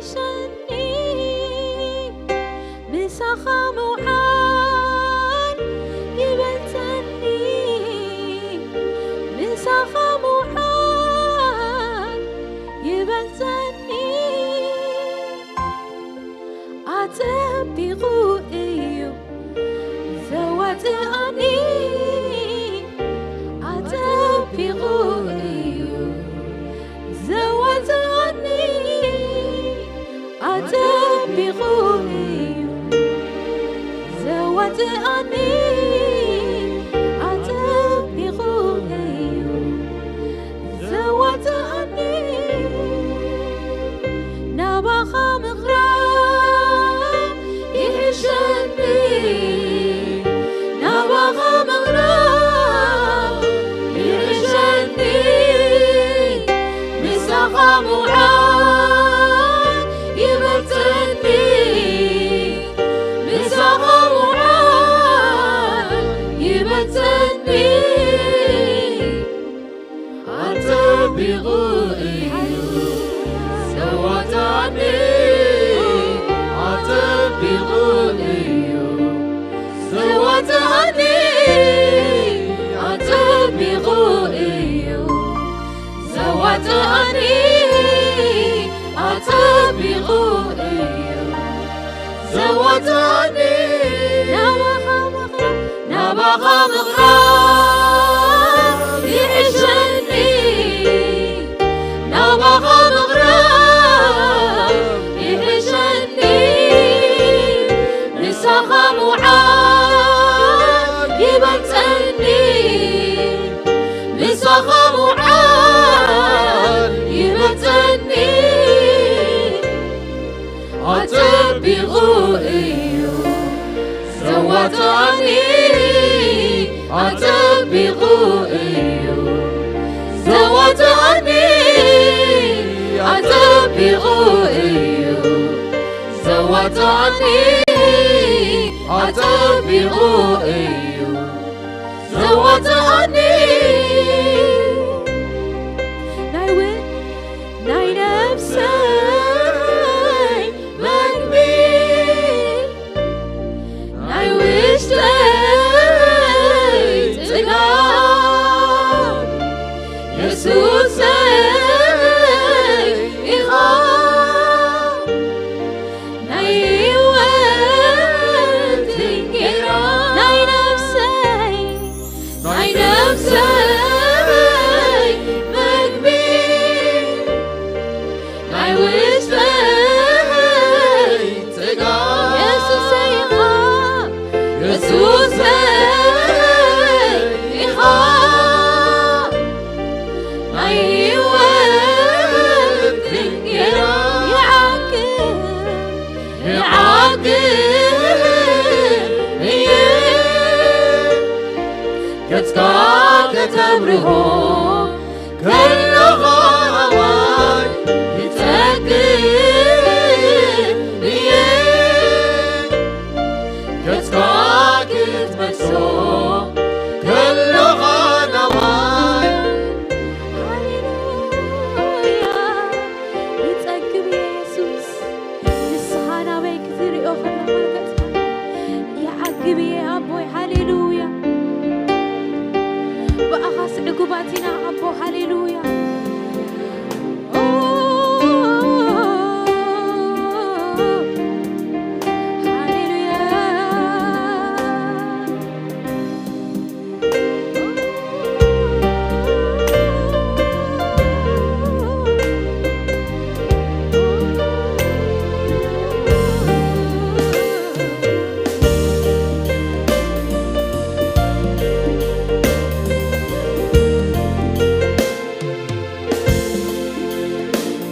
ይሕሸኒ፣ ምሳኻ ምውዓል ይበልጸኒ፣ ምሳኻ ምውዓል ይበልጸኒ። ኣጸቢቑ እዩ ዘዋጽኣኒ፣ ኣጸቢቑ እዩ ዘዋጽኣኒ፣ ኣጸቢቑ እዩ ዘዋጽኣኒ፣ ኣጸቢቑ እዩ ዘዋጽኣኒ። ናባኻ ምቕራብ ይሕሸኒ፣ ናባኻ ምቕራብ ይሕሸኒ፣ ምሳኻ ምውዓል ይበልጸኒ፣ ምሳኻ ምውዓል ይበልጸኒ። ኣጸቢቑ እዩ ዘዋጽኣኒ፣ ኣጸቢቑ እዩ ዘዋጽኣኒ፣ ኣጸቢቑ እዩ ዘዋጽኣኒ፣ ኣጸቢቑ እዩ ዘዋጽኣኒ። ናባኻ ምቕራብ፣ ናባኻ ምቕራብ ይሕሸኒ፣ ናባኻ ምቕራብ ይሕሸኒ፣ ምሳኻ ምውዓል ይበልጸኒ፣ ምሳኻ ምውዓል ይበልጸኒ። ኣጸቢቑ እዩ ዘዋጽኣኒ፣ ኣጸቢቑ እዩ ዘዋጽኣኒ፣ ኣጸቢቑ እዩ ዘዋጽኣኒ፣ ኣጸቢቑ እዩ ዘዋጽኣኒ። ናይ ው-፣ ናይ ነፍሰይ መግቢ፣ ናይ ውሽጠይ ጽጋብ፣ የሱሰይ ኢኻ። ናይ ህይወት እንጌራ፣ ናይ ነፍሰይ፣ ናይ ነፍሰይ መግቢ፣ ናይ ውሽጠይ ጽጋብ፣ የሱሰይ ኢኻ፣ የሱሰይ ኢኻ። ናይ ህይወት እንጌራ ይዓግብ፣ ይዓግብ እየ። ገጽካ ከተብርሆ ከለኻ ኣባይ ይጸግብ እየ። ገጽካ ክትመልሶ ከለኻ ናባይ። ሃሌሉያ። ይጸግብ እየ የሱስ። ንስኻ ናበይ ክትሪኦ ከለኻ ገጽካ ይዓግብ እየ ኣቦይ። ሃሌሉያ። ብኣኻስ ዕጉባት ኢና ኣቦ። ሃሌሉያ።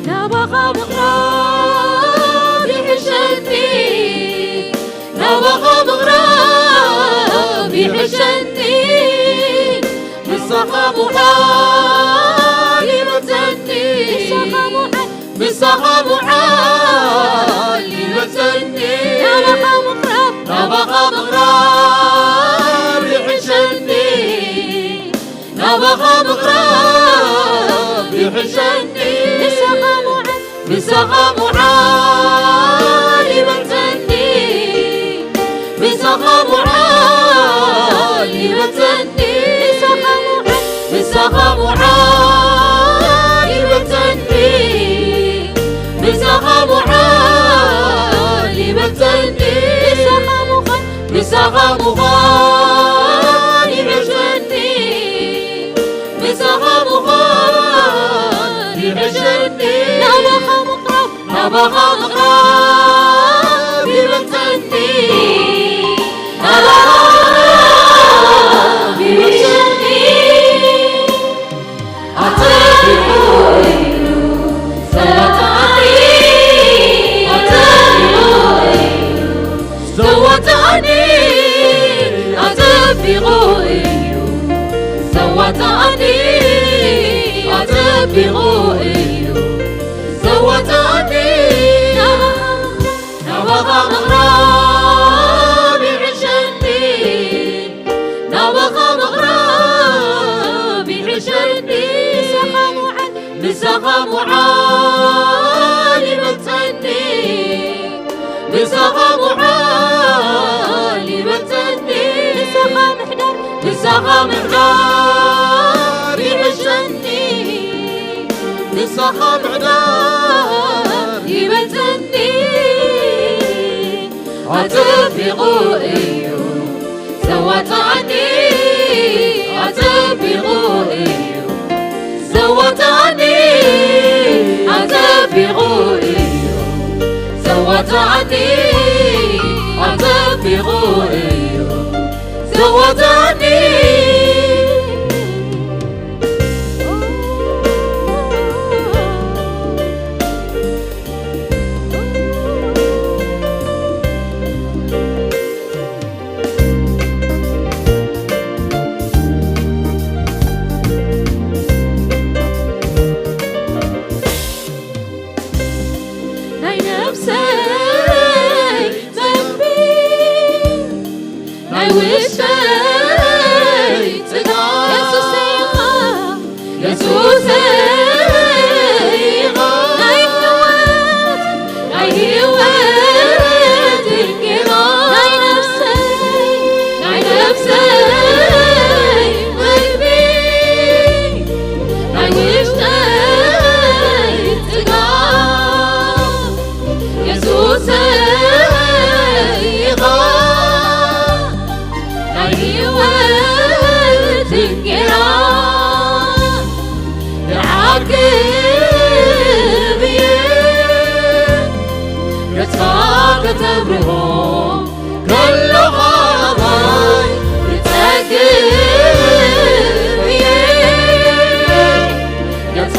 ናባኻ ምቕራብ ይሕሸኒ፣ ናባኻ ምቕራብ ይሕሸኒ። ምሳኻ ምውዓል ይመጸኒ፣ ምሳኻ ምውዓል፣ ምሳኻ ምውዓል ይመጸኒ። ናባኻ ምቕራብ፣ ናባኻ ምቕራብ ይሕሸኒ። ናባኻ ምቕራብ ይሕሸኒ። ምሳኻ ምውዓል፣ ምሳኻ ምውዓል ምሳኻ ምዃን ይሕሸኒ፣ ምሳኻ ምዃን ይሕሸኒ። ናባኻ ምቕራብ፣ ናባኻ ምቕራብ ይበልጸኒ፣ ናባኻ ምቕራብ ይሕሸኒ። ኣጸቢቑ እዩ ዘዋጽኣኒ፣ ኣጸቢቑ እዩ ዘዋጽኣኒ፣ ኣጸቢቑ እዩ ዘዋጽኣኒ፣ ኣጸቢቑ እዩ ዘዋጽኣኒ። ናባኻ ምቕራብ ይሕሸኒ፣ ናባኻ ምቕራብ ይሕሸኒ። ምሳኻ ምውዓል፣ ምሳኻ ምውዓል ይበልጸኒ፣ ምሳኻ ምውዓል ይበልጸኒ። ምሳኻ ምሕዳር፣ ምሳኻ ምሕዳር ይሕሸኒ፣ ምሳኻ ምሕዳር ይበልጸኒ። ኣጸቢቑ እዩ ዘዋጽኣኒ፣ ኣጸቢቑ እዩ ዘዋጽኣኒ፣ ኣጸቢቑ እዩ ዘዋጽኣኒ፣ ኣጸቢቑ እዩ ዘዋጽኣኒ። ናይ ነፍሰይ መግቢ፣ ናይ ውሽጠይ ጽጋብ፣ የሱሰይ ኢኻ፣ የሱሰይ ኢኻ። ናይ ህይወት፣ ናይ ህይወት እንጌራ፣ ናይ ነፍሰይ፣ ናይ ነፍሰይ መግቢ፣ ናይ ውሽጠይ ጽጋብ፣ የሱሰይ ኢኻ። ናይ ህይወት እንጌራ ይዓግብ እየ፣ ገጽካ ከተብርሆ ከሎኻ ኣባይ ይጸግብ እየ፣ ገጽካ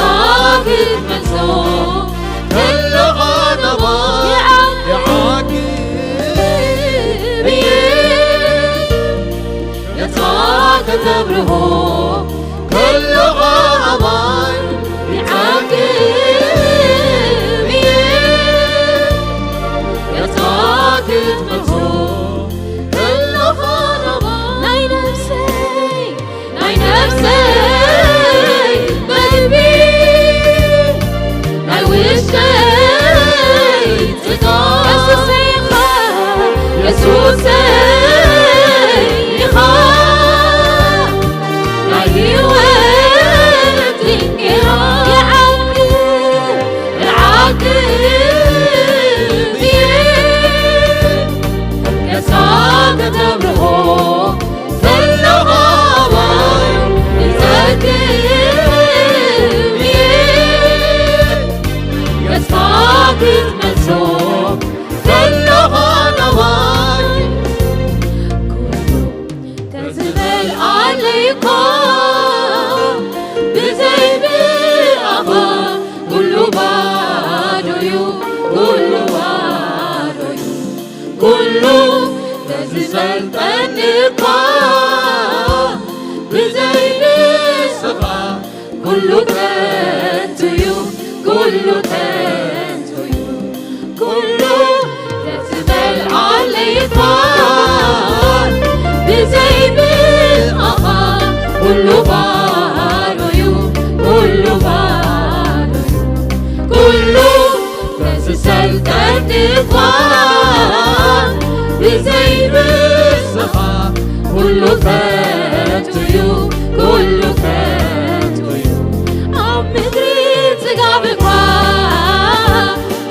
ክትመልሶ ከሎኻ ኣባይ ይዓግብ እየ። ነጻ ከተብርሆ ከሎኻ ኣባይ ይዓግብ እየ። ነጻ ክትመልሶ ከሎኻ ኣባይ ናይ ነፍሰይ ናይ ነፍሰይ መግቢ፣ ናይ ውሽጠይ ጽጋ፣ የሱሰይ ኢኻ፣ የሱሰይ ኢኻ። ናይ ህይወት እንጌራ ይዓግብ፣ ይዓግብ እየ። ገጽካ ከተብርሆ ከለኻ ኣባይ ይጸግብ እየ። ገጽካ ክትመልሶ ከለኻ ናባይ ኩሉ ተዝመልኣለይ እኳ ብዘይ ብኣኻ ኩሉ ባዶ እዩ፣ ኩሉ ባዶ እዩ። ኩሉ ተዝሰልጠኒ እኳ ብዘይ ንስኻ ኩሉ ከንቱ እዩ፣ ኩሉ ከንቱ እዩ። ኩሉ ተዝመልኣለይ እኳ ብዘይ ብኣኻ ኩሉ ባዶ እዩ፣ ኩሉ ባዶ እዩ። ኩሉ ተዝሰልጠኒ እኳ ብዘይ ንስኻ ኩሉ ከንቱ እዩ፣ ኩሉ ከንቱ እዩ። ኣብ ምድሪ ጽጋብ እኳ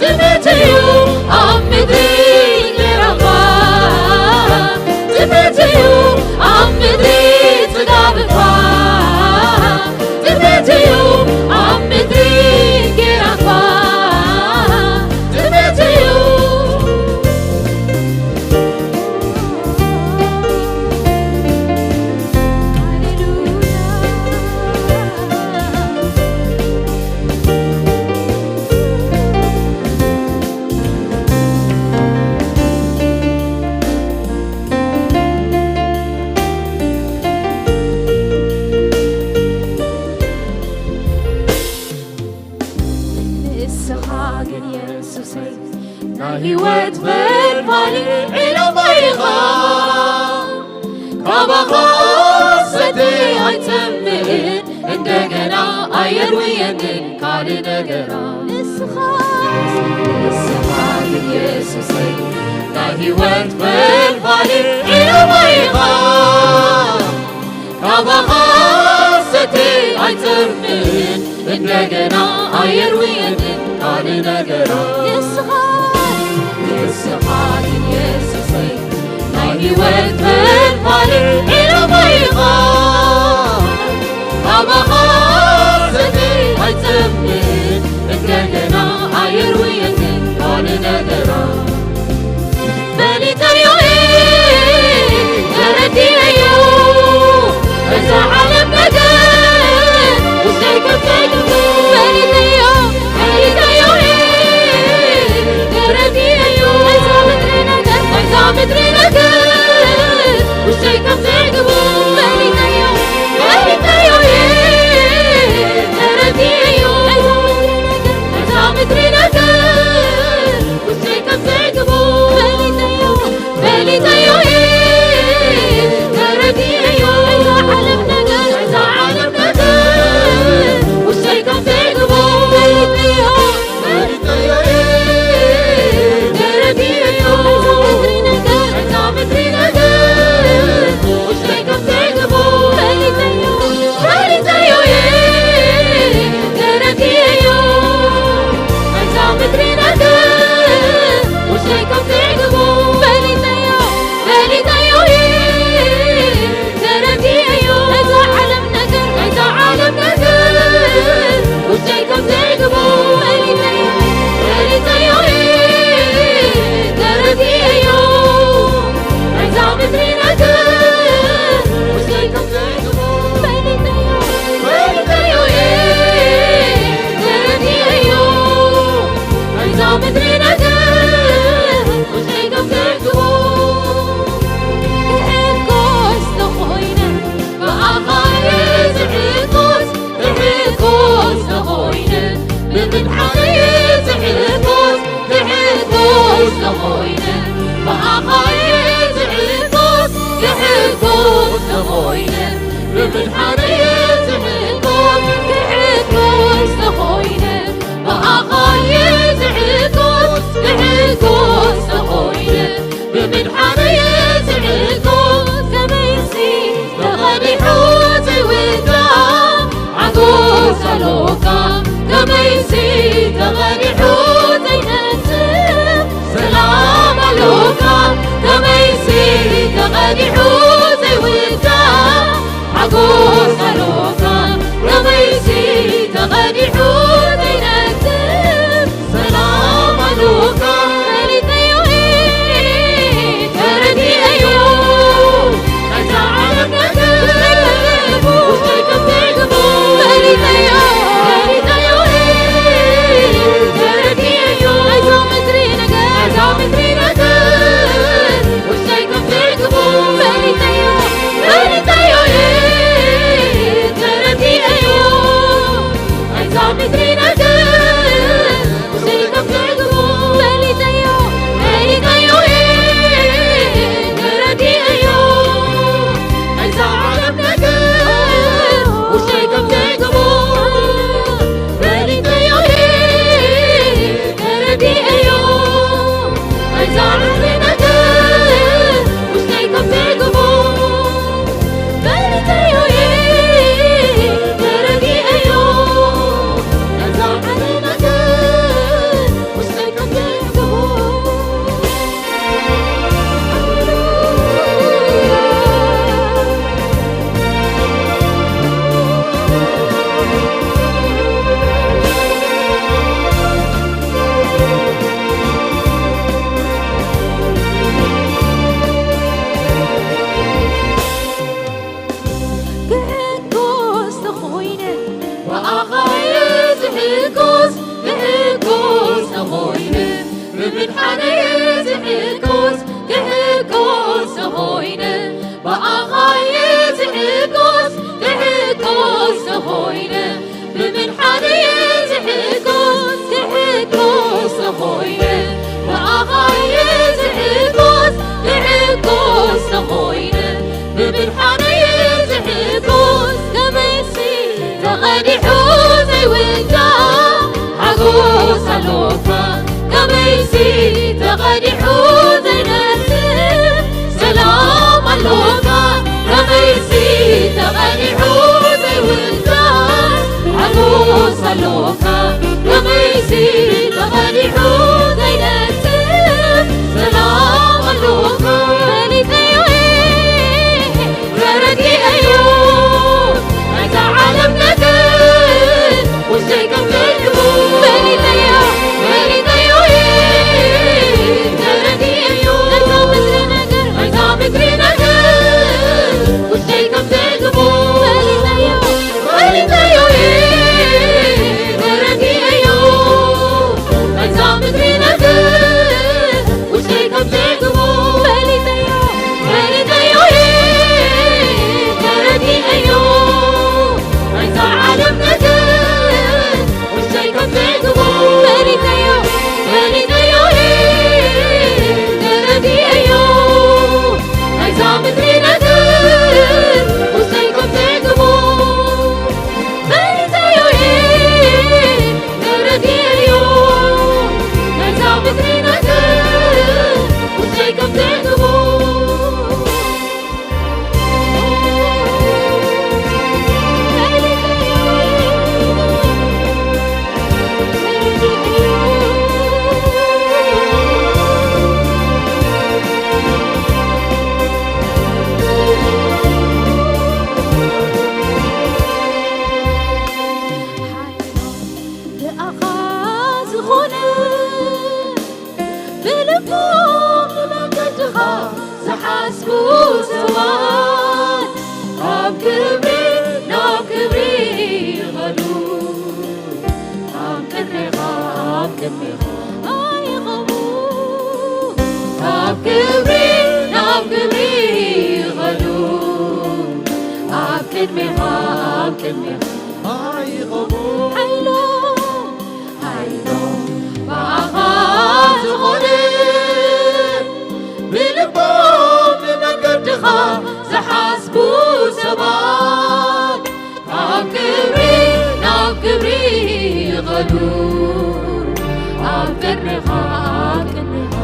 ጥሜት እዩ፣ ኣብ ምድሪ እንጌራ እኳ ግን የሱሰይ ናይ ህይወት ፈልፋሊ ዒላማ ኢኻ። ካባኻ ሰቲ ኣይጸምእን እንደገና ኣየር ውየንን ካልእ ነገራ። ንስኻ፣ ንስኻ ግን የሱሰይ ናይ ህይወት ፈልፋሊ ዒላማ ኢኻ። ካባኻ ሰቲ ኣይጸምእን እንደገና ኣየር ውየንን ካልእ ነገራ። ንስኻ፣ ንስኻ ግን የሱሰይ ናይ ህይወት ፈልፋሊ ዒላማ ኢኻ። ካባኻ ሰቲ ኣይጸምእን እንደገና ኣየር ውየንን ካልእ ነገራ። ፈሊጠዮ እየ፣ ተረዲኤዮ፣ እዛ ዓለም ነገር ውሽጠይ ከም ዘይትብሉ። ፈሊጠዮ፣ ፈሊጠዮ እየ፣ ተረዲኤዮ፣ እዛ ምድሪ ነገር፣ እዛ ምድሪ ነገር ውሽጠይ ከም ዘይትብሉ። ፈሊጠዮ፣ ፈሊጠዮ እየ፣ ተረዲኤዮ፣ እዛ ምድሪ ነገር ውሽጠይ ከም ዘይትብሉ። ፈሊጠዮ፣ ፈሊጠዮ እየ፣ ተረዲኤዮ፣ እዛ ዓለም ነገር፣ እዛ ዓለም ነገር ውሽጠይ ከም ዘይትብሉ። ፈሊጠዮ፣ ፈሊጠዮ እየ፣ ተረዲኤዮ፣ እዛ ምድሪ ነገር፣ እዛ ምድሪ ነገር ውሽጠይ ከም ዘይትብሉ። ፈሊጠዮ፣ ፈሊጠዮ እየ፣ ተረዲኤዮ፣ እዛ ምድሪ ነገር ውሽጠይ ከም ዘይትብሉ። ፈሊጠዮ፣ ፈሊጠዮ እየ፣ ተረዲኤዮ፣ እዛ ዓለም ነገር፣ እዛ ዓለም ነገር ውሽጠይ ከም ዘይትብሉ። ፈሊጠዮ፣ ፈሊጠዮ እየ፣ ተረዲኤዮ፣ እዛ ምድሪ ነገር ውሽጠይ ከም ዘይትብሉ። ፈሊጠዮ፣ ፈሊጠዮ እየ፣ ተረዲኤዮ፣ እዛ ምድሪ ነገር ውሽጠይ ከም ዘይትብሉ። ክሕጎስ ተኾይነ ብኣኻ እየ ዝሕጎስ፣ ክሕጎስ ተኾይነ ብምድሓነይ እየ ዝሕጎስ፣ ክሕጎስ ተኾይነ ብኣኻ እየ ዝሕጎስ፣ ክሕጎስ ተኾይነ ብምድሓነይ እየ ዝሕጎስ፣ ክሕጎስ ተኾይነ ብኣኻ እየ ዝሕጎስ፣ ክሕጎስ ተኾይነ ብምድሓነይ እየ ዝሕጎስ። ከመይሲ ተቐዲሑ ዘይውዳእ ሓጎስ ኣሎካ፣ ከመይሲ ተቐዲሑ ዘይነጽፍ ሰላም ኣሎካ፣ ከመይሲ ተቐዲሑ ዘይውዳእ ሓጎስ ኣሎካ፣ ከመይሲ ተቐዲሑ ዘይነጽፍ ሰላም ኣሎካ። ፈሊጠዮ እየ፣ ተረዲኤዮ፣ ናይዛ ዓለም ነገር ውሽጠይ ከም ዘይግቡ። ፈሊጠዮ፣ ፈሊጠዮ እየ፣ ተረዲኤዮ፣ ናይዛ ምድሪ ነገር፣ ናይዛ ምድሪ ነገር ውሽጠይ ከም ዘይግቡ። ፈሊጠዮ፣ ፈሊጠዮ እየ፣ ተረዲኤዮ፣ ናይዛ ምድሪ ነገር ውሽጠይ ከም ዘይግቡ። ፈሊጠዮ፣ ፈሊጠዮ እየ፣ ተረዲኤዮ፣ ናይዛ ዓለም ነገር ውሽጠይ ከም ዘይግቡ። ፈሊጠዮ እየ፣ ተረዲኤዮ፣ ናይዛ ምድሪ ነገር ውሽጠይ ከም ዘይግቡ። ፈሊጠዮ እየ፣ ተረዲኤዮ፣ ናይዛ ምድሪ ነገር ውሽጠይ ከም ዘይግቡ። ክሕጎስ ተኾይነ ብኣኻ እየ ዝሕጎስ፣ ክሕጎስ ተኾይነ ብምድሓነይ እየ ዝሕጎስ፣ ክሕጎስ ተኾይነ ብኣኻ እየ ዝሕጎስ፣ ክሕጎስ ተኾይነ ብምድሓነይ እየ ዝሕጎስ፣ ክሕጎስ ተቐዲሑ ዘይነስእ ሰላም ኣሎካ፣ ከመይሲ ተቐዲሑ ዘይውዳእ ሓጎስ ኣሎካ፣ ከመይሲ ተቐዲሑ ዘይነስእ ሰላም ኣሎካ። ፈሊጠዮ ተረዲኤዮ ናይዛ ዓለም ነገር ውሽጠይ ከም ዘድልዎ። ፈሊጠዮ፣ ፈሊጠዮ እየ ተረዲኤዮ ናይዛ ምድሪ ነገር፣ ናይዛ ምድሪ ነገር ውሽጠይ ከም ዘድልዎ። ፈሊጠዮ፣ ፈሊጠዮ እየ ተረዲኤዮ ናይዛ ምድሪ ነገር ውሽጠይ ከም ዘድልዎ። ፈሊጠዮ፣ ፈሊጠዮ እየ ተረዲኤዮ ናይዛ ዓለም ነገር ውሽጠይ ከም ዘድልዎ። ፈሊጠዮ፣ ፈሊጠዮ እየ ተረዲኤዮ ናይዛ ምድሪ ነገር ውሽጠይ ከም ዘድልዎ። ፈሊጠዮ እየ ተረዲኤዮ ናይዛ ምድሪ ነገር ውሽጠይ ከም ዘድልዎ። ብኣኻ ዝኾነ ብልቦም ንመንገድኻ ዝሓስቡ ሰባት ካብ ክብሪ ናብ ክብሪ ይኸዱ። ኣብ ቅድሜኻ፣ ኣብ ቅድሜኻ ኣይቆሙ። ካብ ክብሪ ናብ ክብሪ ይኸዱ። ኣብ ቅድሜኻ፣ ኣብ ቅድሜኻ ኣይቆሙ። ሓይሎም፣ ሓይሎም ብኣኻ ዝኾነ ብልቦም ንመንገድኻ ዝሓስቡ ሰባት ካብ ክብሪ ናብ ክብሪ ይኸዱ። ኣብ ቅድሜኻ፣ ኣብ ቅድሜኻ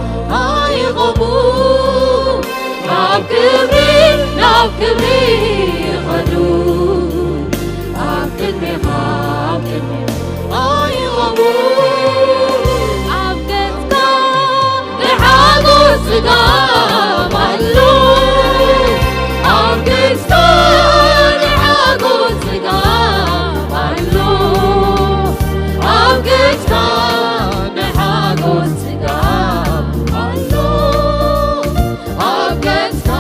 ኣይቆሙ። ካብ ክብሪ ናብ ክብሪ ይኸዱ። ኣብ ቅድሜኻ፣ ኣብ ቅድሜኻ ኣይቆሙ። ኣብ ገጽካ ናይ ሓጎስ ጽጋብ ኣሎ። ኣብ ገጽካ ናይ ሓጎስ ጽጋብ ኣሎ። ኣብ ገጽካ ናይ ሓጎስ ጽጋብ ኣሎ። ኣብ ገጽካ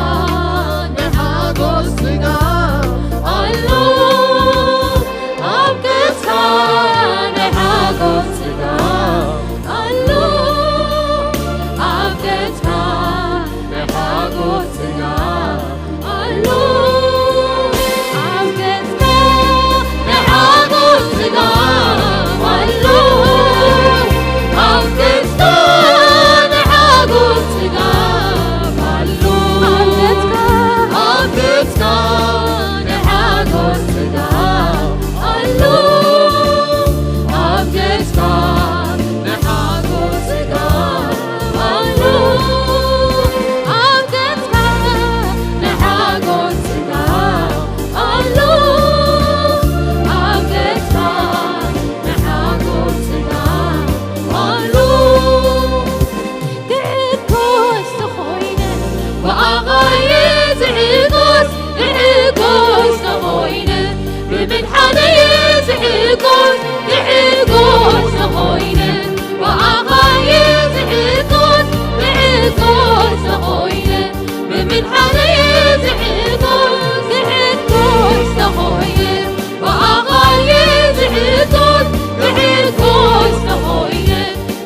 ናይ ሓጎስ ጽጋብ ኣሎ። ኣብ ገጽካ ናይ ሓጎስ ጽጋብ ኣሎ። ኣብ ገጽካ ናይ ሓጎስ ጽጋብ ኣሎ። ኣብ ገጽካ ናይ ሓጎስ ጽጋብ ኣሎ። ኣብ ገጽካ ናይ ሓጎስ ጽጋብ ኣሎ። ኣብ ገጽካ፣ ኣብ ገጽካ ናይ ሓጎስ ጽጋብ ኣሎ። ኣብ ገጽካ ናይ ሓጎስ ጽጋብ ኣሎ። ኣብ ገጽካ ናይ ሓጎስ ጽጋብ ኣሎ። ኣብ ገጽካ ናይ ሓጎስ ጽጋብ ኣሎ። ክሕጎስ ተኾይነ ብኣኻ እየ ዝሕጎስ፣ ክሕጎስ ተኾይነ ብምድሓነይ እየ ዝሕጎስ፣ ክሕጎስ ተኾይነ ብኣኻ እየ ዝሕጎስ፣ ክሕጎስ ተኾይነ ብምድሓነይ እየ ዝሕጎስ፣ ክሕጎስ ተኾይነ ብኣኻ እየ ዝሕጎስ፣ ክሕጎስ ተኾይነ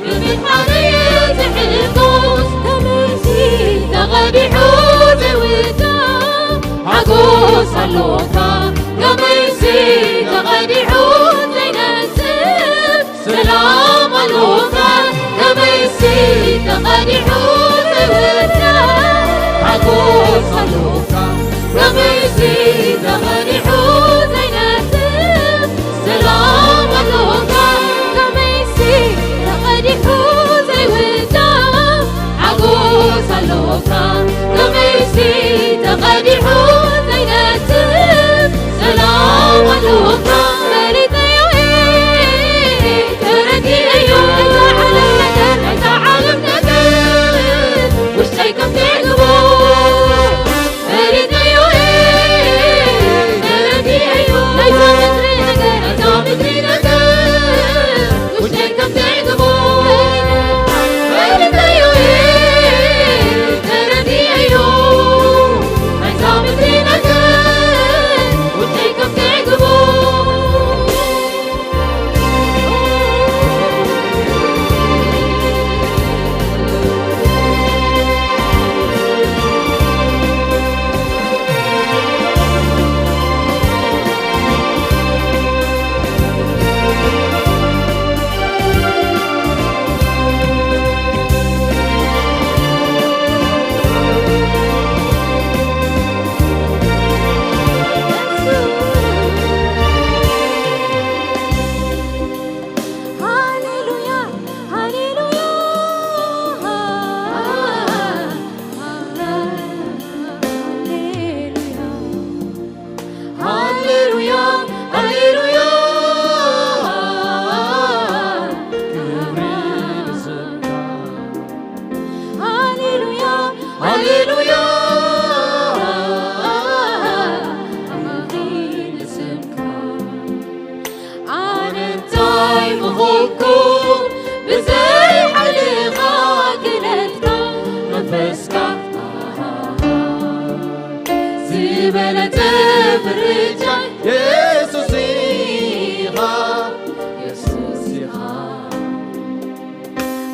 ብምድሓነይ እየ ዝሕጎስ። ከመይሲ ተቐዲሑ ዘይውዳእ ሓጎስ ኣሎካ፣ ከመይሲ ተቐዲሑ ዘይነጽፍ ሰላም ኣሎካ፣ ከመይሲ ተቐዲሑ ዘይውዳእ ሓጎስ ኣሎካ፣ ከመይሲ ተቐዲሑ ዘይነጽፍ ሰላም ኣሎካ፣ ከመይሲ ተቐዲሑ ዘይውዳእ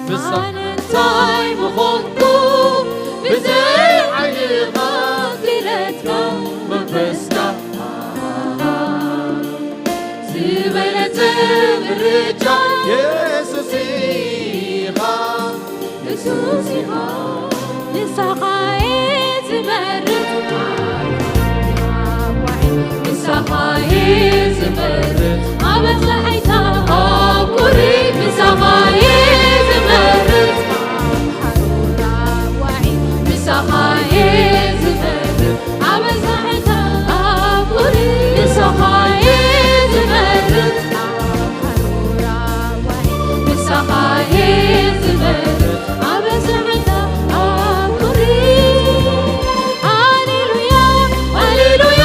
ኣነ እንታይ ምኾንኩ ብዘይ ሓይልኻ ክእለትካ መንፈስካ ዝበለጸ ምርጫ የሱስ ኢኻ። የሱስ ኢኻ። ንስኻ እየ ዝመርጽ። ንስኻ እየ ዝመርጽ። ኣበ ጸሓይታ ኣብ ቁሪ ንስኻ እየ ዝመርጽ። ንስኻ እየ ዝመርጽ። ኣበ ጸሓይታ ኣብ ቁሪ ንስኻ እየ ዝመርጽ። ንስኻ እየ ዝመርጽ። ኣበ ጸሓይታ ኣብ ቁሪ። ሃሌሉያ፣ ሃሌሉያ።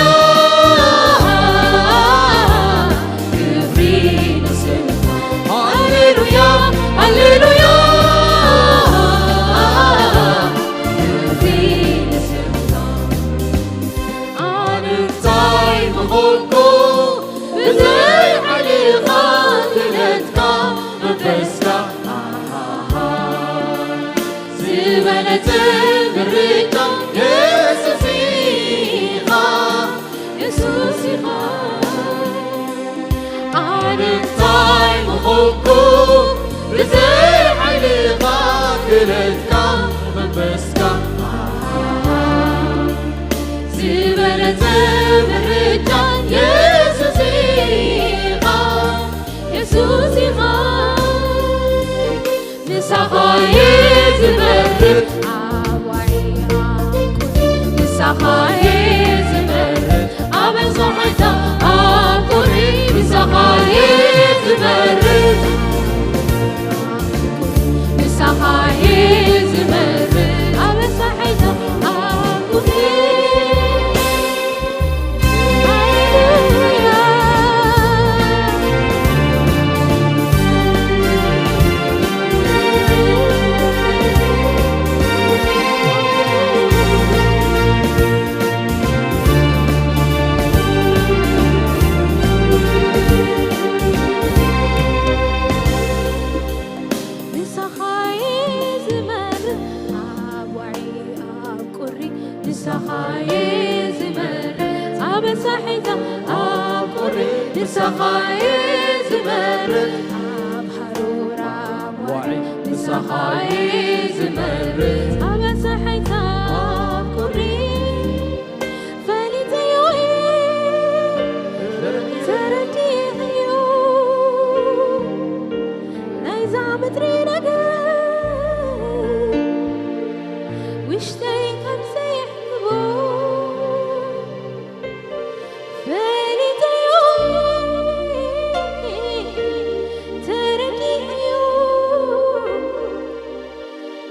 ክብሪ ንስምካ። ሃሌሉያ፣ ሃሌሉያ። ክብሪ ንስምካ። ኣነ እንታይ ምኾንኩ ብዘይ ሓይልኻ ክእለትካ መንፈስካ ዝበለጸ ምርጫ የሱስ ኢኻ። የሱስ ኢኻ። ኣነ እንታይ ምኾንኩ ብዘይ ሓይልኻ ክእለትካ መንፈስካ ዝበለጸ ምርጫ የሱስ ኢኻ። የሱስ ኢኻ። ንስኻ እየ ዝመርጽ። ኣዋዒ ኣቁሪ ንስኻ እየ ዝመርጽ። ኣበ ጸሓይታ ኣቁሪ ንስኻ እየ ዝመርጽ። ንስኻ እየ ዝመርጽ። ኣበ ጸሓይታ ኣቁሪ። ንስኻ እየ ዝመርጽ። ኣብ ዋዒ ኣብ ቁሪ ንስኻ እየ ዝመርጽ። ኣብ ሳሒታ ኣብ ቁሪ ንስኻ እየ ዝመርጽ። ኣብ ሃሩር ኣብ ዋዒ ንስኻ እየ ዝመርጽ። ኣብ ሳሒታ ኣብ ቁሪ ፈሊጠዮ እየ፣ ተረዲኤዮ ናይዛ ምድሪ ነገር ውሽጠይ ከም ዘየሕብቦ ፈሊጠዮ እየ፣ ተረዲኤዮ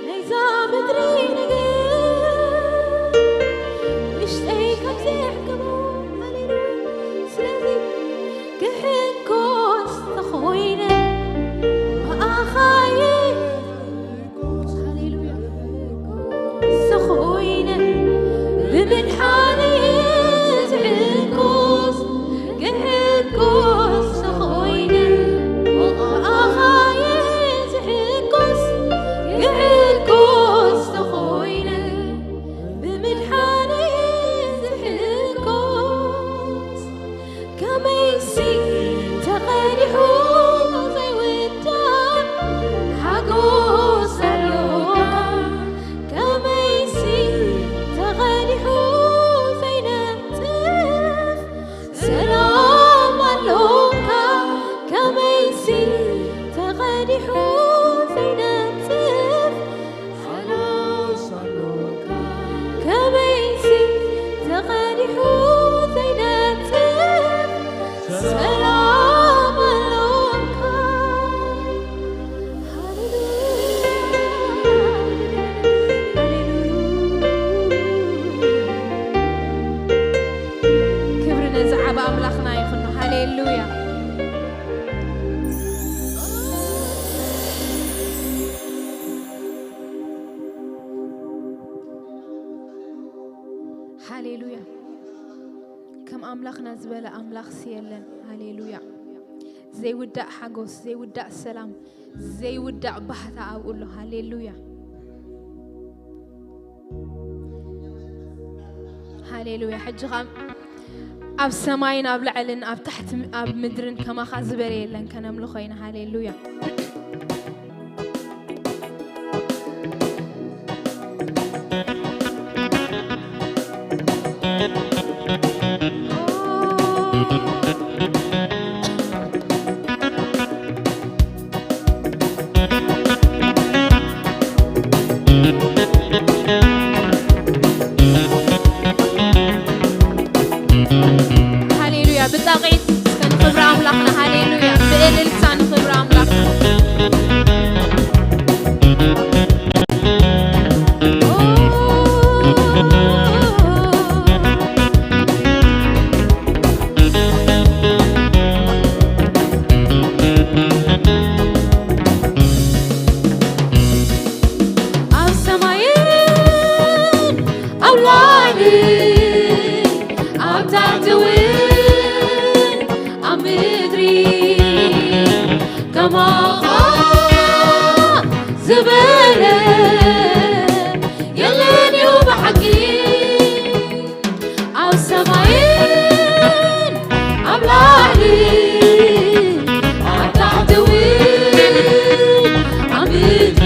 ናይዛ ምድሪ ነገር ውሽጠይ ከም ዘየሕክሞ። ሃሌሉያ። ስለዚ ክሕጎስ ተኾይነ ብኣኻ እየ ዝሕጎስ። ሃሌሉያ። ተኾይነ ብምድሓነይ ዝሕጎስ፣ ክሕጎስ ተኾይነ ብኣኻ እየ ዝሕጎስ፣ ክሕጎስ ተኾይነ ብምድሓነይ ዝሕጎስ። ከመይሲ ተቐዲሑ ዘይውዳእ ሓጎስ ኣሎካ፣ ከመይሲ ተቐዲሑ ዘይነጽፍ ሰላም ኣሎካ፣ ከመይሲ ተቐዲሑ ዘይነጽፍ ሰላም ኣሎካ፣ ከመይሲ ተቐዲሑ ዘይነጽፍ ሰላም ኣሎካ። ሃሌሉያ፣ ሃሌሉያ። ክብሪ ነዚ ዓቢ ኣምላኽና ይኹን። ሃሌሉያ። ሃሌሉያ። ከም ኣምላኽና ዝበለ ኣምላኽሲ የለን። ሃሌሉያ። ዘይውዳእ ሓጎስ፣ ዘይውዳእ ሰላም፣ ዘይውዳእ ባህታ ኣብኡ ኣሎ። ሃሌሉያ፣ ሃሌሉያ። ሕጂ ኸኣ ኣብ ሰማይን ኣብ ላዕልን ኣብ ታሕቲ ኣብ ምድርን ከማኻ ዝበለ የለን። ከነምልኾ ኢና። ሃሌሉያ። ሃሌሉያ። ብጣቕዒት እስከ ንኽብሪ ኣምላኽና። ሃሌሉያ። ብእልልታ ንኽብሪ ኣምላኽና። ኣብ ሰማይን ኣብ ላዕሊ ኣብ ታሕቲ እውን ኣብ ምድሪ ከማኻ ዝበለ የለን እዩ ብሓቂ። ኣብ ሰማይን ኣብ ላዕሊ ኣብ ታሕቲ እውን ኣብ ምድሪ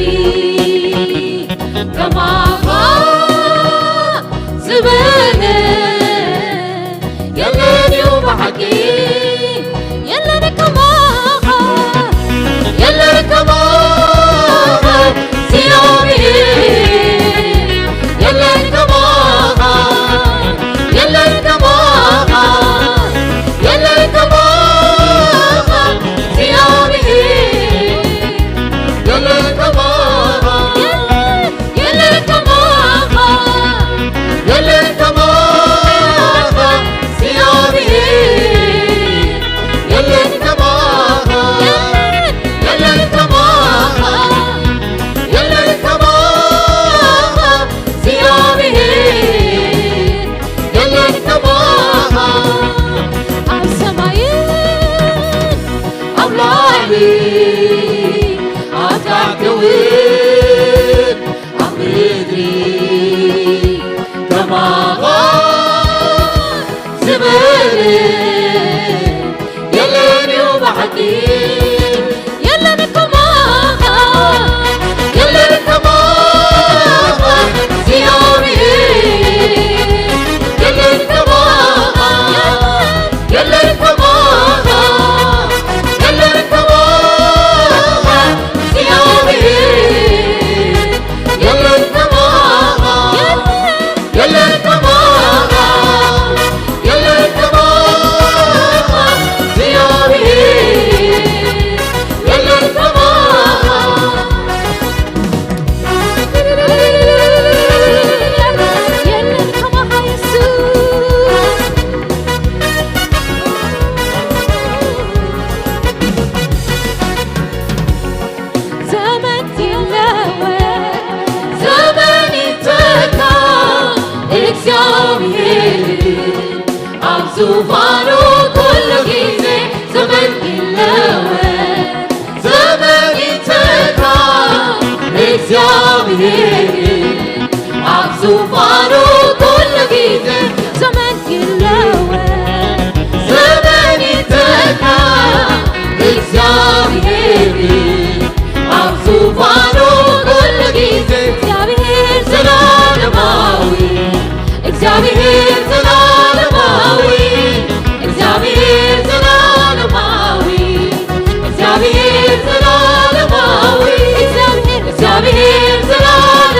ከማኻ ዝበለ የለን እዩ ብሓቂ። የለን ከማኻ፣ የለን ከማኻ እግዚኣብሔር። የለን ከማኻ፣ የለን ከማኻ፣ የለን ከማኻ እግዚኣብሔር። የለን ከማኻ፣ የለን ከማኻ፣ የለን ከማኻ እግዚኣብሔር። የለን ከማኻ፣ የለን ከማኻ፣ የለን ከማኻ እግዚኣብሔር። የለን ከማኻ ኣብ ሰማይን ኣብ ላዕሊ ኣብ ታሕቲ እውን ኣብ ምድሪ ከማኻ ዝበለ የለን እዩ ብሓቂ። የለን ከማኻ፣ የለን ከማኻ እግዚኣብሔር። የለን ከማኻ፣ የለን ከማኻ፣ የለን ከማኻ እግዚኣብሔር። የለን ከማኻ፣ የለን ከማኻ፣ የለን ከማኻ እግዚኣብሔር። የለን ከማኻ፣ የለን ከማኻ የሱስ። ዘመን ይለወጥ፣ ዘመን ይተካ፣ እግዚኣብሔር ኣብ ዙፋኑ ኩሉ ጊዜ። ዘመን ይለወጥ፣ ዘመን ይተካ፣ እግዚኣብሔር ኣብ ዙፋኑ ኩሉ ጊዜ። ዘመን ይለወጥ፣ ዘመን ይተካ፣ እግዚኣብሔር ኣብ ዙፋኑ ኩሉ ጊዜ። እግዚኣብሔር ዘላለማዊ፣ እግዚኣብሔር ዘላለማዊ፣ እግዚኣብሔር ዘላለማዊ፣ እግዚኣብሔር ዘላለማዊ፣ እግዚኣብሔር ዘላለማዊ።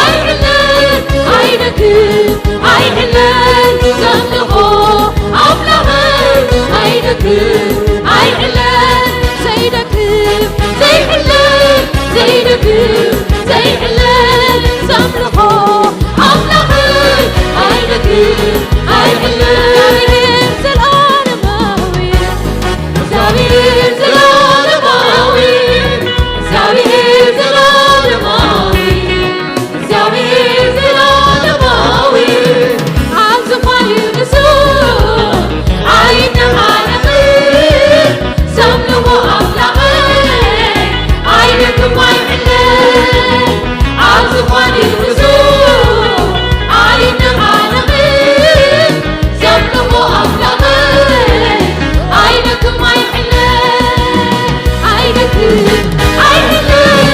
ኣይሕለል ኣይደክም ኣይሕለል ዘምልኾ ኣምላኸይ ኣይደክም ኣይሕለል ዘይደክም ዘይሕለል ዘይደክም ዘይሕለል ዘምልኾ ኣምላኸይ ኣይደክም ኣይሕለል እግዚኣብሔር ዘላለማዊ እግዚኣብሔር ዘላለማዊ እግዚኣብሔር ዘላለማዊ እግዚኣብሔር ዘላለማዊ ኣብ ዝፋን ንሱ ኣይነቓነቕን ዘምልኾ ኣምላኸይ ኣይደክም ኣይሕለል ኣብ ዝፋን ንሱ ኣይነቓነቕን ዘምልኾ ኣምላኸይ ኣይደክም ኣይሕለል ኣይደክም ኣይሕለል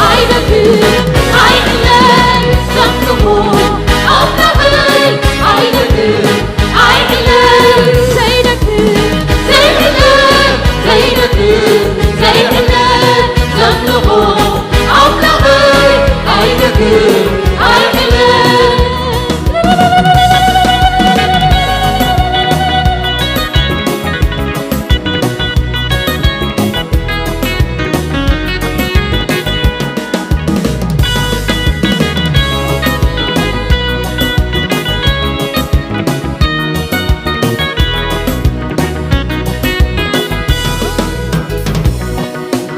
ኣይደክም ኣይሕለል ዘምልኾ ኣምላኸይ ኣይደክም ኣይሕለል ዘይደክም ዘይሕለል ዘይደክም ዘይሕለል ዘምልኾ ኣምላኸይ ኣይደክም ኣይሕለል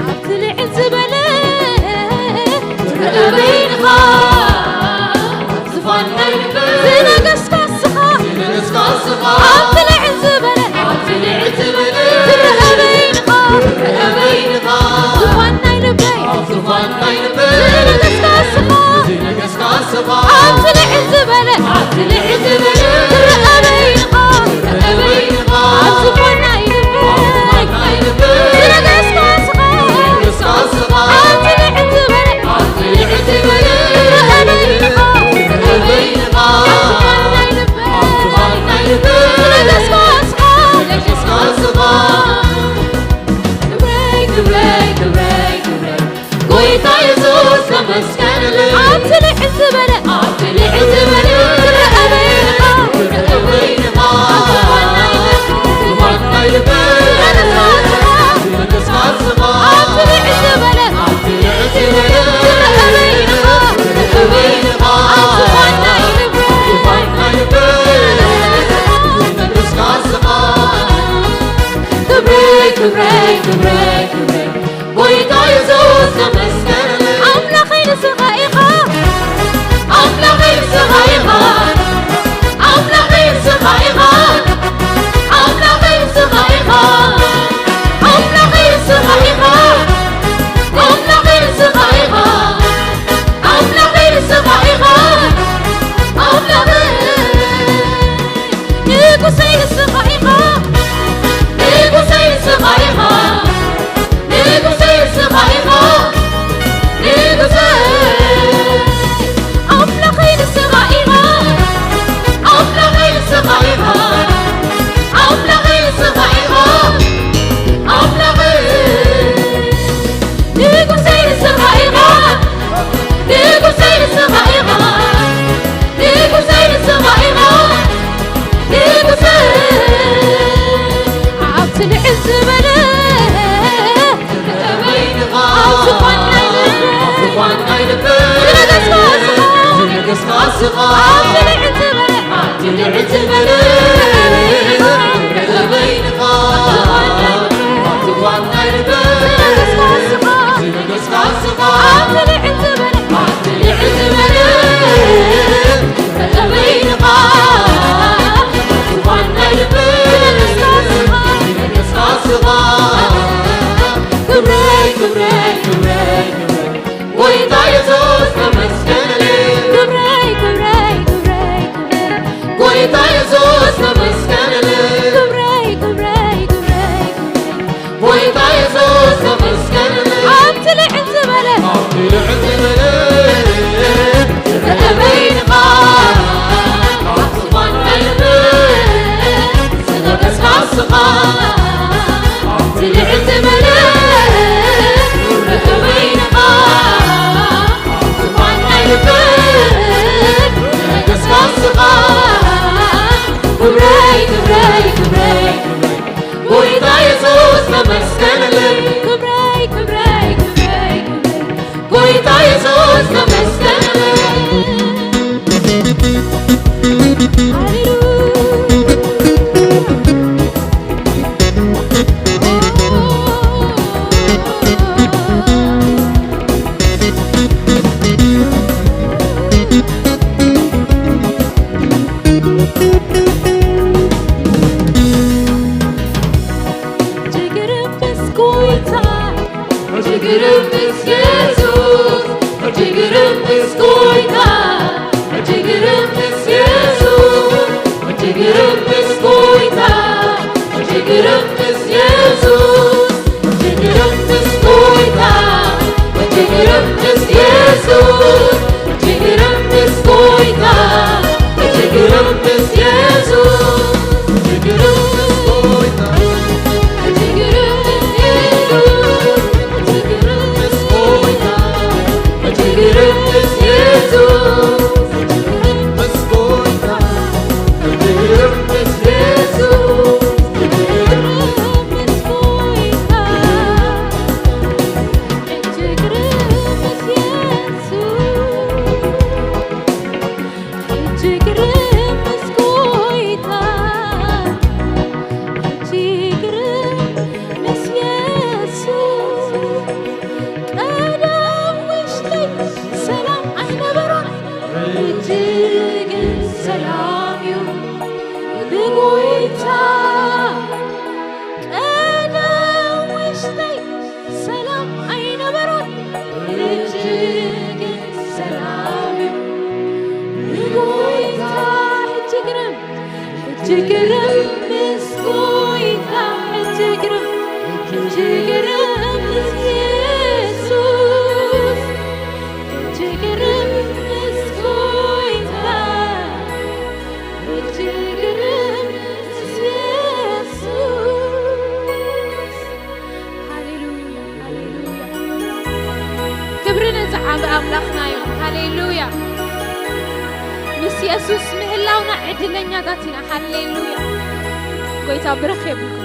ኣብቲ ልዕል ዝበለ ትረአ በይንኻ ዝፋን ናይ ልበይ ዝነገስካ እስኻ ዝነገስካ እስኻ ኣብቲ ልዕል ዝበለ ኣብቲ ልዕል ዝበለ ትረአ በይንኻ ትረአ በይንኻ ዝፋን ናይ ልበይ ዝፋን ናይ ልበይ ዝነገስካ እስኻ ዝነገስካ እስኻ ኣብቲ ልዕል ዝበለ ኣብቲ ልዕል ዝበለ ትረአ በይንኻ ትረአ በይንኻ ኣብ ዝፋን ናይ ልበይ ዝነገስካ እስኻ ዝነገስካ እስኻ ኣብቲ ልዕል ዝበለ ጎይታ የሱስ ተመስገንሉ ኣብቲ ልዕል ዝበለ ኣብቲ ልዕል ዝበለ ትረአ በይንኻ ትረአ በይንኻ ዝፋን ናይ ልበይ ዝፋን ናይ ልበይ ክብረይ ክብረይ ክብረይ ክብረይ ጎይታ የሱስ ተመስገን ኣምላኸይ ንስኻ ኢኻ ኣምላኸይ ንስኻ ኢኻ ኣምላኸይ ንስኻ ኢኻ ኣምላኸይ ንስኻ ኢኻ ኣምላኸይ ንስኻ ኢኻ ኣምላኸይ ንስኻ ኢኻ ኣምላኸይ ንስኻ ኢኻ ኣምላኸይ ንጉሰይ ንስኻ ኢኻ ንጉሰይ ንስኻ ኢኻ ንጉሰይ ንስኻ ኢኻ ንጉሰይ ኣምላኸይ ንስኻ ኢኻ ኣምላኸይ ንስኻ ኢኻ ኣምላኸይ ንስኻ ኢኻ ኣምላኸይ ንጉሰይ ንስኻ ኢኻ ንጉሰይ ንስኻ ኢኻ ንጉሰይ ንስኻ ኢኻ ንጉሰይ ኣብቲ ልዕል ዝበለ ኣብ ዝፋን ናይ ልበይ ዝፋን ናይ ልበይ ዝነገስካ ስኻ ዝነገስካ ስኻ ኣብቲ ልዕል ዝበለ ኣብቲ ልዕል ዝበለ ርአ በይንኻ ኣብ ዝፋን ናይ ልበይ ዝነገስካ ስኻ ዝነገስካ ስኻ ኣብቲ ልዕል ዝበለ ኣብቲ ልዕል ዝበለ ርአ በይንኻ ኣብ ዝፋን ናይ ልበይ ዝነገስካ ስኻ ክብረይ ክብረይ ክብረይ ክብረይ ጎይታ የሱስ ተመስገንለይ ክብረይ ክብረይ ክብረይ ክብረይ ጎይታ ክብረይ፣ ክብረይ፣ ክብረይ፣ ክብረይ፣ ጎይታ የሱስ ተመስገንለይ። ክብረይ፣ ክብረይ፣ ክብረይ፣ ክብረይ፣ ጎይታ የሱስ ተመስገንለይ። ሃሌሉያ። ጅግርም ምስ ጎይታ፣ ጅግርም ምስ የሱስ፣ ጅግርም ምስ ጎይታ፣ ጅግርም ምስ የሱስ፣ ጅግርም ምስ ጎይታ፣ ጅግርም ምስ የሱስ፣ ጅግርም ምስ ጎይታ፣ ጅግርም ምስ የሱስ፣ ጅግርም ምስ ጎይታ፣ ጅግርም ምስ የሱስ፣ ጅግርም ምስ ጎይታ፣ ጅግርም ምስ የሱስ፣ ጅግርም ምስ ጎይታ፣ ጅግርም ምስ የሱስ፣ ጅግርም ምስ ጎይታ፣ ጅግርም ምስ የሱስ፣ ጅግርም ምስ ጎይታ፣ ጅግርም ምስ የሱስ፣ ጅግርም ምስ ጎይታ፣ ጅግርም ምስ የሱስ። ቀደም ውሽጠይ ሰላም ኣይነበሮን፣ ሕጂ ግን ሰላም እዩ ብጎይታ። ቀደም ውሽጠይ ሰላም ኣይነበሮን፣ ሕጂ ግን ሰላም እዩ ብጎይታ። ሕጂ ግርም፣ ሕጂ ግርም ምስ ጎይታ፣ ሕጂ ግርም፣ ሕጂ ግርም ምስ የሱስ፣ ሕጂ ግርም ምስ ጎይታ፣ ሕጂ ግርም ምስ የሱስ። ሃሌሉያ፣ ሃሌሉያ። ክብሪ ነዚ ዓቢ ኣምላኽና እዩ። ሃሌሉያ። ምስ የሱስ ምህላውና ዕድለኛታት ኢና። ሃሌሉያ። ጎይታ ብርኽ የብልኩም።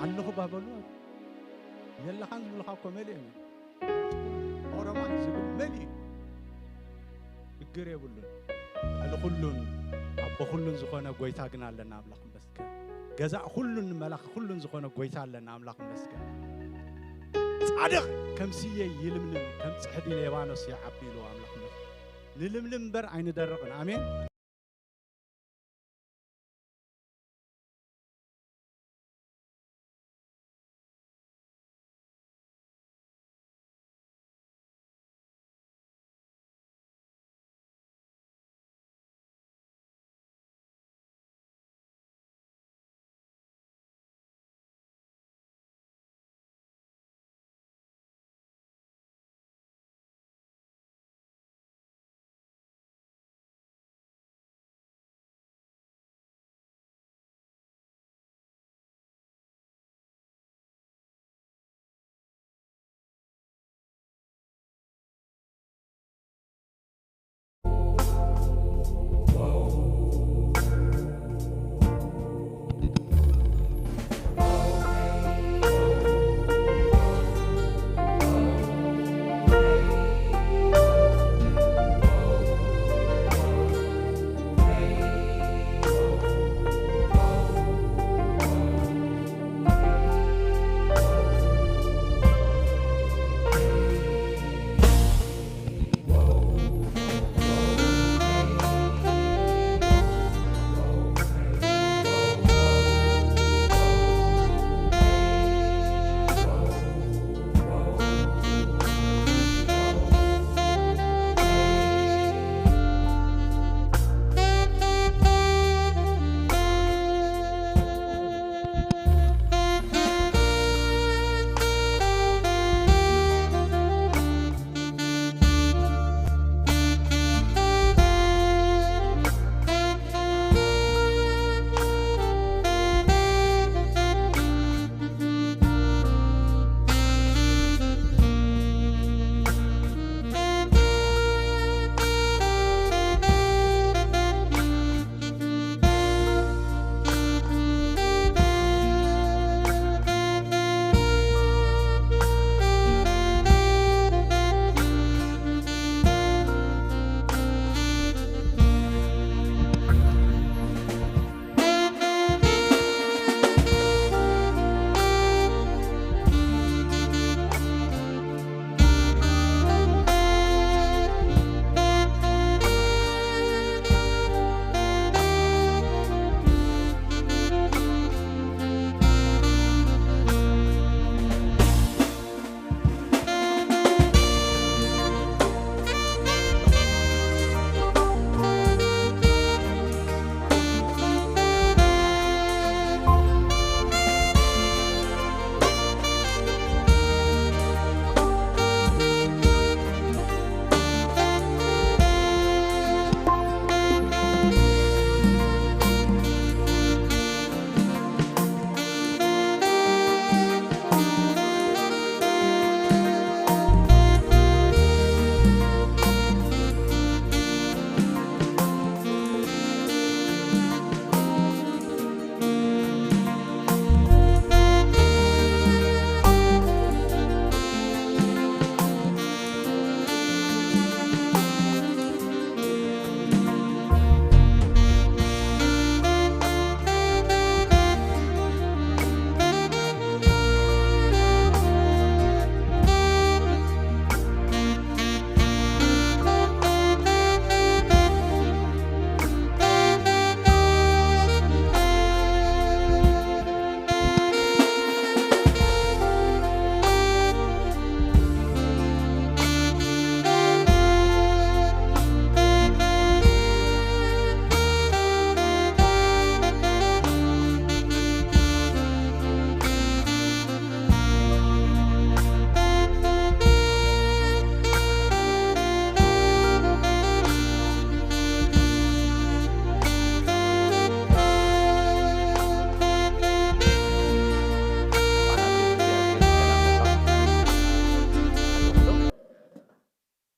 ኣለኹ ባበሉ የለኻን ዝብልኻ እኮ መሊኦም እዮም። ኦሮማይ ዝብል መሊኡ እዩ። እግር የብሉን። ልዕሊ ኩሉን ኣቦ ኩሉን ዝኾነ ጎይታ ግን ኣለና፣ ኣምላኽ ይመስገን። ገዛእ ኩሉን መላኺ ኩሉን ዝኾነ ጎይታ ኣለና፣ ኣምላኽ ይመስገን። ጻድቕ ከም ስየ ይልምልም፣ ከም ጽሕዲ ሌባኖስ ይዓቢ ኢሉ ኣምላኽ ይመስገን። ንልምልም እምበር ኣይንደርቕን። ኣሜን።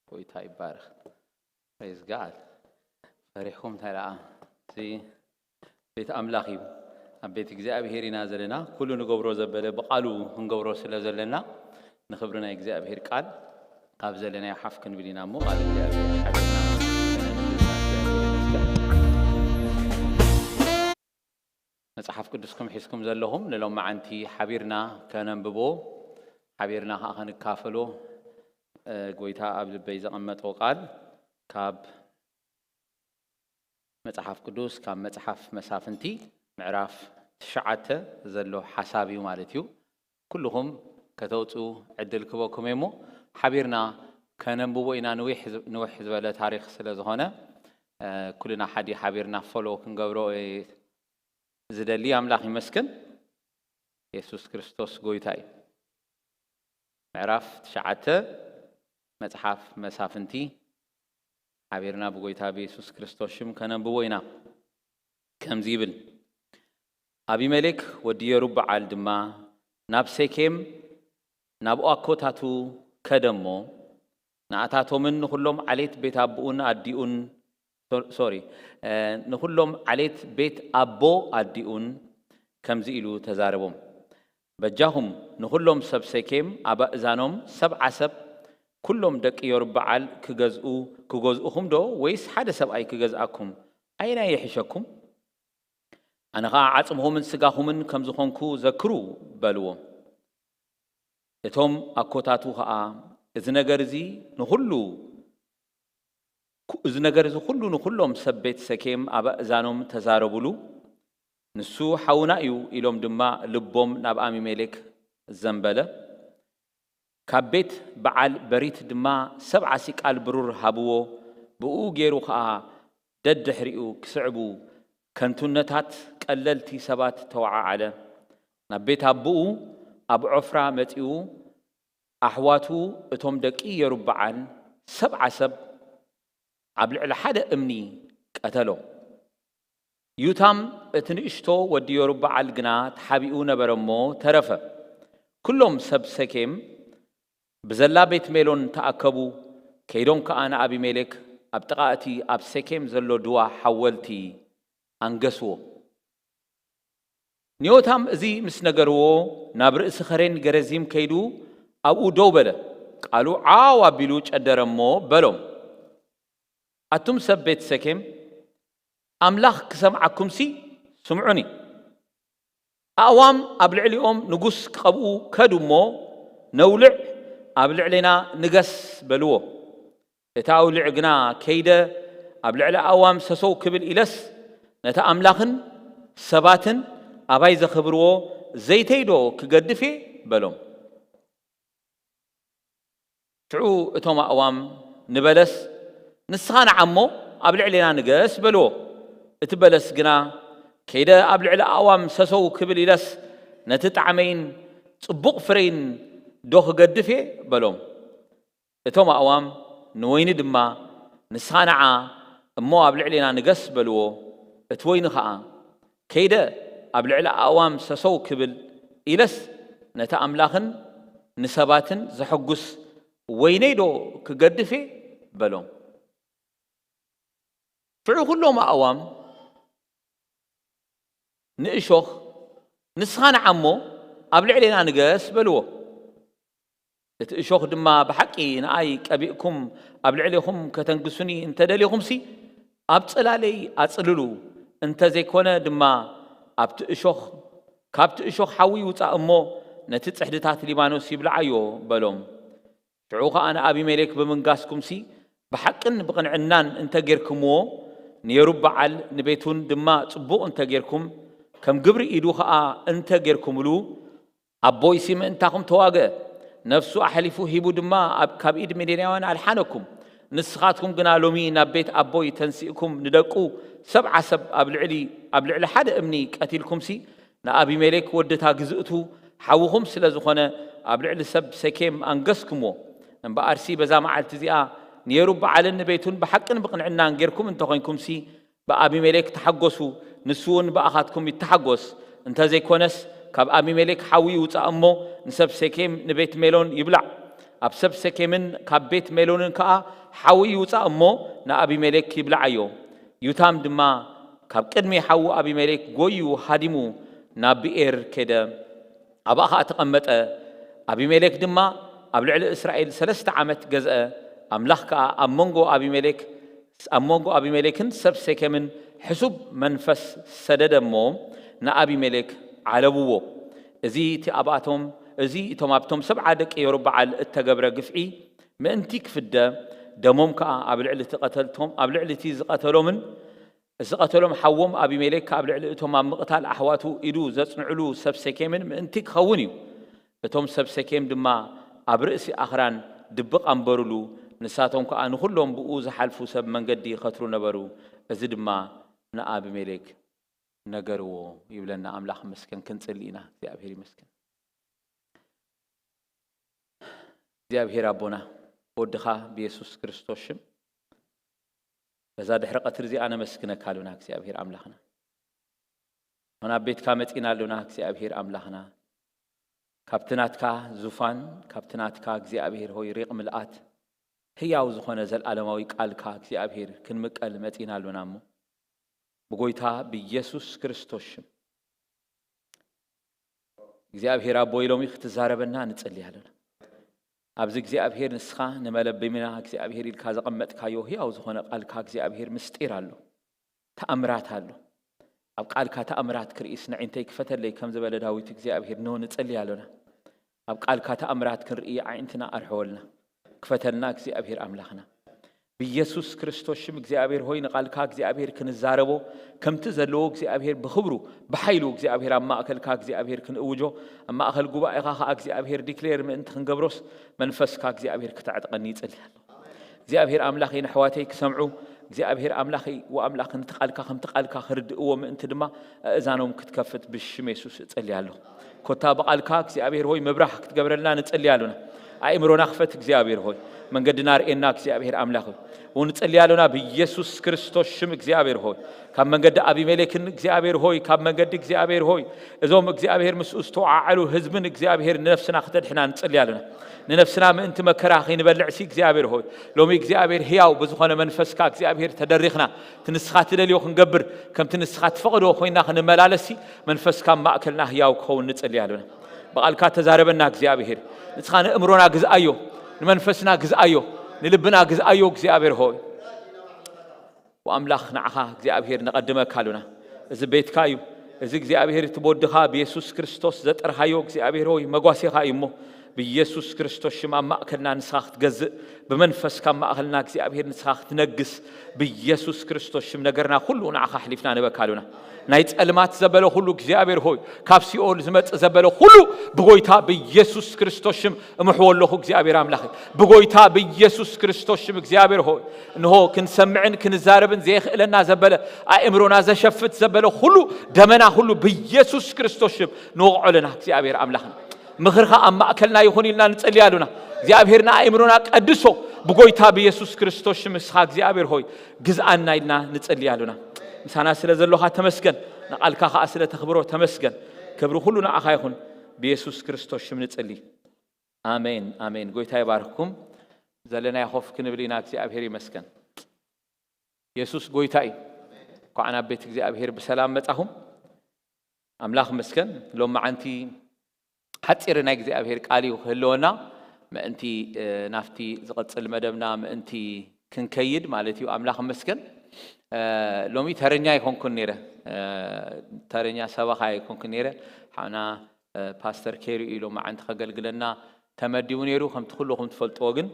ጎይታ ይባረኽ። Praise God። ፈሪሕኩም እንታይ ደኣ? እዚ ቤት ኣምላኽ እዩ። ኣብ ቤት እግዚኣብሔር ኢና ዘለና። ኩሉ ንገብሮ ዘበለ ብቓሉ ክንገብሮ ስለ ዘለና፣ ንኽብሪ ናይ እግዚኣብሔር ቃል ካብ ዘለናዮ ሓፍ ክንብል ኢና እሞ፣ ቃል እግዚኣብሔር ሓቢርና ከነንብብ ኢና። እግዚኣብሔር ይመስገን። መጽሓፍ ቅዱስኩም ሒዝኩም ዘለኹም ንሎማዓንቲ ሓቢርና ከነንብቦ፣ ሓቢርና ከኣ ክንካፈሎ፣ እ፣ ጎይታ ኣብ ልበይ ዘቐመጦ ቃል ካብ መጽሓፍ ቅዱስ፣ ካብ መጽሓፍ መሳፍንቲ ምዕራፍ ትሽዓተ ዘሎ ሓሳብ እዩ ማለት እዩ። ኩልኹም ከተውጽኡ ዕድል ክበኩም እየ እሞ፣ ሓቢርና ከነንብቦ ኢና። ንዊሕ ዝ-፣ ንውሕ ዝበለ ታሪኽ ስለ ዝኾነ፣ እ፣ ኩልና ሓዲ ሓቢርና ፎሎ ክንገብሮ እየ ዝደሊ። ኣምላኽ ይመስገን። የሱስ ክርስቶስ ጎይታ እዩ። ምዕራፍ ትሽዓተ መጽሓፍ መሳፍንቲ ሓቢርና ብጎይታ ብየሱስ ክርስቶስ ሽም ከነንብቦ ኢና። ከምዚ ይብል፣ ኣቢመሌክ ወዲ የሩብዓል ድማ ናብ ሴኬም ናብ ኣኮታቱ ከደ እሞ፣ ንኣታቶምን ንኹሎም ዓሌት ቤት ኣቦኡን ኣዲኡን፣ ሶ-፣ ሶሪ፣ እ፣ ንኹሎም ዓሌት ቤት ኣቦ ኣዲኡን ከምዚ ኢሉ ተዛረቦም፣ በጃኹም ንኹሎም ሰብ ሴኬም ኣባእዛኖም ሰብዓ ሰብ፣ ኩሎም ደቂ የሩብዓል ክገዝኡ፣ ክገዝኡኹም ዶ ወይስ ሓደ ሰብኣይ ክገዝኣኩም? ኣየናይ ይሕሸኩም? ኣነ ኸኣ ዓጽምኹምን ስጋኹምን ከም ዝኾንኩ ዘክሩ በልዎ። እቶም ኣኮታቱ ኸኣ፣ እዚ ነገር እዚ ንኹሉ፣ ኩ-፣ እዚ ነገር እዚ ኩሉ ንኹሎም ሰብ ቤት ሰኬም ኣብ ኣእዛኖም ተዛረቡሉ። ንሱ ሓውና እዩ ኢሎም ድማ ልቦም ናብ ኣቢሜሌክ ዘንበለ። ካብ ቤት በዓል በሪት ድማ ሰብዓ ሲቃል ብሩር ሃብዎ። ብኡ ገይሩ ኸኣ ደድሕሪኡ ክስዕቡ ከንቱነታት ቀለልቲ ሰባት ተወዓዓለ። ናብ ቤት ኣቦኡ ኣብ ዖፍራ መጺኡ፣ ኣሕዋቱ እቶም ደቂ የሩብዓል ሰብዓ ሰብ ኣብ ልዕሊ ሓደ እምኒ ቀተሎም። ዩታም እቲ ንእሽቶ ወዲ የሩብዓል ግና ተሓቢኡ ነበረ እሞ ተረፈ። ኩሎም ሰብ ሰኬም ብዘላ ቤት ሜሎን ተኣከቡ። ከይዶም ከኣ ንኣቢሜሌክ ኣብ ጥቓ እቲ ኣብ ሰኬም ዘሎ ድዋ ሓወልቲ ኣንገስዎ። ንዮታም እዚ ምስ ነገርዎ፣ ናብ ርእሲ ኸሬን ገረዚም ከይዱ ኣብኡ ደው በለ። ቃሉ ዓው ኣቢሉ ጨደረ እሞ በሎም፣ ኣቱም ሰብ ቤት ሰኬም፣ ኣምላኽ ክሰምዓኩምሲ ስምዑኒ። ኣእዋም ኣብ ልዕሊኦም ንጉስ ክቐብኡ ከዱ እሞ፣ ነውልዕ፣ ኣብ ልዕሌና ንገስ በልዎ። እቲ ኣውልዕ ግና ከይደ ኣብ ልዕሊ ኣእዋም ሰሰው ክብል ኢለስ፣ ነቲ ኣምላኽን ሰባትን ኣባይ ዘኽብርዎ ዘይተይ ዶ ክገድፍ እየ? በሎም። ሽዑ እቶም ኣእዋም ንበለስ፣ ንስኻ ንዓ እሞ ኣብ ልዕሌና ንገስ በልዎ። እቲ በለስ ግና፣ ከይደ ኣብ ልዕሊ ኣእዋም ሰሰው ክብል ኢለስ፣ ነቲ ጣዕመይን ጽቡቕ ፍረይን ዶ ክገድፍ እየ? በሎም። እቶም ኣእዋም ንወይኒ ድማ፣ ንስኻ ንዓ እሞ ኣብ ልዕሌና ንገስ በልዎ። እቲ ወይኒ ኸኣ፣ ከይደ ኣብ ልዕሊ ኣእዋም ሰሰው ክብል ኢለስ፣ ነቲ ኣምላኽን ንሰባትን ዘሐጉስ ወይነይ ዶ ክገድፍ እየ? በሎም። ሽዑ ኩሎም ኣእዋም ንእሾኽ፣ ንስኻ ንዓ እሞ ኣብ ልዕሌና ንገስ በልዎ። እቲ እሾኽ ድማ፣ ብሓቂ ንኣይ ቀቢእኩም ኣብ ልዕሌኹም ከተንግሱኒ እንተ ደሊኹምሲ፣ ኣብ ጽላለይ ኣጽልሉ፣ እንተ ዘይኮነ ድማ ኣብቲ እሾኽ፣ ካብቲ እሾኽ ሓዊ ይውጻእ እሞ፣ ነቲ ጽሕድታት ሊባኖስ ይብልዓዮ በሎም። ሽዑ ኸኣ ንኣቢሜሌክ፣ ብምንጋስኩምሲ ብሓቅን ብቕንዕናን እንተ ጌርኩምዎ፣ ንየሩብዓል ንቤቱን ድማ ጽቡቕ እንተ ጌርኩም፣ ከም ግብሪ ኢዱ ኸኣ እንተ ጌርኩምሉ፣ ኣቦይሲ ምእንታኹም ተዋግአ፣ ነፍሱ ኣሕሊፉ ሂቡ ድማ ኣብ፣ ካብ ኢድ ሚድያናውያን ኣድሓነኩም። ንስኻትኩም ግና ሎሚ ናብ ቤት ኣቦይ ተንሲእኩም ንደቁ ሰብዓ ሰብ ኣብ ልዕሊ፣ ኣብ ልዕሊ ሓደ እምኒ ቀቲልኩምሲ፣ ንኣቢሜሌክ ወዲ እታ ግዝእቱ ሓውኹም ስለ ዝኾነ፣ ኣብ ልዕሊ ሰብ ሰኬም ኣንገስኩምዎ። እምበኣርሲ በዛ መዓልቲ እዚኣ ንየሩብዓልን ንቤቱን ብሓቅን ብቕንዕናን ጌርኩም እንተኾይንኩምሲ፣ ብኣቢሜሌክ ተሓጎሱ፣ ንሱ እውን ብኣኻትኩም ይተሓጎስ። እንተ ዘይኮነስ፣ ካብ ኣቢሜሌክ ሓዊ ይውጻእ እሞ፣ ንሰብ ሰኬም ንቤት ሜሎን ይብላዕ። ኣብ ሰብ ሰኬምን ካብ ቤት ሜሎንን ከኣ ሓዊ ይውጻእ እሞ፣ ንኣቢሜሌክ ይብልዓዮ። ዩታም ድማ ካብ ቅድሚ ሓዉ ኣቢሜሌክ ጎዩ ሃዲሙ፣ ናብ ብኤር ከደ፣ ኣብኣ ኸኣ ተቐመጠ። ኣቢሜሌክ ድማ ኣብ ልዕሊ እስራኤል ሰለስተ ዓመት ገዝአ። ኣምላኽ ከኣ ኣብ መንጎ ኣቢሜሌክ፣ ኣብ መንጎ ኣቢሜሌክን ሰብ ሴኬምን ሕሱብ መንፈስ ሰደደ እሞ፣ ንኣቢሜሌክ ዓለብዎ። እዚ እቲ ኣብኣቶም፣ እዚ እቶም ኣብቶም ሰብዓ ደቂ የሩበዓል እተገብረ ግፍዒ ምእንቲ ክፍደ፣ ደሞም ከኣ ኣብ ልዕሊ እቲ ቀተልቶም፣ ኣብ ልዕሊ እቲ ዝቐተሎምን ዝቐተሎም ሓዎም ኣቢሜሌክ ኣብ ልዕሊ እቶም ኣብ ምቕታል ኣሕዋቱ ኢዱ ዘጽንዕሉ ሰብ ሴኬምን ምእንቲ ክኸውን እዩ። እቶም ሰብ ሴኬም ድማ ኣብ ርእሲ ኣኽራን ድብቕ ኣንበሩሉ፣ ንሳቶም ከኣ ንኹሎም ብኡ ዝሓልፉ ሰብ መንገዲ ይኸትሩ ነበሩ። እዚ ድማ ንኣቢሜሌክ ነገርዎ ይብለና። ኣምላኽ ይመስገን። ክንጽሊ ኢና። እግዚኣብሔር ይመስገን። እግዚኣብሔር ኣቦና፣ ብወድኻ ብየሱስ ክርስቶስ ሽም፣ በዛ ድሕሪ ቀትሪ እዚኣ ነመስግነካ ኣሉና እግዚኣብሔር ኣምላኽና። ሆን ኣብ ቤትካ መጺና ኣሉና እግዚኣብሔር ኣምላኽና። ካብቲ ናትካ ዙፋን፣ ካብቲ ናትካ እግዚኣብሔር ሆይ ሪቕ ምልኣት፣ ህያው ዝኾነ ዘልኣለማዊ ቃልካ እግዚኣብሔር ክንምቀል መጺና ኣሉና እሞ፣ ብጎይታ ብየሱስ ክርስቶስ ሽም፣ እግዚኣብሔር ኣቦይ ሎሚ ክትዛረበና ንጽሊ ኣሉና። ኣብዚ እግዚኣብሔር ንስኻ ንመለብምና እግዚኣብሔር ኢልካ ዘቐመጥካዮ ህያው ዝኾነ ቃልካ እግዚኣብሔር ምስጢር ኣሎ፣ ተኣምራት ኣሎ። ኣብ ቃልካ ተኣምራት ክርእይስ ንዕንተይ ክፈተለይ ከም ዝበለ ዳዊት እግዚኣብሔር ኖ ንጽሊ ኣሉና። ኣብ ቃልካ ተኣምራት ክንርኢ ኣዒንትና ኣርሕወልና። ክፈተልና እግዚኣብሔር ኣምላኽና። ብየሱስ ክርስቶስ ሽም እግዚኣብሔር ሆይ ንቓልካ እግዚኣብሔር ክንዛረቦ፣ ከምቲ ዘለዎ እግዚኣብሔር ብኽብሩ ብሓይሉ እግዚኣብሔር ኣብ ማእከልካ እግዚኣብሔር ክንእውጆ፣ ኣብ ማእከል ጉባኤኻ ኸኣ እግዚኣብሔር ዲክሌር ምእንቲ ክንገብሮስ መንፈስካ እግዚኣብሔር ክተዕጥቀኒ ይጽሊ ኣለኹ። እግዚኣብሔር ኣምላኸይ ንኣሕዋተይ ክሰምዑ፣ እግዚኣብሔር ኣምላኸይ ወኣምላኽ ነቲ ቃልካ ከምቲ ቃልካ ክርድእዎ ምእንቲ ድማ ኣእዛኖም ክትከፍት ብሽም የሱስ እጸሊ ኣለኹ። ኮታ ብቓልካ እግዚኣብሔር ሆይ ምብራህ ክትገብረልና ንጸሊ ኣሉና። ኣእምሮና ክፈት እግዚኣብሔር ሆይ፣ መንገድና ርእየና እግዚኣብሔር ኣምላኽ ሆይ። እውን ንጸሊ ኣሉና ብየሱስ ክርስቶስ ሽም እግዚኣብሔር ሆይ፣ ካብ መንገዲ ኣቢሜሌክን እግዚኣብሔር ሆይ፣ ካብ መንገዲ እግዚኣብሔር ሆይ፣ እዞም እግዚኣብሔር ምስኡ ዝተወዓዓሉ ህዝብን እግዚኣብሔር ንነፍስና ክተድሕና ንጸሊ ኣሉና። ንነፍስና ምእንቲ መከራ ከይንበልዕሲ እግዚኣብሔር ሆይ፣ ሎሚ እግዚኣብሔር ህያው ብዝኾነ መንፈስካ እግዚኣብሔር ተደሪኽና፣ እቲ ንስኻ ትደልዮ ክንገብር፣ ከምቲ ንስኻ ትፈቕዶ ኮይና ክንመላለስሲ መንፈስካ ኣብ ማእከልና ህያው ክኸውን ንጸሊ ኣሉና። ብቓልካ ተዛረበና እግዚኣብሔር። ንስኻ ንእምሮና ግዝኣዮ፣ ንመንፈስና ግዝኣዮ፣ ንልብና ግዝኣዮ እግዚኣብሔር ሆይ። ወኣምላኽ ንዓኻ እግዚኣብሔር ነቐድመካ ኣሉና። እዚ ቤትካ እዩ። እዚ እግዚኣብሔር እቲ ብወድኻ ብየሱስ ክርስቶስ ዘጠርኻዮ እግዚኣብሔር ሆይ መጓሴኻ እዩ እሞ፣ ብየሱስ ክርስቶስ ሽም ኣብ ማእከልና ንስኻ ክትገዝእ፣ ብመንፈስካ ኣብ ማእከልና እግዚኣብሔር ንስኻ ክትነግስ፣ ብየሱስ ክርስቶስ ሽም ነገርና ኩሉ ንዓኻ ኣሕሊፍና ንበካ ኣሉና። ናይ ጸልማት ዘበለ ኩሉ እግዚኣብሔር ሆይ፣ ካብ ሲኦል ዝመጽእ ዘበለ ኩሉ ብጎይታ ብየሱስ ክርስቶስ ሽም እምሕዎ ኣለኹ እግዚኣብሔር ኣምላኸይ። ብጎይታ ብየሱስ ክርስቶስ ሽም እግዚኣብሔር ሆይ፣ እንሆ ክንሰምዕን ክንዛረብን ዘየኽእለና ዘበለ፣ ኣእምሮና ዘሸፍት ዘበለ ኩሉ፣ ደመና ኩሉ ብየሱስ ክርስቶስ ሽም ንወቕዖ ኣለና እግዚኣብሔር ኣምላኽና። ምኽርኻ ኣብ ማእከልና ይኹን ኢልና ንጸሊ ኣሉና። እግዚኣብሔር ንኣእምሮና ቀድሶ፣ ብጎይታ ብየሱስ ክርስቶስ ሽም ንስኻ እግዚኣብሔር ሆይ ግዝኣና ኢልና ንጸሊ ኣሉና። ምሳና ስለ ዘሎኻ ተመስገን፣ ንቓልካ ኸኣ ስለ ተኽብሮ ተመስገን። ክብሪ ኩሉ ንዓኻ ይኹን፣ ብየሱስ ክርስቶስ ሽም ንጸሊ። ኣሜን፣ ኣሜን። ጎይታ ይባርክኩም። ዘለናዮ ኮፍ ክንብል ኢና። እግዚኣብሔር ይመስገን። የሱስ ጎይታ እዩ። እንኳዕ ናብ ቤት እግዚኣብሔር ብሰላም መጻኹም። ኣምላኽ ይመስገን። ሎም መዓንቲ ሓጺር ናይ እግዚኣብሔር ቃል እዩ ክህልወና። ምእንቲ፣ እ፣ ናብቲ ዝቕጽል መደብና ምእንቲ ክንከይድ ማለት እዩ። ኣምላኽ ይመስገን። እ፣ ሎሚ ተረኛ ኣይኮንኩን ነይረ። እ፣ ተረኛ ሰበኻ ኣይኮንኩን ነይረ። ሓና፣ እ፣ ፓስተር ኬሪ እዩ ሎም መዓንቲ ከገልግለና ተመዲቡ ነይሩ። ከምቲ ኩልኹም ትፈልጥዎ ግን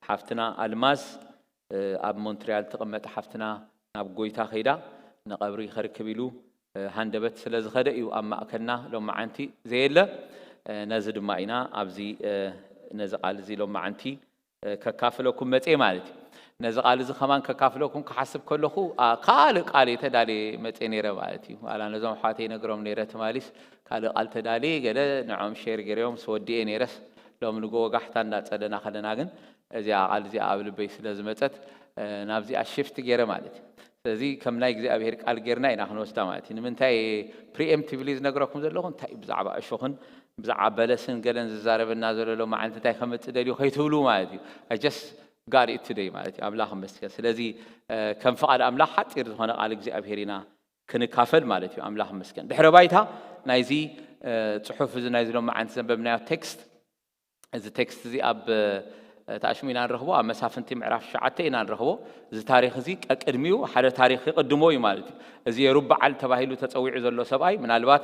ሓፍትና ኣልማዝ፣ እ፣ ኣብ ሞንትሪያል ትቕመጥ ሓፍትና ናብ ጎይታ ከይዳ ንቐብሪ ከርክብ ኢሉ፣ እ፣ ሃንደበት ስለ ዝኸደ እዩ ኣብ ማእከልና ሎም መዓንቲ ዘየለ። እ፣ ነዚ ድማ ኢና ኣብዚ፣ እ፣ ነዚ ቃል እዚ ሎም መዓንቲ፣ እ፣ ከካፍለኩም መጽየ ማለት እዩ። ነዚ ቃል እዚ ከማን ከካፍለኩም ክሓስብ ከለኹ፣ ኣ፣ ካልእ ቃል እየ ተዳልየ መጽየ ነይረ ማለት እዩ። ዋላ ነዞም ኣሕዋተይ ነግሮም ነይረ፣ ትማሊስ ካልእ ቃል ተዳልየ ገለ ንዖም ሼር ገይረዮም ምስ ወዲኤ ነይረስ፣ ሎም ንጎ ወጋሕታ እንዳጸለና ከለና ግን እዚኣ ቃል እዚኣ ኣብ ልበይ ስለ ዝመጸት፣ እ፣ ናብዚኣ ሽፍት ገይረ ማለት እዩ። ስለዚ ከም ናይ እግዚኣብሔር ቃል ጌርና ኢና ክንወስዳ ማለት እዩ። ንምንታይ ፕሪኤምፕቲቭሊ ዝነግረኩም ዘለኹ፣ እንታይ እዩ ብዛዕባ እሾኽን ብዛዕባ በለስን ገለን ዝዛረበና ዘሎ ሎም መዓልቲ እንታይ ከመጽእ ደልዩ ከይትብሉ ማለት እዩ። I just got it today ማለት እዩ። ኣምላኽ ይመስገን። ስለዚ፣ እ፣ ከም ፍቓድ ኣምላኽ ሓጺር ዝኾነ ቃል እግዚኣብሔር ኢና ክንካፈል ማለት እዩ። ኣምላኽ ይመስገን። ድሕረ ባይታ ናይዚ ጽሑፍ እዚ ናይዚ ሎማዓንቲ ዘንበብናዮ ቴክስት እዚ ቴክስት እዚ ኣብ ተኣሽሙ ኢና ንረኽቦ ኣብ መሳፍንቲ ምዕራፍ ሸዓተ ኢና ንረኽቦ። እዚ ታሪኽ እዚ ቀቅድሚኡ ሓደ ታሪኽ ይቕድሞ እዩ ማለት እዩ። እዚ የሩበዓል ተባሂሉ ተፀዊዑ ዘሎ ሰብኣይ ምናልባት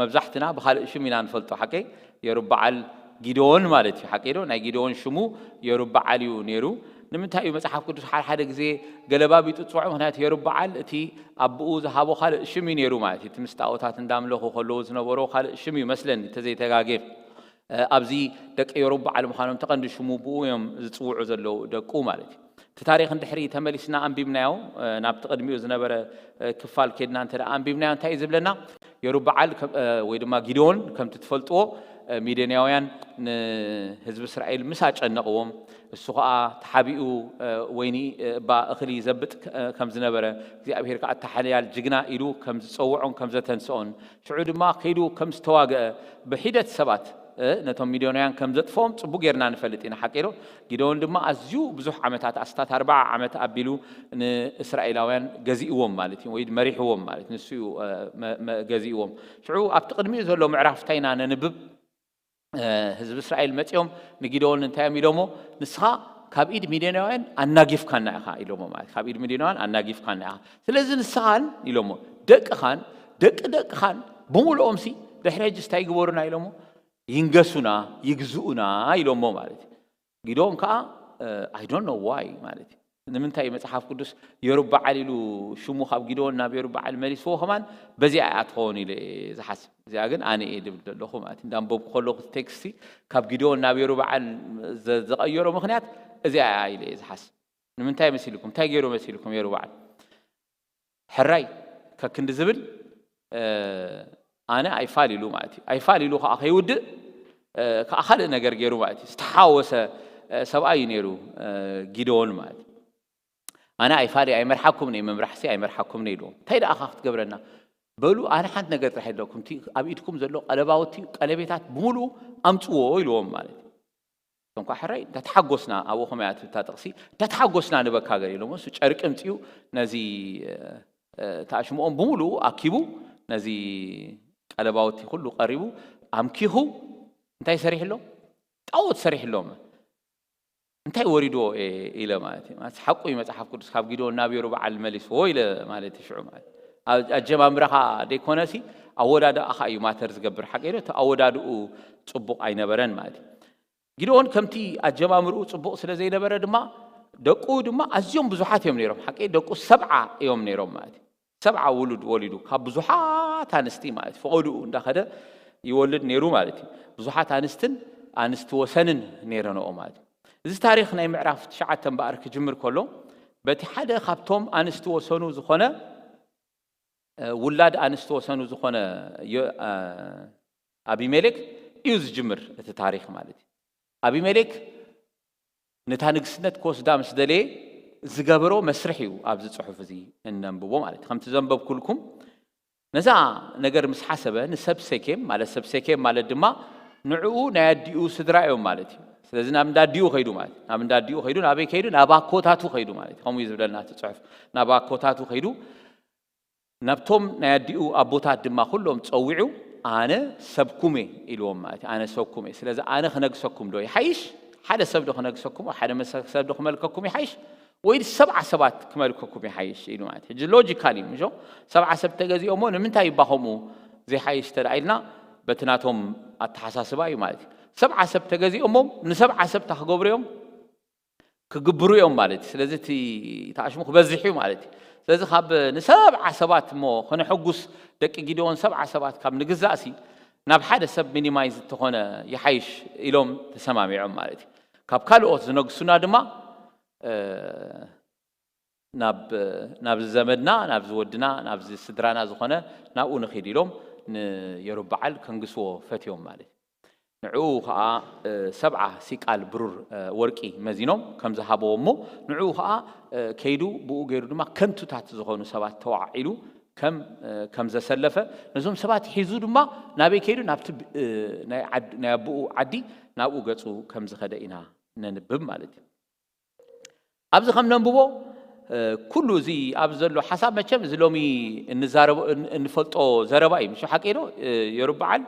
መብዛሕትና ብካልእ ሽም ኢና ንፈልጦ ሓቀይ? የሩበዓል ጊደዎን ማለት እዩ ሓቀይ ዶ? ናይ ጊደዎን ሽሙ የሩበዓል እዩ ነይሩ። ንምንታይ እዩ መፅሓፍ ቅዱስ ሓደ ሓደ ግዜ ገለባቢጡ ዝፅውዖ? ምክንያቱ የሩበዓል እቲ ኣቦኡ ዝሃቦ ካልእ ሽም እዩ ነይሩ ማለት እዩ። እቲ ምስ ጣዖታት እንዳምለኹ ከለዉ ዝነበሮ ካልእ ሽም እዩ መስለኒ እንተዘይተጋጌ። ኣብዚ ደቂ የሩበዓል ምዃኖም ተቐንዲ ሽሙ ብኡ እዮም ዝፅውዑ ዘለዉ ደቁ ማለት እዩ። እቲ ታሪኽ እንድሕሪ ተመሊስና ኣንቢብናዮ ናብቲ ቅድሚኡ ዝነበረ ክፋል ኬድና እንተ ኣንቢብናዮ እንታይ እዩ ዝብለና? የሩበዓል ወይ ድማ ጊድዮን ከምቲ ትፈልጥዎ ሚድያናውያን ንህዝቢ እስራኤል ምስ ኣጨነቕዎም እሱ ከዓ ተሓቢኡ ወይኒ እባ እኽሊ ዘብጥ ከም ዝነበረ እግዚኣብሔር ከዓ ተሓያል ጅግና ኢሉ ከም ዝፀውዖን ከም ዘተንስኦን ሽዑ ድማ ከይዱ ከም ዝተዋግአ ብሒደት ሰባት ነቶም ሚድዮናውያን ከም ዘጥፍኦም ፅቡቅ ጌርና ንፈልጥ ኢና ሓቂዶ። ጊደዎን ድማ ኣዝዩ ብዙሕ ዓመታት ኣስታት ኣርባዓ ዓመት ኣቢሉ ንእስራኤላውያን ገዚእዎም ማለት እዩ ወይ መሪሕዎም ማለት ንሱ እዩ ገዚእዎም። ሽዑ ኣብቲ ቅድሚኡ ዘሎ ምዕራፍ እንታይ ኢና ነንብብ? ህዝቢ እስራኤል መፂኦም ንጊደዎን እንታይ እዮም ኢሎሞ? ንስኻ ካብ ኢድ ሚድዮናውያን ኣናጊፍካና ኢኻ ኢሎሞ ማለት ካብ ኢድ ሚድዮናውያን ኣናጊፍካና ኢኻ። ስለዚ ንስኻን ኢሎሞ ደቅኻን ደቂ ደቅኻን ብምልኦም ሲ ድሕሪ ሕጂ እንታይ ይግበሩና ኢሎሞ? ይንገሱና ይግዝኡና ኢሎሞ ማለት እዩ። ጊደዎን ከዓ I don't know why ማለት እዩ። ንምንታይ መፅሓፍ ቅዱስ የሩበዓል ኢሉ ሽሙ ካብ ጊደዎን ናብ የሩበዓል መሊስዎ ከማን በዚኣ እያ ትኸውን ኢለ ዝሓስብ። እዚኣ ግን ኣነ እየ ድብል ዘለኹ ማለት እንዳንበብኩ ከለኹ ቴክስቲ ካብ ጊደዎን ናብ የሩበዓል ዘ- ዘቐየሮ ምክንያት እዚኣ እያ ኢለ እየ ዝሓስብ። ንምንታይ መሲልኩም እንታይ ገይሩ መሲልኩም የሩበዓል? ሕራይ ከክንዲ ዝብል ኣነ ኣይፋል ኢሉ ማለት እዩ። ኣይፋል ኢሉ ከዓ ከይውድእ ከዓ ካልእ ነገር ገይሩ ማለት እዩ። ዝተሓወሰ ሰብኣይ እዩ ነይሩ ጊደዎን ማለት እዩ። ኣነ ኣይፋል ኣይመርሓኩም ነ መምራሕሲ ኣይመርሓኩም ነ ኢልዎም። እንታይ ደኣ ክትገብረና? በሉ ኣነ ሓንቲ ነገር ጥራሕ ኣለኩም እቲ ኣብ ኢድኩም ዘሎ ቀለባውቲ ቀለቤታት ብምሉኡ ኣምፅዎ ኢልዎም ማለት እዩ። እቶም ከዓ ሕራይ እንዳተሓጎስና ኣብኡ ከመይ ኣትብታ ጥቕሲ እንዳተሓጎስና ንበካ ገር ኢሎም እሱ ጨርቂ ምፅኡ ነዚ ተኣሽምኦም ብምሉኡ ኣኪቡ ነዚ ቀለባውቲ ኩሉ ቀሪቡ ኣምኪኹ እንታይ ሰሪሕሎም? ጣዖት ሰሪሕሎም። እንታይ ወሪድዎ ኢለ ማለት እዩ። ሓቁ እዩ መፅሓፍ ቅዱስ ካብ ጊደዎን ናብ የሩበዓል መሊስዎ ኢለ ማለት እዩ። ሽዑ ማለት ኣጀማምራኻ ደይኮነሲ ኣወዳድኣኻ እዩ ማተር ዝገብር ሓቂ ዶ? እቲ ኣወዳድኡ ፅቡቕ ኣይነበረን ማለት እዩ። ጊደዎን ከምቲ ኣጀማምርኡ ፅቡቕ ስለ ዘይነበረ ድማ ደቁ ድማ ኣዝዮም ብዙሓት እዮም ነይሮም። ሓቂ ደቁ ሰብዓ እዮም ነይሮም ማለት እዩ። ሰብዓ ውሉድ ወሊዱ ካብ ብዙሓት ኣንስቲ ማለት ፈቐድኡ እንዳኸደ ይወልድ ነይሩ ማለት እዩ። ብዙሓት ኣንስትን ኣንስቲ ወሰንን ነይረንኦ ማለት እዩ። እዚ ታሪኽ ናይ ምዕራፍ ትሽዓተ እምበኣር ክጅምር ከሎ በቲ ሓደ ካብቶም ኣንስቲ ወሰኑ ዝኾነ ውላድ ኣንስቲ ወሰኑ ዝኾነ ኣቢሜሌክ እዩ ዝጅምር እቲ ታሪኽ ማለት እዩ። ኣቢሜሌክ ነታ ንግስነት ክወስዳ ምስ ደለየ ዝገበሮ መስርሕ እዩ ኣብዚ ፅሑፍ እዚ እነንብቦ ማለት እዩ። ከምቲ ዘንበብኩልኩም ነዛ ነገር ምስ ሓሰበ ንሰብ ሴኬም ማለት ሰብ ሴኬም ማለት ድማ ንዕኡ ናይ ኣዲኡ ስድራ እዮም ማለት እዩ። ስለዚ ናብ እንዳ ኣዲኡ ከይዱ ማለት ናብ እንዳ ኣዲኡ ከይዱ ናበይ ከይዱ ናብ ኣኮታቱ ከይዱ ማለት እዩ። ከምኡ እዩ ዝብለና እቲ ፅሑፍ ናብ ኣኮታቱ ከይዱ ናብቶም ናይ ኣዲኡ ኣቦታት ድማ ኩሎም ፀዊዑ ኣነ ሰብኩም እየ ኢልዎም ማለት እዩ። ኣነ ሰብኩም እየ ስለዚ ኣነ ክነግሰኩም ዶ ይሓይሽ? ሓደ ሰብ ዶ ክነግሰኩም ሓደ ሰብ ዶ ክመልከኩም ይሓይሽ? ወይ ሰብዓ ሰባት ክመልከኩም ይሓይሽ ኢሉ ማለት ሕጂ ሎጂካል እዩ ምሾ ሰብዓ ሰብ ተገዚኦሞ ንምንታይ ይባ ከምኡ ዘይሓይሽ ተደኣ ኢልና በቲ ናቶም ኣተሓሳስባ እዩ ማለት እዩ። ሰብዓ ሰብ ተገዚኦሞም ንሰብዓ ሰብ ታክገብሩ እዮም ክግብሩ እዮም ማለት እዩ። ስለዚ እቲ ተኣሽሙ ክበዝሕ እዩ ማለት እዩ። ስለዚ ካብ ንሰብዓ ሰባት እሞ ከነሐጉስ ደቂ ጊደዎን ሰብዓ ሰባት ካብ ንግዛእሲ ናብ ሓደ ሰብ ሚኒማይዝ እንተኾነ ይሓይሽ ኢሎም ተሰማሚዖም ማለት እዩ። ካብ ካልኦት ዝነግሱና ድማ ናብ ናብዚ ዘመድና ናብዚ ወድና ናብዚ ስድራና ዝኾነ ናብኡ ንኺድ ኢሎም ንየሩበዓል ከንግስዎ ፈትዮም ማለት እዩ። ንዕኡ ከዓ ሰብዓ ሲቃል ብሩር ወርቂ መዚኖም ከም ዝሃበዎ እሞ ንዕኡ ከዓ ከይዱ ብኡ ገይሩ ድማ ከንቱታት ዝኾኑ ሰባት ተዋዒሉ ከም ከም ዘሰለፈ ነዞም ሰባት ሒዙ ድማ ናበይ ከይዱ ናብቲ ናይ ኣቦኡ ዓዲ ናብኡ ገፁ ከም ዝኸደ ኢና ነንብብ ማለት እዩ። ኣብዚ ከም ነንብቦ ኩሉ እዚ ኣብ ዘሎ ሓሳብ መቸም እዚ ሎሚ እንዛረቦ እንፈልጦ ዘረባ እዩ። ምሽ ሓቂ ዶ? የሩበዓል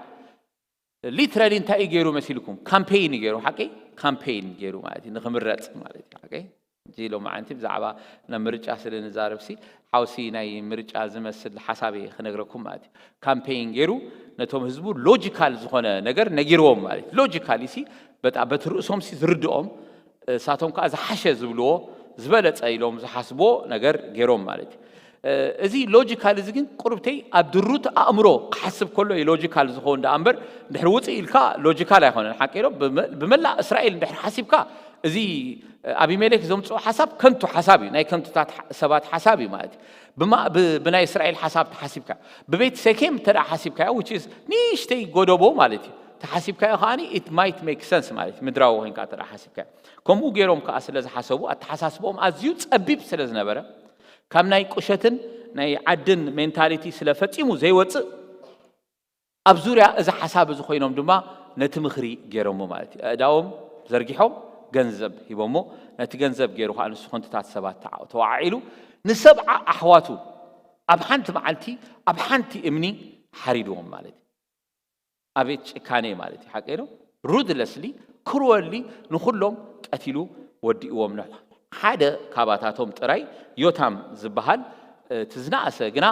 ሊትራሊ እንታይ እዩ ገይሩ መሲልኩም? ካምፔይን ገይሩ ሓቂ? ካምፔይን ገይሩ ማለት እዩ፣ ንክምረፅ ማለት እዩ። ሓቂ? እዚ ሎማዓንቲ ብዛዕባ ናብ ምርጫ ስለ ንዛረብሲ ሓውሲ ናይ ምርጫ ዝመስል ሓሳብ እየ ክነግረኩም ማለት እዩ። ካምፔይን ገይሩ ነቶም ህዝቡ ሎጂካል ዝኾነ ነገር ነጊርዎም ማለት እዩ። ሎጂካል ሲ በጣ በቲ ርእሶም ሲ ዝርድኦም እሳቶም ከዓ ዝሓሸ ዝብልዎ ዝበለፀ ኢሎም ዝሓስብዎ ነገር ገይሮም ማለት እዩ። እዚ ሎጂካል እዚ ግን ቁርብተይ ኣብ ድሩት ኣእምሮ ክሓስብ ከሎ እዩ ሎጂካል ዝኸውን ደኣ እምበር፣ ድሕሪ ውፅእ ኢልካ ሎጂካል ኣይኮነን። ሓቂ ኢሎም ብመላእ እስራኤል እንድሕር ሓሲብካ፣ እዚ ኣቢሜሌክ ዘምፅኦ ሓሳብ ከንቱ ሓሳብ እዩ፣ ናይ ከንቱታት ሰባት ሓሳብ እዩ ማለት እዩ። ብናይ እስራኤል ሓሳብ ተሓሲብካ፣ ብቤት ሴኬም እንተ ሓሲብካዮ፣ which is ንእሽተይ ጎደቦ ማለት እዩ፣ ተሓሲብካዮ ከዓኒ it might make sense ማለት እዩ፣ ምድራዊ ኮይንካ እንተ ሓሲብካዮ። ከምኡ ገይሮም ከዓ ስለ ዝሓሰቡ፣ ኣተሓሳስቦም ኣዝዩ ፀቢብ ስለ ዝነበረ፣ ካብ ናይ ቁሸትን ናይ ዓድን ሜንታሊቲ ስለ ፈፂሙ ዘይወፅእ፣ ኣብ ዙርያ እዚ ሓሳብ እዚ ኮይኖም ድማ ነቲ ምኽሪ ገይሮሞ ማለት እዩ። ኣእዳዎም ዘርጊሖም ገንዘብ ሂቦሞ፣ ነቲ ገንዘብ ገይሩ ከዓ ንሱ ከንቱታት ሰባት ተዓ- ተዋዓዒሉ ንሰብዓ ኣሕዋቱ ኣብ ሓንቲ መዓልቲ ኣብ ሓንቲ እምኒ ሓሪድዎም ማለት እዩ። ኣቤት ጭካኔ ማለት እዩ። ሓቂ ነው። ሩድለስሊ ክሩወሊ ንኹሎም ቀቲሉ ወዲእዎም። ንሕ ሓደ ካባታቶም ጥራይ ዮታም ዝበሃል እቲ ዝነኣሰ ግና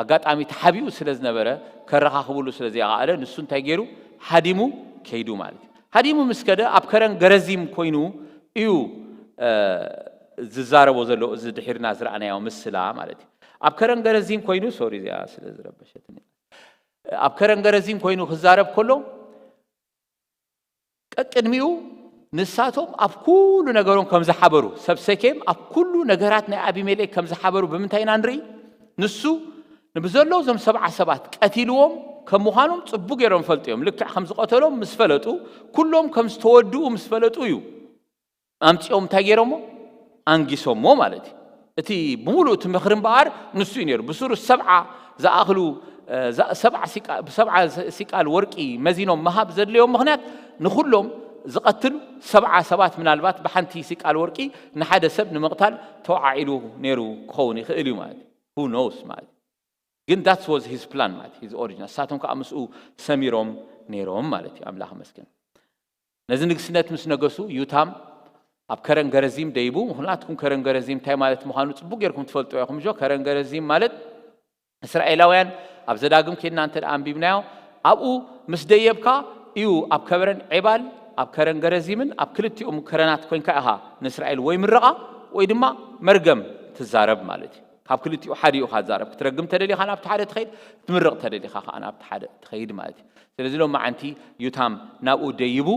ኣጋጣሚ ተሓቢኡ ስለ ዝነበረ ከረኻኽብሉ ስለ ዘይኣኣለ ንሱ እንታይ ገይሩ? ሃዲሙ ከይዱ ማለት እዩ። ሃዲሙ ምስ ከደ ኣብ ከረን ገረዚም ኮይኑ እዩ ዝዛረቦ ዘሎ፣ እዚ ድሒርና ዝረኣናዮ ምስላ ማለት እዩ። ኣብ ከረን ገረዚም ኮይኑ፣ ሶሪ እዚኣ ስለ ዝረበሸትኒ፣ ኣብ ከረን ገረዚም ኮይኑ ክዛረብ ከሎ ቀቅድሚኡ ንሳቶም ኣብ ኩሉ ነገሮም ከም ዝሓበሩ፣ ሰብ ሴኬም ኣብ ኩሉ ነገራት ናይ ኣቢሜሌክ ከም ዝሓበሩ ብምንታይ ኢና ንርኢ? ንሱ ንብዘሎ እዞም ሰብዓ ሰባት ቀቲልዎም ከም ምዃኖም ጽቡቅ ገይሮም ፈልጡ እዮም። ልክዕ ከም ዝቐተሎም ምስ ፈለጡ፣ ኩሎም ከም ዝተወድኡ ምስ ፈለጡ እዩ ኣምጺኦም እንታይ ገይሮሞ? ኣንጊሶሞ ማለት እዩ። እቲ ብምሉእ እቲ ምኽሪ እምበኣር ንሱ እዩ ነይሩ። ብስሩ ሰብዓ ዝኣኽሉ፣ ብሰብዓ ሲቃል ወርቂ መዚኖም ምሃብ ዘድለዮም ምኽንያት፣ ንኹሎም ዝቐትል ሰብዓ ሰባት ምናልባት ብሓንቲ ሲቃል ወርቂ ንሓደ ሰብ ንምቕታል ተዋዒሉ ነይሩ ክኸውን ይኽእል እዩ ማለት እዩ። Who knows ማለት እዩ። ግን that was his plan ማለት እዩ፣ his original። ንሳቶም ከዓ ምስኡ ሰሚሮም ነይሮም ማለት እዩ። ኣምላኽ ይመስገን። ነዚ ንግስነት ምስ ነገሱ ዩታም ኣብ ከረን ገረዚም ደይቡ። ምኽንያትኩም ከረን ገረዚም እንታይ ማለት ምዃኑ ጽቡቅ ጌርኩም ትፈልጡ ኢኹም። እጆ ከረን ገረዚም ማለት እስራኤላውያን ኣብ ዘዳግም ኬድና እንተ ደኣ ኣንቢብናዮ፣ ኣብኡ ምስ ደየብካ እዩ ኣብ ከበረን ዔባል ኣብ ከረን ገረዚምን ኣብ ክልቲኦም ከረናት ኮይንካ ኢኻ ንእስራኤል ወይ ምረቓ ወይ ድማ መርገም ትዛረብ ማለት እዩ። ካብ ክልቲኡ ሓደ እዩ ኻዛረብ ክትረግም ተደሊኻ ናብቲ ሓደ ትኸይድ ክትምርቕ ተደሊኻ ከዓ ናብቲ ሓደ ትኸይድ ማለት እዩ። ስለዚ ሎም መዓንቲ ዩታም ናብኡ ደይቡ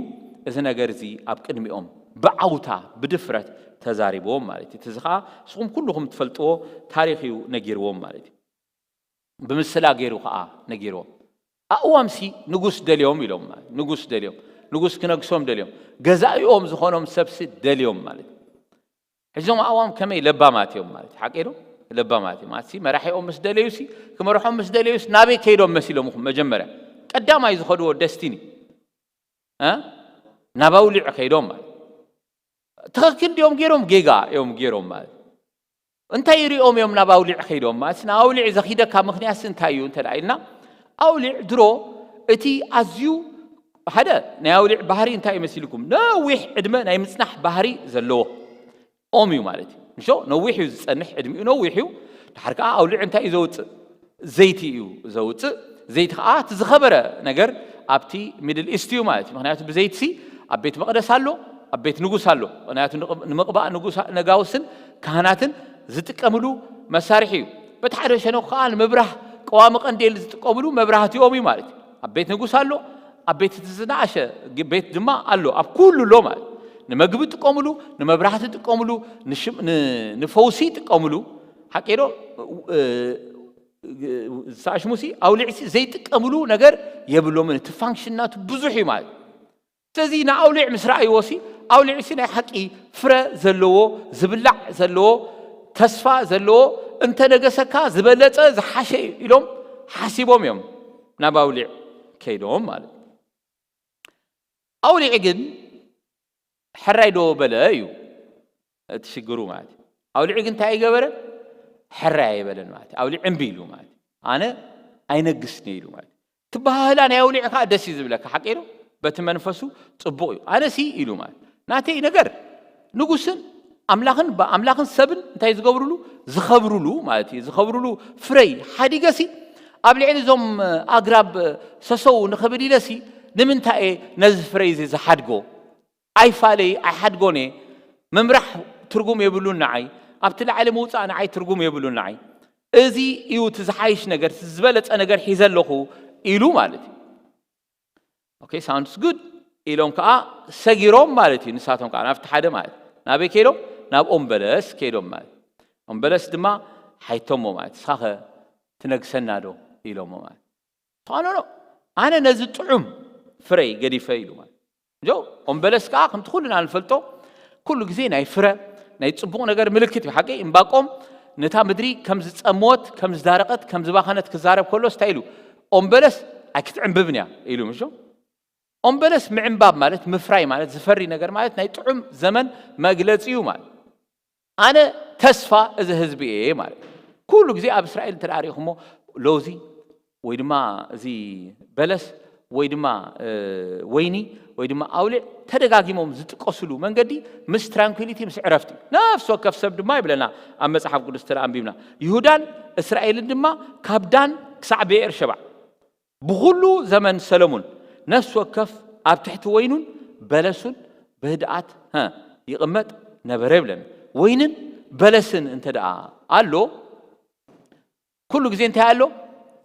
እዚ ነገር እዚ ኣብ ቅድሚኦም ብዓውታ ብድፍረት ተዛሪብዎም ማለት እዩ። እዚ ከዓ ንስኹም ኩልኹም ትፈልጥዎ ታሪኽ እዩ ነጊርዎም ማለት እዩ። ብምስላ ገይሩ ከዓ ነጊርዎም። ኣእዋምሲ ንጉስ ደልዮም ኢሎም ማለት ንጉስ ደልዮም ንጉስ ክነግሶም ደልዮም ገዛእኦም ዝኾኖም ሰብሲ ደልዮም ማለት እዩ። ሕዞም ኣእዋም ከመይ ለባማት እዮም ማለት ሓቂ ዶ? ለባማት እዮም ኣሲ መራሒኦም ምስ ደለዩሲ ክመርሖም ምስ ደለዩስ ናበይ ከይዶም መሲሎም ኹም መጀመርያ ቀዳማይ ዝኸድዎ ደስቲኒ ናብ ኣውሊዕ ከይዶም ማለት ትኽክል ድዮም ገይሮም ጌጋ እዮም ገይሮም ማለት እንታይ ይሪኦም እዮም ናብ ኣውሊዕ ከይዶም ማለት ናብ ኣውሊዕ ዘኺደካ ምክንያት እንታይ እዩ እንተ ኢልና ኣውሊዕ ድሮ እቲ ኣዝዩ ሓደ ናይ ኣውሊዕ ባህሪ እንታይ መሲልኩም ነዊሕ ዕድመ ናይ ምፅናሕ ባህሪ ዘለዎ ኦም እዩ ማለት እዩ ምሾ ነዊሕ እዩ ዝፀንሕ ዕድሚኡ ነዊሕ እዩ ድሓር ከዓ ኣውሊዕ እንታይ እዩ ዘውፅእ ዘይቲ እዩ ዘውፅእ ዘይቲ ከዓ እቲ ዝኸበረ ነገር ኣብቲ ሚድል ኢስት እዩ ማለት እዩ ምክንያቱ ብዘይትሲ ኣብ ቤት መቅደስ ኣሎ ኣብ ቤት ንጉስ ኣሎ ምክንያቱ ንምቅባእ ንጉስ ነጋውስን ካህናትን ዝጥቀምሉ መሳርሒ እዩ በቲ ሓደ ሸነኩ ከዓ ንምብራህ ቀዋሚ ቀንዴል ዝጥቀምሉ መብራህቲኦም እዩ ማለት እዩ ኣብ ቤት ንጉስ ኣሎ ኣብ ቤት ዝናእሸ ቤት ድማ ኣሎ ኣብ ኩሉ ኣሎ ማለት ንመግቢ ጥቀምሉ ንመብራህቲ ጥቀምሉ ንፈውሲ ጥቀምሉ ሓቂ ዶ ዝሰኣሽሙሲ ኣውሊዕሲ ዘይጥቀምሉ ነገር የብሎምን እቲ ፋንክሽን ናቱ ብዙሕ እዩ ማለት ስለዚ ንኣውሊዕ ምስ ረኣይዎ ሲ ኣውሊዕ ሲ ናይ ሓቂ ፍረ ዘለዎ ዝብላዕ ዘለዎ ተስፋ ዘለዎ እንተነገሰካ ዝበለፀ ዝሓሸ እዩ ኢሎም ሓሲቦም እዮም ናብ ኣውሊዕ ከይዶም ማለት ኣውሊዕ ግን ሕራይ ዶ በለ እዩ እቲ ሽግሩ ማለት እዩ ኣውሊዕ ግን እንታይ ኣይገበረን? ሕራይ ኣይበለን ማለት እዩ። ኣውሊዕ እምቢ ኢሉ ማለት እዩ። ኣነ ኣይነግስን ኢሉ ማለት እዩ። ትበሃህላ ናይ ኣውሊዕ ከዓ ደስ እዩ ዝብለካ፣ ሓቂ ዶ? በቲ መንፈሱ ጽቡቕ እዩ። ኣነሲ ኢሉ ማለት ናተይ ነገር ንጉስን ኣምላኽን ኣምላኽን ሰብን እንታይ ዝገብሩሉ? ዝኸብሩሉ ማለት እዩ። ዝኸብሩሉ ፍረይ ሓዲገሲ ኣብ ልዕሊ እዞም ኣግራብ ሰሰው ንኽብል ኢለሲ ንምንታይ እየ ነዚ ፍረይ እዚ ዝሓድጎ? ኣይፋለይ ኣይሓድጎን እየ። ምምራሕ ትርጉም የብሉን ንዓይ። ኣብቲ ላዕሊ ምውፃእ ንዓይ ትርጉም የብሉን ንዓይ። እዚ እዩ እቲ ዝሓይሽ ነገር፣ እቲ ዝበለፀ ነገር ሒዘ ኣለኹ ኢሉ ማለት እዩ። ኦኬ፣ ሳውንድስ ጉድ ኢሎም ከዓ ሰጊሮም ማለት እዩ። ንሳቶም ከዓ ናብቲ ሓደ ማለት ናበይ ከይዶም? ናብ ኦም በለስ ከይዶም ማለት። ኦም በለስ ድማ ሓይቶሞ ማለት ንስኻኸ ትነግሰና ዶ ኢሎሞ ማለት። ተዋኖኖ ኣነ ነዚ ጥዑም ፍረይ ገዲፈ ኢሉ ማለት። ጆ ኦም በለስ ከዓ ከምቲ ኩልና ንፈልጦ ኩሉ ግዜ ናይ ፍረ ናይ ፅቡቕ ነገር ምልክት እዩ። ሓቂ እምባቆም ነታ ምድሪ ከም ዝፀመወት ከም ዝዳረቐት ከም ዝባኸነት ክዛረብ ከሎስ እንታይ ኢሉ? ኦም በለስ ኣይክትዕንብብን እያ ኢሉ ምሾ። ኦም በለስ ምዕንባብ ማለት ምፍራይ ማለት ዝፈሪ ነገር ማለት ናይ ጥዑም ዘመን መግለፂ እዩ ማለት። ኣነ ተስፋ እዚ ህዝቢ እየ ማለት። ኩሉ ግዜ ኣብ እስራኤል እንተ ሪኢኹሞ ለውዚ ወይ ድማ እዚ በለስ ወይ ድማ ወይኒ ወይ ድማ ኣውሊዕ ተደጋጊሞም ዝጥቀስሉ መንገዲ ምስ ትራንኩሊቲ ምስ ዕረፍቲ። ነፍሲ ወከፍ ሰብ ድማ ይብለና ኣብ መፅሓፍ ቅዱስ ተደኣ ኣንቢብና፣ ይሁዳን እስራኤልን ድማ ካብ ዳን ክሳዕ ብኤር ሸባዕ ብኹሉ ዘመን ሰለሙን ነፍሲ ወከፍ ኣብ ትሕቲ ወይኑን በለሱን ብህድኣት ይቕመጥ ነበረ ይብለና። ወይንን በለስን እንተ ደኣ ኣሎ ኩሉ ግዜ እንታይ ኣሎ?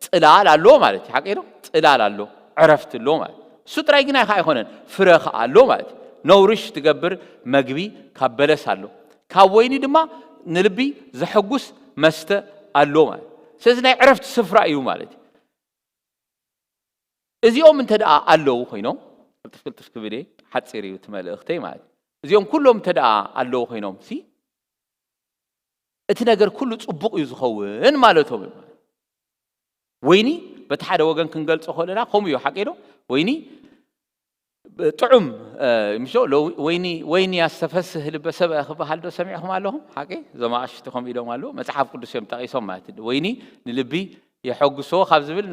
ጽላል ኣሎ ማለት እዩ። ሓቂ ዶ? ጽላል ኣሎ፣ ዕረፍቲ ኣሎ ማለት። እሱ ጥራይ ግን ኣይካ ኣይኮነን፣ ፍረ ከኣ ኣሎ ማለት እዩ። ነውርሽ ትገብር መግቢ ካብ በለስ ኣሎ፣ ካብ ወይኒ ድማ ንልቢ ዘሐጉስ መስተ ኣሎ ማለት። ስለዚ ናይ ዕረፍቲ ስፍራ እዩ ማለት እዩ። እዚኦም እንተ ደኣ ኣለዉ ኮይኖም ቅልጥፍ ቅልጥፍ ክብል እየ፣ ሓጺር እዩ እቲ መልእኽተይ ማለት እዩ። እዚኦም ኩሎም እንተ ደኣ ኣለዉ ኮይኖም ሲ እቲ ነገር ኩሉ ጽቡቕ እዩ ዝኸውን ማለቶም እዩ። ወይኒ በቲ ሓደ ወገን ክንገልጾ ከለና ከምኡ እዩ፣ ሓቂ ዶ? ወይኒ ጥዑም ምሾ ወይኒ ወይኒ ያስተፈስህ ልበ ሰብ ክበሃል ዶ ሰሚዕኹም ኣለኹም? ሓቂ እዞም ኣሽቱ ከም ኢሎም ኣለዉ መጽሓፍ ቅዱስ እዮም ጠቒሶም ማለት እዩ። ወይኒ ንልቢ የሐጉሶ ካብ ዝብል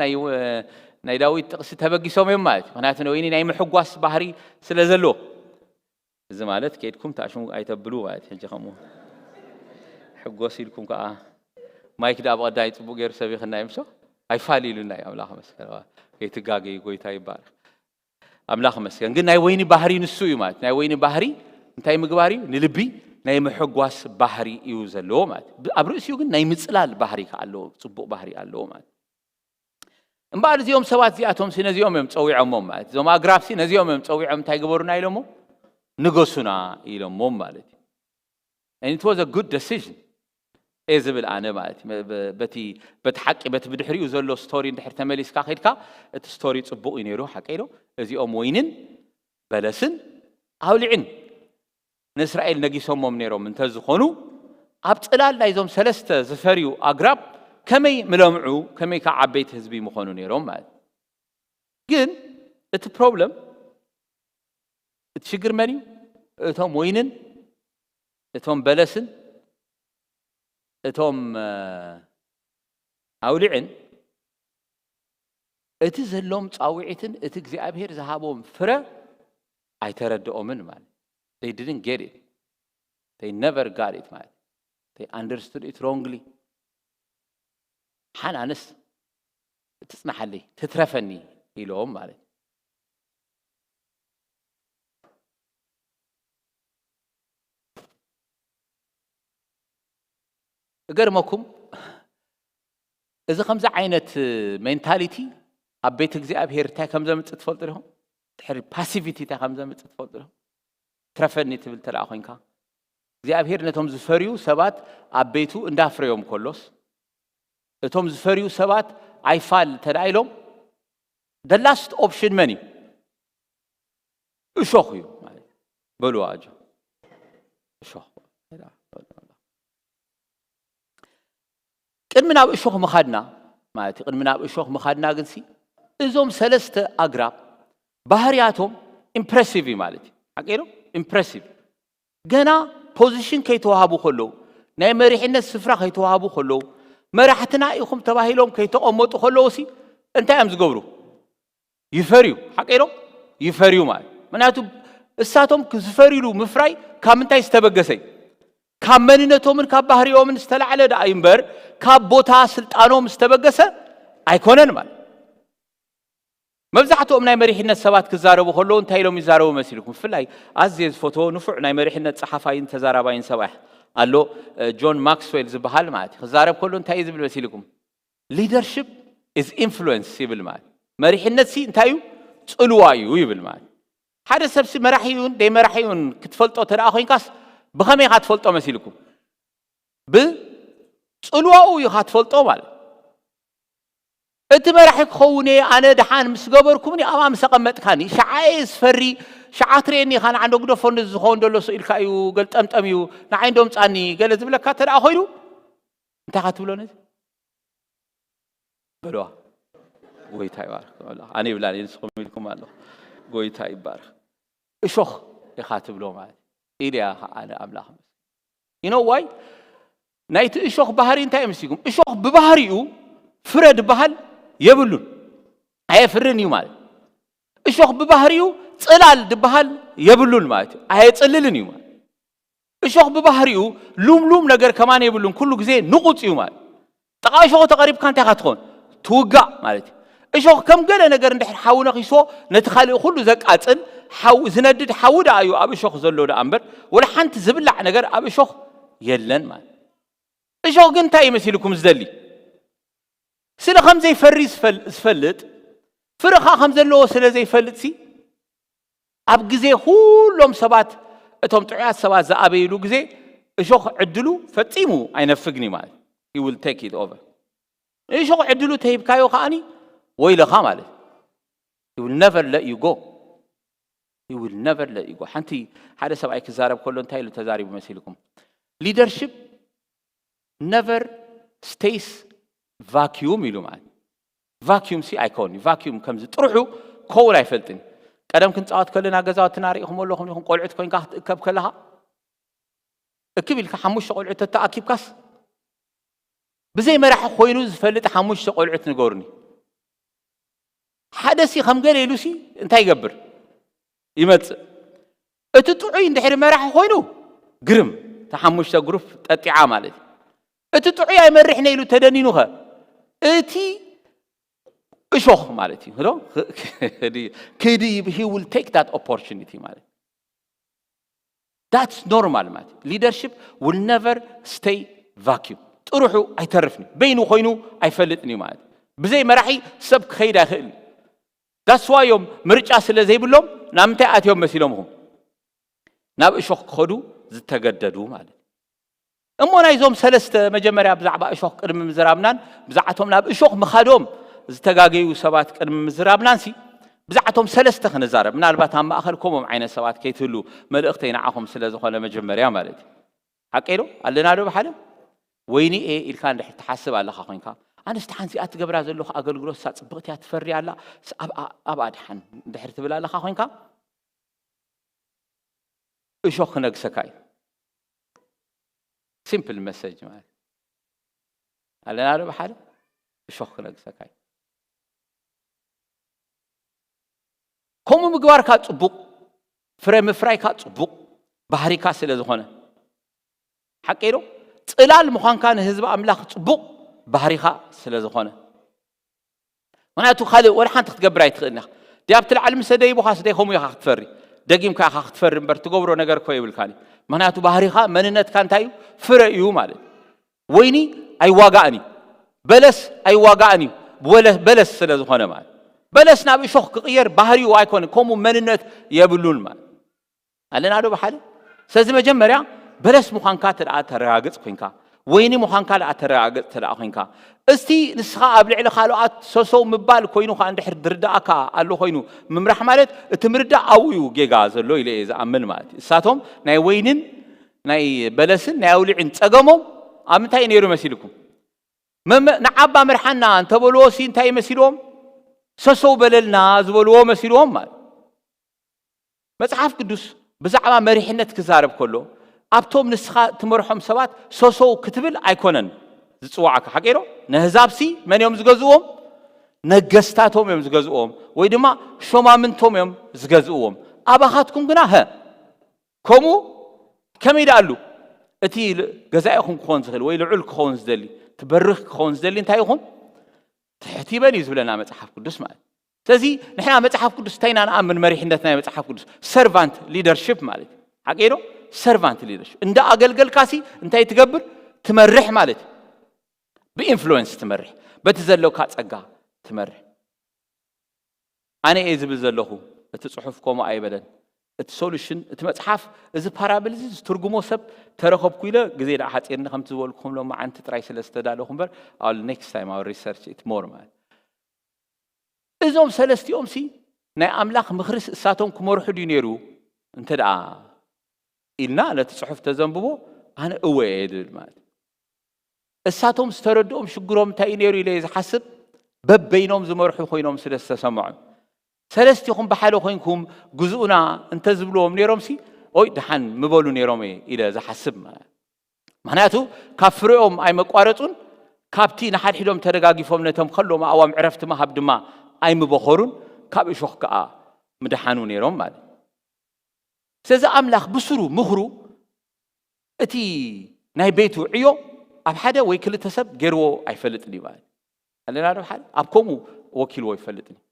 ናይ ዳዊት ጥቕሲ ተበጊሶም እዮም ማለት እዩ። ምክንያቱ ወይኒ ናይ ምሕጓስ ባህሪ ስለ ዘለዎ እዚ ማለት ከይድኩም ታሽሙ ኣይተብሉ ማለት ሕጂ ከምኡ ሕጎስ ኢልኩም ከዓ ማይክ ዳ ብቐዳይ ጽቡቅ ገይሩ ሰቢኽና ይምሶ ኣይፋል ኢሉና እዩ። ኣምላኽ መስገን ከይትጋገዩ ጎይታ ይባረክ። ኣምላኽ መስገን ግን ናይ ወይኒ ባህሪ ንሱ እዩ ማለት ናይ ወይኒ ባህሪ እንታይ ምግባር እዩ? ንልቢ ናይ ምሕጓስ ባህሪ እዩ ዘለዎ ማለት ኣብ ርእሲኡ ግን ናይ ምጽላል ባህሪ ከ ኣለዎ፣ ጽቡቅ ባህሪ ኣለዎ ማለት። እምበኣር እዚኦም ሰባት እዚኣቶም ሲ ነዚኦም እዮም ጸዊዖሞም ማለት እዞም ኣግራብ ሲ ነዚኦም እዮም ጸዊዖም እንታይ ግበሩና ኢሎሞ ንገሱና ኢሎሞም ማለት እዩ። And it was a good decision እየ ዝብል ኣነ ማለት እዩ። በቲ በቲ ሓቂ በቲ ብድሕሪኡ ዘሎ ስቶሪ እንድሕር ተመሊስካ ከድካ እቲ ስቶሪ ጽቡቕ እዩ ነይሩ ሓቀይ ዶ? እዚኦም ወይንን በለስን ኣውሊዕን ንእስራኤል ነጊሶሞም ነይሮም እንተዝኾኑ ኣብ ጽላል ናይዞም ሰለስተ ዝፈርዩ ኣግራብ ከመይ ምለምዑ ከመይ ከዓ ዓበይቲ ህዝቢ ምኾኑ ነይሮም ማለት እዩ። ግን እቲ ፕሮብለም እቲ ሽግር መን እዩ? እቶም ወይንን እቶም በለስን እቶም ኣውሊዕን እቲ ዘሎም ጻውዒትን እቲ እግዚኣብሔር ዝሃቦም ፍረ ኣይተረድኦምን ማለት they didn't get it they never got it ማለት they understood it wrongly ሓን ኣነስ ትጽናሓለይ ትትረፈኒ ኢሎም ማለት እገርመኩም እዚ ከምዚ ዓይነት ሜንታሊቲ ኣብ ቤት እግዚኣብሄር እንታይ ከም ዘምፅእ ትፈልጡ ዲኹም? ድሕሪ ፓሲቪቲ እንታይ ከም ዘምፅእ ትፈልጡ ዲኹም? ትረፈኒ ትብል ተደኣ ኮይንካ እግዚኣብሄር ነቶም ዝፈርዩ ሰባት ኣብ ቤቱ እንዳፍረዮም ከሎስ እቶም ዝፈርዩ ሰባት ኣይፋል ተደኣ ኢሎም the last option መን እዩ? እሾኽ እዩ ማለት በሉ ኣጆ እሾኽ ቅድሚ ናብ እሾኽ ምኻድና ማለት እዩ ቅድሚ ናብ እሾኽ ምኻድና ግንሲ እዞም ሰለስተ ኣግራብ ባህርያቶም ኢምፕሬሲቭ እዩ ማለት እዩ ሓቂ ዶ ኢምፕሬሲቭ ገና ፖዚሽን ከይተዋሃቡ ከለዉ ናይ መሪሕነት ስፍራ ከይተዋህቡ ከለዉ፣ መራሕትና ኢኹም ተባሂሎም ከይተቐመጡ ከለዉ ሲ እንታይ እዮም ዝገብሩ? ይፈርዩ። ሓቀይ ዶ? ይፈርዩ ማለት። ምክንያቱ እሳቶም ዝፈርዩሉ ምፍራይ ካብ ምንታይ ዝተበገሰ እዩ? ካብ መንነቶምን ካብ ባህሪኦምን ዝተላዕለ ደኣ እዩ እምበር፣ ካብ ቦታ ስልጣኖም ዝተበገሰ ኣይኮነን ማለት። መብዛሕትኦም ናይ መሪሕነት ሰባት ክዛረቡ ከለዉ እንታይ ኢሎም ይዛረቡ መሲልኩም? ብፍላይ ኣዝየ ዝፈትዎ ንፉዕ ናይ መሪሕነት ጸሓፋይን ተዛራባይን ሰብኣይ ኣሎ፣ እ፣ ጆን ማክስዌል ዝበሃል ማለት እዩ። ክዛረብ ከሎ እንታይ እዩ ዝብል መሲልኩም? Leadership is influence ይብል ማለት። መሪሕነት ሲ እንታይ እዩ? ጽልዋ እዩ ይብል ማለት። ሓደ ሰብ ሲ መራሒ ይሁን ደይ መራሒ ይሁን ክትፈልጦ ተደኣ ኮይንካስ ብኸመይ ኢኻ ትፈልጦ መሲልኩም? ብጽልዋኡ ኢኻ ትፈልጦ ማለት። እቲ መራሒ ክኸውን እየ ኣነ ደሓን ምስ ገበርኩምኒ ኣብኣ ምስ ኣቐመጥካኒ፣ ሸዓ እየ ዝፈሪ፣ ሸዓ ትርእየኒ ኢኻ፣ ንዓ እንዶ ግደፎ፣ ነዚ ዝኸውን ዘሎ ስቕ ኢልካ እዩ፣ ገልጠምጠም እዩ፣ ንዓይ እንዶ ምጻኒ፣ ገለ ዝብለካ እንተ ደኣ ኮይኑ፣ እንታይ ኢኻ ትብሎ ነዚ? በልዋ። ጎይታ ይባርኽ። ኣነ ይብላን እየ፣ ንስኹም ኢልኩም ኣለኹ። ጎይታ ይባርኽ። እሾኽ ኢኻ ትብሎ ማለት እዩ። ኢልያ ኸዓ ኣነ ኣምላኽ መስል። You know why? ናይቲ እሾኽ ባህሪ እንታይ እዩ መሲልኩም? እሾኽ ብባህሪኡ ፍረ ዝበሃል የብሉን። ኣየፍርን እዩ ማለት። እሾኽ ብባህሪኡ ጽላል ዝበሃል የብሉን ማለት እዩ። ኣየጽልልን እዩ ማለት። እሾኽ ብባህሪኡ ሉምሉም ነገር ከማን የብሉን። ኩሉ ግዜ ንቑጽ እዩ ማለት። ጥቓ እሾኽ ተቐሪብካ እንታይ ኢኻ ትኾን? ትውጋእ ማለት እዩ። እሾኽ ከም ገለ ነገር እንድሕር ሓዊ ነኺስዎ፣ ነቲ ካልእ ኩሉ ዘቃጽል፣ ሓዊ፣ ዝነድድ ሓዊ ደኣ እዩ ኣብ እሾኽ ዘሎ ደኣ እምበር፣ ወላ ሓንቲ ዝብላዕ ነገር ኣብ እሾኽ የለን ማለት። እሾኽ ግን እንታይ እዩ መሲልኩም ዝደሊ? ስለ ከም ዘይፈሪ ዝፈል-፣ ዝፈልጥ፣ ፍረ ኸኣ ከም ዘለዎ ስለ ዘይፈልጥሲ፣ ኣብ ግዜ ኩሎም ሰባት፣ እቶም ጥዑያት ሰባት ዝኣበይሉ ግዜ፣ እሾኽ ዕድሉ ፈጺሙ ኣይነፍግን እዩ ማለት። He will take it over። እሾኽ ዕድሉ ተሂብካዮ ከኣኒ፣ ወይለኻ ማለት። He will never let you go። He will never let you go። ሓንቲ፣ ሓደ ሰብኣይ ክዛረብ ከሎ እንታይ ኢሉ ተዛሪቡ መሲልኩም? Leadership never stays vacuum ኢሉ ማለት። ቫኪዩም ሲ ኣይኮን። ቫኪዩም ከምዚ ጥርሑ ክኸውን ኣይፈልጥን። ቀደም ክንጻወት ከለና ገዛውትና ርኢኹም ኣለኹም ኢኹም፣ ቆልዑት ኮይንካ ክትእከብ ከለኻ፣ እክብ ኢልካ ሓሙሽተ ቆልዑት ተተኣኪብካስ፣ ብዘይ መራሒ ኮይኑ ዝፈልጥ ሓሙሽተ ቆልዑት ንገሩኒ። ሓደ ሲ ከም ገለ ኢሉ ሲ እንታይ ይገብር? ይመጽእ። እቲ ጥዑይ እንድሕሪ መራሒ ኮይኑ፣ ግርም፣ እታ ሓሙሽተ ግሩፕ ጠጢዓ ማለት እዩ። እቲ ጥዑይ ኣይመርሕን ኢሉ ተደኒኑ ኸ? እቲ እሾኽ ማለት እዩ። ዶ? ክዲ፣ he will take that opportunity ማለት እዩ። That's normal ማለት እዩ። Leadership will never stay vacuum። ጥርሑ ኣይተርፍን እዩ። በይኑ ኮይኑ ኣይፈልጥን እዩ ማለት እዩ። ብዘይ መራሒ ሰብ ክኸይድ ኣይኽእልን እዩ። That's why እዮም ምርጫ ስለ ዘይብሎም ናብ ምንታይ ኣትዮም መሲሎም ኢኹም? ናብ እሾኽ ክኸዱ ዝተገደዱ ማለት እዩ። እሞ ናይዞም ሰለስተ መጀመርያ ብዛዕባ እሾኽ ቅድሚ ምዝራብናን ብዛዕቶም ናብ እሾኽ ምኻዶም ዝተጋገዩ ሰባት ቅድሚ ምዝራብናን ሲ ብዛዕቶም ሰለስተ ክንዛረብ፣ ምናልባት ኣብ ማእኸል ከምኦም ዓይነት ሰባት ከይትህሉ መልእኽተይ ንዓኹም ስለ ዝኾነ መጀመርያ ማለት እዩ። ሓቀይ ዶ? ኣለና ዶ ብሓደ? ወይኒ እየ ኢልካ እንድሕር ትሓስብ ኣለኻ ኮይንካ፣ ኣነስ ደሓን እዚኣ ትገብራ ዘለኹ ኣገልግሎት እሳ ጽብቕቲ እያ ትፈሪ ኣላ፣ ስ-፣ ኣብኣ፣ ኣብኣ ደሓን እንድሕር ትብል ኣለኻ ኮይንካ፣ እሾኽ ክነግሰካ እዩ። ሲምፕል መሰጅ ማለት ኣለና ዶ ብሓደ? እሾኽ ክነግሰካ እዩ። ከምኡ ምግባርካ ጽቡቕ፣ ፍረ ምፍራይካ ጽቡቕ፣ ባህሪካ ስለ ዝኾነ። ሓቀይ ዶ? ጽላል ምዃንካ ንህዝቢ ኣምላኽ ጽቡቕ ባህሪኻ ስለ ዝኾነ። ምኽንያቱ ካልእ ወላ ሓንቲ ክትገብር ኣይትኽእልን ኢኻ። ድያብ ትልዓል ምስ ደይቡኻስ ደይ ከምኡ ኢኻ ክትፈሪ። ደጊምካ ኢኻ ክትፈሪ እምበር ትገብሮ ነገር እኮ የብልካን እዩ። ምኽንያቱ ባህሪኻ፣ መንነትካ እንታይ እዩ? ፍረ እዩ ማለት እዩ። ወይኒ ኣይዋጋእን እዩ። በለስ ኣይዋጋእን እዩ። በለ-፣ በለስ ስለ ዝኾነ ማለት። በለስ ናብ እሾኽ ክቕየር ባህሪኡ ኣይኮነን። ከምኡ መንነት የብሉን ማለት። ኣለና ዶ ብሓደ? ስለዚ መጀመርያ በለስ ምዃንካ ተደኣ ተረጋግጽ ኮይንካ፣ ወይኒ ምዃንካ ደኣ ተረጋግጽ ተደኣ ኮይንካ፣ እስቲ ንስኻ ኣብ ልዕሊ ካልኦት ሰሰው ምባል ኮይኑ ኸኣ እንድሕር ዝርድኣካ ኣሎ ኮይኑ፣ ምምራሕ ማለት እቲ ምርዳእ ኣብኡ እዩ ጌጋ ዘሎ ኢለ እየ ዝኣምን ማለት እዩ። እሳቶም ናይ ወይንን ናይ በለስን ናይ ኣውሊዕን ጸገሞም ኣብ ምንታይ እዩ ነይሩ መሲልኩም? መመ-፣ ንዓባ ምርሓና እንተበልዎ ሲ እንታይ መሲልዎም? ሰሰው በለልና ዝበልዎ መሲልዎም ማለት። መጽሓፍ ቅዱስ ብዛዕባ መሪሕነት ክዛረብ ከሎ፣ ኣብቶም ንስኻ ትመርሖም ሰባት ሶሶው ክትብል ኣይኮነን ዝፅዋዓካ። ሓቂ ዶ? ነህዛብሲ መን እዮም ዝገዝእዎም? ነገስታቶም እዮም ዝገዝእዎም፣ ወይ ድማ ሾማምንቶም እዮም ዝገዝእዎም። ኣባኻትኩም ግና ሀ ከምኡ ከመይ ደኣሉ? እቲ ል- ገዛኢኹም ክኸውን ዝኽእል ወይ ልዑል ክኸውን ዝደሊ፣ ትበርኽ ክኸውን ዝደሊ እንታይ ይኹን? ትሕት ይበል እዩ ዝብለና መጽሓፍ ቅዱስ ማለት። ስለዚ ንሕና መጽሓፍ ቅዱስ እንታይ ኢና ንኣምን? መሪሕነት ናይ መጽሓፍ ቅዱስ ሰርቫንት ሊደርሽፕ ማለት እዩ። ሓቂ ዶ? ሰርቫንት ሊደርሽፕ እንዳ ኣገልገልካሲ እንታይ ትገብር? ትመርሕ ማለት እዩ። ብኢንፍሉዌንስ ትመርሕ፣ በቲ ዘለካ ጸጋ ትመርሕ። ኣነ እየ ዝብል ዘለኹ፣ እቲ ጽሑፍ ከምኡ ኣይበለን። እቲ ሶሉሽን፣ እቲ መጽሓፍ፣ እዚ ፓራብል እዚ ዝትርጉሞ ሰብ ተረኸብኩ ኢለ ግዜ ደኣ ሓጺርኒ፣ ከምቲ ዝበልኩኹም ሎማዓንቲ ጥራይ ስለ ዝተዳለኹ እምበር፣ I'll next time I'll research it more ማለት። እዞም ሰለስቲኦም ሲ ናይ ኣምላኽ ምኽርስ እሳቶም ክመርሑ ድዩ ነይሩ? እንተ ደኣ ኢልና ነቲ ጽሑፍ ተዘንብቦ ኣነ እወ እየ ዝብል ማለት እዩ። እሳቶም ዝተረድኦም ሽግሮም እንታይ እዩ ነይሩ ኢለ እየ ዝሓስብ። በበይኖም ዝመርሑ ኮይኖም ስለ ዝተሰምዖም፣ ሰለስቲኹም ብሓደ ኮይንኩም ግዝኡና እንተዝብልዎም ነይሮምሲ ኦይ ደሓን ምበሉ ነይሮም እየ ኢለ ዝሓስብ ማለት። ምኽንያቱ ካብ ፍሬኦም ኣይመቋረጹን፣ ካብቲ ንሓድሕዶም ተደጋጊፎም ነቶም ከሎም ኣእዋም ዕረፍቲ ምሃብ ድማ ኣይምበኸሩን፣ ካብ እሾኽ ከኣ ምድሓኑ ነይሮም ማለት። ስለዚ ኣምላኽ ብስሩ ምኽሩ እቲ ናይ ቤቱ ዕዮ ኣብ ሓደ ወይ ክልተ ሰብ ገይርዎ ኣይፈልጥን እዩ ማለት ኣለና ዶ ሓደ ኣብ ከምኡ ወኪልዎ ይፈልጥን እዩ።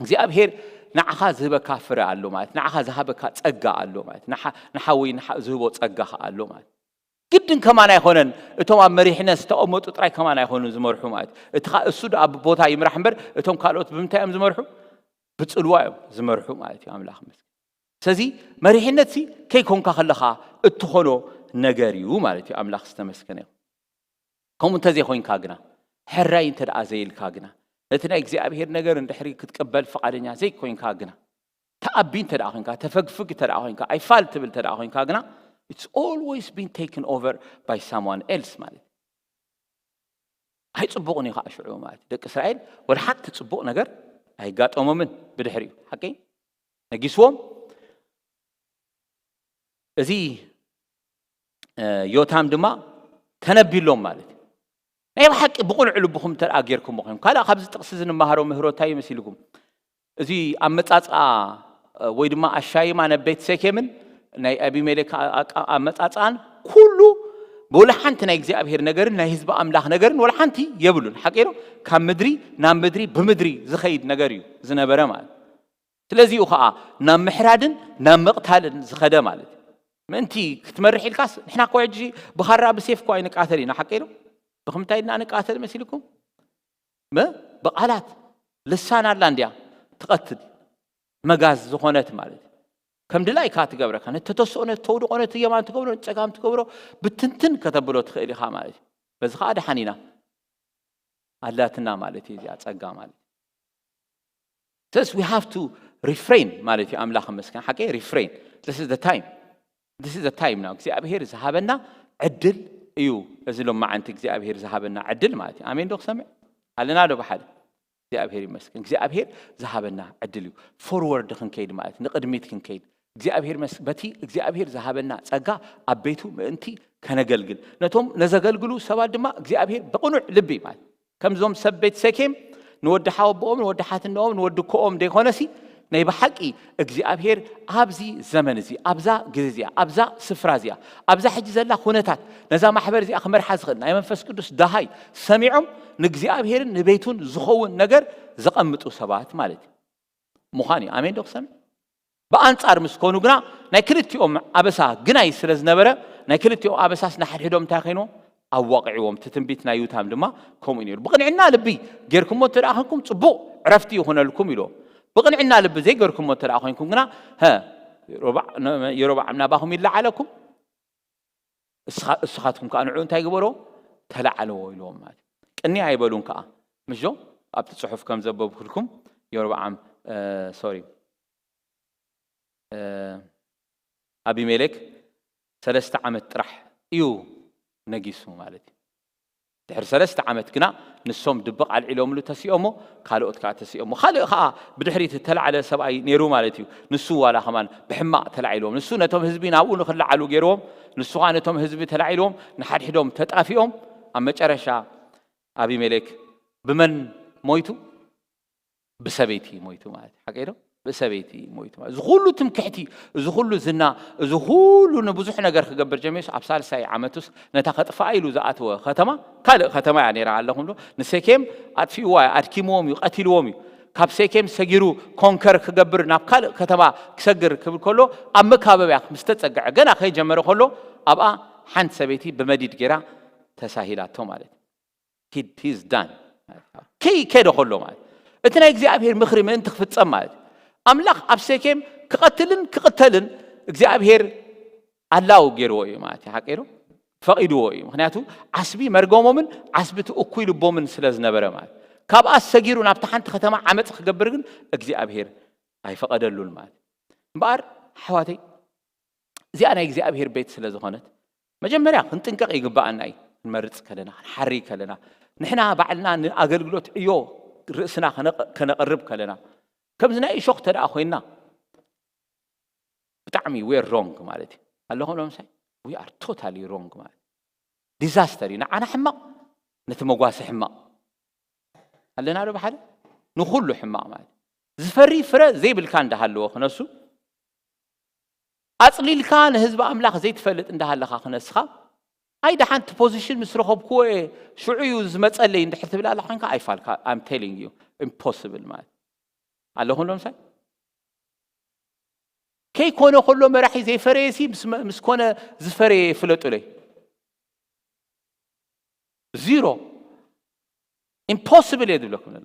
እግዚኣብሔር ንዓኻ ዝህበካ ፍረ ኣሎ ማለት ንዓኻ ዝሃበካ ጸጋ ኣሎ ማለት ንሓ- ንሓወይ ንሓ- ዝህቦ ጸጋ ኸኣ ኣሎ ማለት ግድን ከማን ኣይኮነን። እቶም ኣብ መሪሕነት ዝተቐመጡ ጥራይ ከማን ኣይኮኑን ዝመርሑ ማለት እዩ። እቲ ኸ- እሱ ደኣ ብቦታ ይምራሕ እምበር እቶም ካልኦት ብምንታይ እዮም ዝመርሑ? ብጽልዋ እዮም ዝመርሑ ማለት እዩ። ኣምላኽ መስገን። ስለዚ መሪሕነት ሲ ከይኮንካ ከለኻ እትኾኖ ነገር እዩ ማለት እዩ። ኣምላኽ ዝተመስገነ ይኹን። ከምኡ እንተዘይኮይንካ ግና፣ ሕራይ እንተ ደኣ ዘይልካ ግና፣ ነቲ ናይ እግዚኣብሔር ነገር እንድሕሪ ክትቅበል ፍቓደኛ ዘይኮይንካ ግና፣ ተኣቢ እንተ ደኣ ኮይንካ፣ ተፈግፍግ እንተ ደኣ ኮይንካ፣ ኣይፋል ትብል እንተ ደኣ ኮይንካ ግና፣ it's always been taken over by someone else ማለት እዩ። ኣይጽቡቕን እዩ ከዓ ሽዑ ማለት እዩ። ደቂ እስራኤል ወላ ሓንቲ ጽቡቕ ነገር ኣይጋጠሞምን ብድሕሪኡ። ሓቂ ነጊስዎም። እዚ እ፣ ዮታም ድማ ተነቢሎም ማለት እዩ። ናይ ብሓቂ ብቕኑዕ ልብኹም እንተ ደኣ ጌርኩሞ ኮይንኩም። ካልእ ካብዚ ጥቕሲ እዚ ንመሃሮ ምህሮ እንታይ እዩ መሲልኩም? እዚ ኣመጻጽኣ፣ እ፣ ወይ ድማ ኣሻይማ ናብ ቤት ሴኬምን ናይ ኣቢሜሌክ ኣ-፣ ኣቃ-፣ ኣመጻጽኣን ኩሉ ብወላ ሓንቲ ናይ እግዚኣብሔር ነገርን ናይ ህዝቢ ኣምላኽ ነገርን ወላ ሓንቲ የብሉን። ሓቂ ዶ? ካብ ምድሪ ናብ ምድሪ ብምድሪ ዝኸይድ ነገር እዩ ዝነበረ ማለት። ስለዚኡ ኸዓ ናብ ምሕራድን ናብ ምቕታልን ዝኸደ ማለት እዩ። ምእንቲ ክትመርሕ ኢልካስ ንሕና እኮ ሕጂ ብኻራ ብሴፍ እኮ ኣይንቃተል ኢና። ሓቂ ዶ? ብኽምታይ ኢና ንቃተል መሲልኩም? ብ-፣ ብቓላት ልሳን ኣላ እንድያ ትቐትል መጋዝ ዝኾነት ማለት እዩ። ከም ድላይካ ትገብረካ። ነቲ ተተስኦ፣ ነቲ ተውድቖ፣ ነቲ የማን ትገብሮ፣ ነቲ ጸጋም ትገብሮ፣ ብትንትን ከተብሎ ትኽእል ኢኻ ማለት እዩ። በዚ ኸዓ ደሓን ኢና። ኣላትና ማለት እዩ እዚኣ ጸጋ ማለት እዩ። ስለዚ we have to refrain ማለት እዩ። ኣምላኽ መስገን ሓቂ refrain። This is the time. This is the time now. እግዚኣብሔር ዝሃበና ዕድል እዩ። እዚ ሎማዓንቲ እግዚኣብሔር ዝሃበና ዕድል ማለት እዩ። ኣሜን ዶ ክሰምዕ ኣለና ዶ ብሓደ? እግዚኣብሔር ይመስገን። እግዚኣብሔር ዝሃበና ዕድል እዩ። ፎርወርድ ክንከይድ ማለት ንቕድሚት ክንከይድ እግዚኣብሔር መስ-፣ በቲ እግዚኣብሔር ዝሃበና ጸጋ ኣብ ቤቱ ምእንቲ ከነገልግል፣ ነቶም ነዘገልግሉ ሰባት ድማ እግዚኣብሔር ብቕኑዕ ልቢ ማለት ከምዞም ሰብ ቤት ሴኬም ንወዲ ሓወቦኦም፣ ንወዲ ሓትነኦም፣ ንወዲ ኮኦም ደይኮነሲ ናይ ብሓቂ እግዚኣብሔር ኣብዚ ዘመን እዚ፣ ኣብዛ ግዜ እዚኣ፣ ኣብዛ ስፍራ እዚኣ፣ ኣብዛ ሕጂ ዘላ ኩነታት ነዛ ማሕበር እዚኣ ክመርሓ ዝኽእል ናይ መንፈስ ቅዱስ ደሃይ ሰሚዖም ንእግዚኣብሔርን ንቤቱን ዝኸውን ነገር ዘቐምጡ ሰባት ማለት እዩ። ምዃን እዩ። ኣሜን ዶ ክሰምዕ? ብኣንጻር ምስ ኮኑ ግና ናይ ክልቲኦም ኣበሳ ግናይ ስለ ዝነበረ ናይ ክልቲኦም ኣበሳስ ንሓድሕዶም እንታይ ኮይንዎም? ኣዋቒዕዎም። እቲ ትንቢት ናይ ዩታም ድማ ከምኡ እዩ ነይሩ። ብቕንዕና ልቢ ጌርኩሞ እንተ ደኣ ኮንኩም ጽቡቕ ዕረፍቲ ይኹነልኩም ኢልዎም። ብቕንዕና ልቢ ዘይገርኩሞ እንተ ደኣ ኮይንኩም ግና፣ ሀ፣ ሮብዓ-፣ ነ-፣ የሮብዓም ናባኹም ይለዓለኩም፣ እስኻ-፣ እስኻትኩም ከኣ ንዕኡ እንታይ ግበሮ? ተላዓለዎ ኢልዎም ማለት እዩ። ቅንይ ኣይበሉን ከኣ። ምሽ ዶ? ኣብቲ ጽሑፍ ከም ዘንበብኩልኩም የሮብዓም፣ እ፣ ሶሪ፣ እ፣ ኣቢሜሌክ ሰለስተ ዓመት ጥራሕ እዩ ነጊሱ ማለት እዩ። ድሕሪ ሰለስተ ዓመት ግና ንሶም ድብቕ ኣልዒሎምሉ ተሲኦሞ፣ ካልኦት ከዓ ተሲኦሞ። ካልእ ከዓ ብድሕሪት እተላዕለ ሰብኣይ ነይሩ ማለት እዩ። ንሱ ዋላ ከማን ብሕማቕ ተላዒልዎም። ንሱ ነቶም ህዝቢ ናብኡ ንኽለዓሉ ገይርዎም፣ ንሱ ከዓ ነቶም ህዝቢ ተላዒልዎም፣ ንሓድሕዶም ተጣፊኦም። ኣብ መጨረሻ ኣቢሜሌክ ብመን ሞይቱ? ብሰበይቲ ሞይቱ ማለት እዩ። ሓቀይ ዶ? ብሰበይቲ ሞይቱ ማለት። እዚ ኩሉ ትምክሕቲ፣ እዚ ኩሉ ዝና፣ እዚ ኩሉ ንብዙሕ ነገር ክገብር ጀሚሩስ ኣብ ሳልሳይ ዓመቱስ ነታ ከጥፍኣ ኢሉ ዝኣተወ ከተማ ካልእ ከተማ እያ ነይራ ኣለኹም ዶ? ንሴኬም ኣጥፊእዋ እዩ፣ ኣድኪምዎም እዩ፣ ቀቲልዎም እዩ። ካብ ሴኬም ሰጊሩ ኮንከር ክገብር ናብ ካልእ ከተማ ክሰግር ክብል ከሎ ኣብ መካበብያ ምስ ተጸግዐ ገና ከይጀመረ ከሎ ኣብኣ ሓንቲ ሰበይቲ ብመዲድ ገይራ ተሳሂላቶ ማለት እዩ። He is done። ከይ ከደ ከሎ ማለት እቲ ናይ እግዚኣብሔር ምኽሪ ምእንቲ ክፍጸም ማለት እዩ። ኣምላኽ ኣብ ሴኬም ክቐትልን ክቕተልን እግዚኣብሔር ኣላው ገይርዎ እዩ ማለት እዩ። ሓቀይ ዶ? ፈቒድዎ እዩ። ምኽንያቱ ዓስቢ መርገሞምን ዓስቢ እቲ እኩይ ልቦምን ስለ ዝነበረ ማለት እዩ። ካብኣ ሰጊሩ ናብቲ ሓንቲ ከተማ ዓመፅ ክገብር ግን እግዚኣብሔር ኣይፈቐደሉን ማለት እዩ። እምበኣር ኣሕዋተይ እዚኣ ናይ እግዚኣብሔር ቤት ስለ ዝኾነት መጀመርያ ክንጥንቀቕ ይግብኣና እዩ። ክንመርፅ ከለና ክንሓሪ ከለና ንሕና ባዕልና ንኣገልግሎት ዕዮ ርእስና ከነቕ- ከነቕርብ ከለና ከምዚ ናይ እሾኽ ተደኣ ኮይንና ብጣዕሚ we're wrong ማለት እዩ ኣለኹም ሎምሳይ we are totally wrong ማለት ዲዛስተር እዩ ንዓና ሕማቕ ነቲ መጓሲ ሕማቕ ኣለና ዶ ብሓደ ንኩሉ ሕማቕ ማለት ዝፈሪ ፍረ ዘይብልካ እንዳሃለዎ ክነሱ ኣፅሊልካ ንህዝቢ ኣምላኽ ዘይትፈልጥ እንዳሃለኻ ክነስኻ ኣይ ደሓንቲ ፖዚሽን ምስ ረኸብክዎ እየ ሽዑ እዩ ዝመፀለይ እንድሕር ትብል ኣላ ኮይንካ ኣይፋልካ I'm telling you impossible ማለት ኣለኹም ዶ ምሳይ ከይኮነ ከሎ መራሒ ዘይፈረየ ሲ ምስ መ- ምስ ኮነ ዝፈረየ ፍለጡለይ ዚሮ ኢምፖስብል እየ ዝብለኩም ዘሎ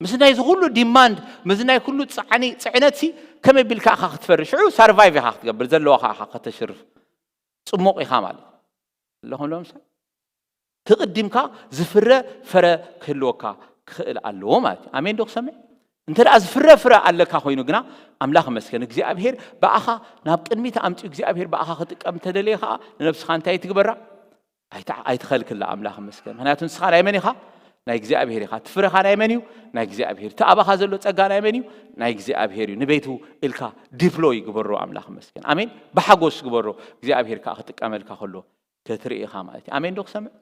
ምስ ናይ እዚ ኩሉ ዲማንድ ምስ ናይ ኩሉ ፃዕኒ ፅዕነት ሲ ከመይ ቢልካ ኢኻ ክትፈሪ ሽዑ ሳርቫይቭ ኢኻ ክትገብር ዘለዋኻ ኢኻ ከተሽርፍ ፅሙቕ ኢኻ ማለት ኣለኹም ዶ ምሳይ ትቕዲምካ ዝፍረ ፈረ ክህልወካ ክኽእል ኣለዎ ማለት እዩ ኣሜን ዶ ክሰምዕ እንተ ደኣ ዝፍረ ፍረ ኣለካ ኮይኑ ግና ኣምላኽ መስገን እግዚኣብሄር ብኣኻ ናብ ቅድሚት ኣምፅኡ እግዚኣብሄር ብኣኻ ክጥቀም እንተደለየ ከዓ ንነብስኻ እንታይ ትግበራ ኣይትኸልክላ ኣምላኽ መስገን ምክንያቱ ንስኻ ናይ መን ኢኻ ናይ እግዚኣብሄር ኢኻ ትፍረኻ ናይ መን እዩ ናይ እግዚኣብሄር እቲ ኣባኻ ዘሎ ፀጋ ናይ መን እዩ ናይ እግዚኣብሄር እዩ ንቤቱ ኢልካ ዲፕሎይ ግበሮ ኣምላኽ መስገን ኣሜን ብሓጎስ ግበሮ እግዚኣብሄር ከዓ ክጥቀመልካ ከሎ ክትርኢ ኢኻ ማለት እዩ ኣሜን ዶ ክሰምዕ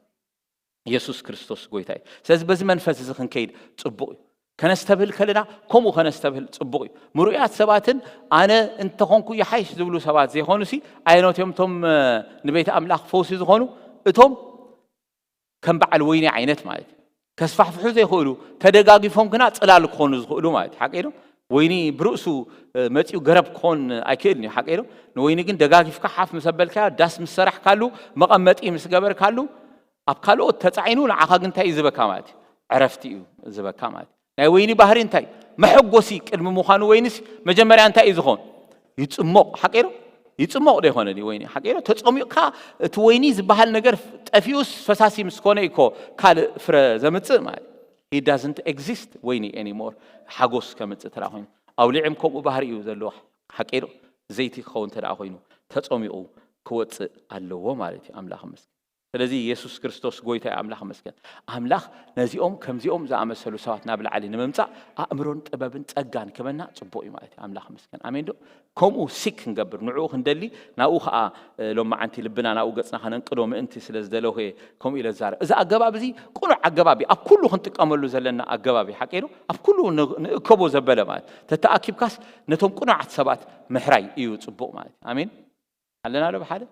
የሱስ ክርስቶስ ጎይታ እዩ ስለዚ በዚ መንፈስ እዚ ክንከይድ ፅቡቅ እዩ ከነስተብህል ከለና ከምኡ ከነስተብህል ፅቡቅ እዩ ምሩያት ሰባትን ኣነ እንተኾንኩ ይሓይሽ ዝብሉ ሰባት ዘይኮኑ ሲ ኣየኖት እዮም እቶም ንቤት ኣምላኽ ፈውሲ ዝኾኑ እቶም ከም በዓል ወይኒ ዓይነት ማለት እዩ ከስፋሕፍሑ ዘይኽእሉ ተደጋጊፎም ግና ፅላል ክኾኑ ዝኽእሉ ማለት እዩ ሓቀ ዶ ወይኒ ብርእሱ መፂኡ ገረብ ክኾን ኣይክእልን እዩ ሓቀ ዶ ንወይኒ ግን ደጋጊፍካ ሓፍ ምስ ኣበልካዮ ዳስ ምስ ሰራሕካሉ መቐመጢ ምስ ገበርካሉ ኣብ ካልኦት ተፃዒኑ ንዓኻ ግን እንታይ እዩ ዝበካ ማለት እዩ ዕረፍቲ እዩ ዝበካ ማለት እዩ ናይ ወይኒ ባህሪ እንታይ መሐጎሲ ቅድሚ ምዃኑ ወይኒስ መጀመርያ እንታይ እዩ ዝኾን ይፅሞቕ ሓቀ ዶ ይፅሞቕ ዶ ይኾነ ወይኒ ሓቀ ዶ ተፀሚቕካ እቲ ወይኒ ዝበሃል ነገር ጠፊኡስ ፈሳሲ ምስ ኮነ እኮ ካልእ ፍረ ዘምፅእ ማለት he doesn't exist ወይኒ anymore ሓጎስ ከምፅእ ተዳ ኮይኑ ኣውሊዕም ከምኡ ባህሪ እዩ ዘለዎ ሓቀ ዶ ዘይቲ ክኸውን ተዳ ኮይኑ ተፀሚቑ ክወፅእ ኣለዎ ማለት እዩ ኣምላኽ መስገን ስለዚ የሱስ ክርስቶስ ጎይታ ኣምላኽ መስገን ኣምላኽ ነዚኦም ከምዚኦም ዝኣመሰሉ ሰባት ናብ ላዕሊ ንምምፃእ ኣእምሮን ጥበብን ፀጋን ክበና ፅቡቅ እዩ ማለት እዩ ኣምላኽ መስገን ኣሜን ዶ ከምኡ ሲክ ክንገብር ንዕኡ ክንደሊ ናብኡ ከዓ ሎማዓንቲ ልብና ናብኡ ገፅና ከነንቅዶ ምእንቲ ስለ ዝደለኹ ከምኡ ኢለ ዝዛረብ እዚ ኣገባብ እዚ ቁኑዕ ኣገባብ እዩ ኣብ ኩሉ ክንጥቀመሉ ዘለና ኣገባብ እዩ ሓቀ ዶ ኣብ ኩሉ ንእከቦ ዘበለ ማለት ተተኣኪብካስ ነቶም ቁኑዓት ሰባት ምሕራይ እዩ ፅቡቅ ማለት እዩ ኣሜን ኣለና ዶ ብሓደ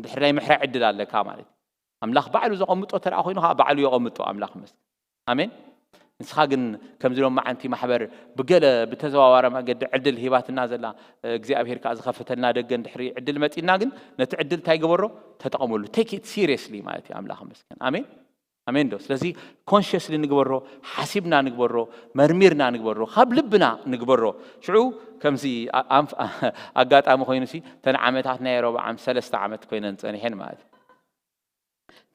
ድሕሪ ናይ ምሕራይ ዕድል ኣለካ ማለት ኣምላኽ ባዕሉ ዘቐምጦ ተደኣ ኮይኑ ከዓ ባዕሉ የቐምጦ ኣምላኽ መስል ኣሜን ንስኻ ግን ከምዚ ሎም መዓንቲ ማሕበር ብገለ ብተዘዋዋረ መገዲ ዕድል ሂባትና ዘላ እግዚኣብሄር ከዓ ዝኸፈተልና ደገ እንድሕሪ ዕድል መፂና ግን ነቲ ዕድል እንታይ ገበሮ ተጠቐመሉ take it seriously ማለት እዩ ኣምላኽ መስገን ኣሜን ኣሜን ዶ ስለዚ ኮንሽስሊ ንግበሮ ሓሲብና ንግበሮ መርሚርና ንግበሮ ካብ ልብና ንግበሮ ሽዑ ከምዚ ኣጋጣሚ ኮይኑ ሲ ተን ዓመታት ናይ ሮብዓም ሰለስተ ዓመት ኮይነን ፀኒሐን ማለት እዩ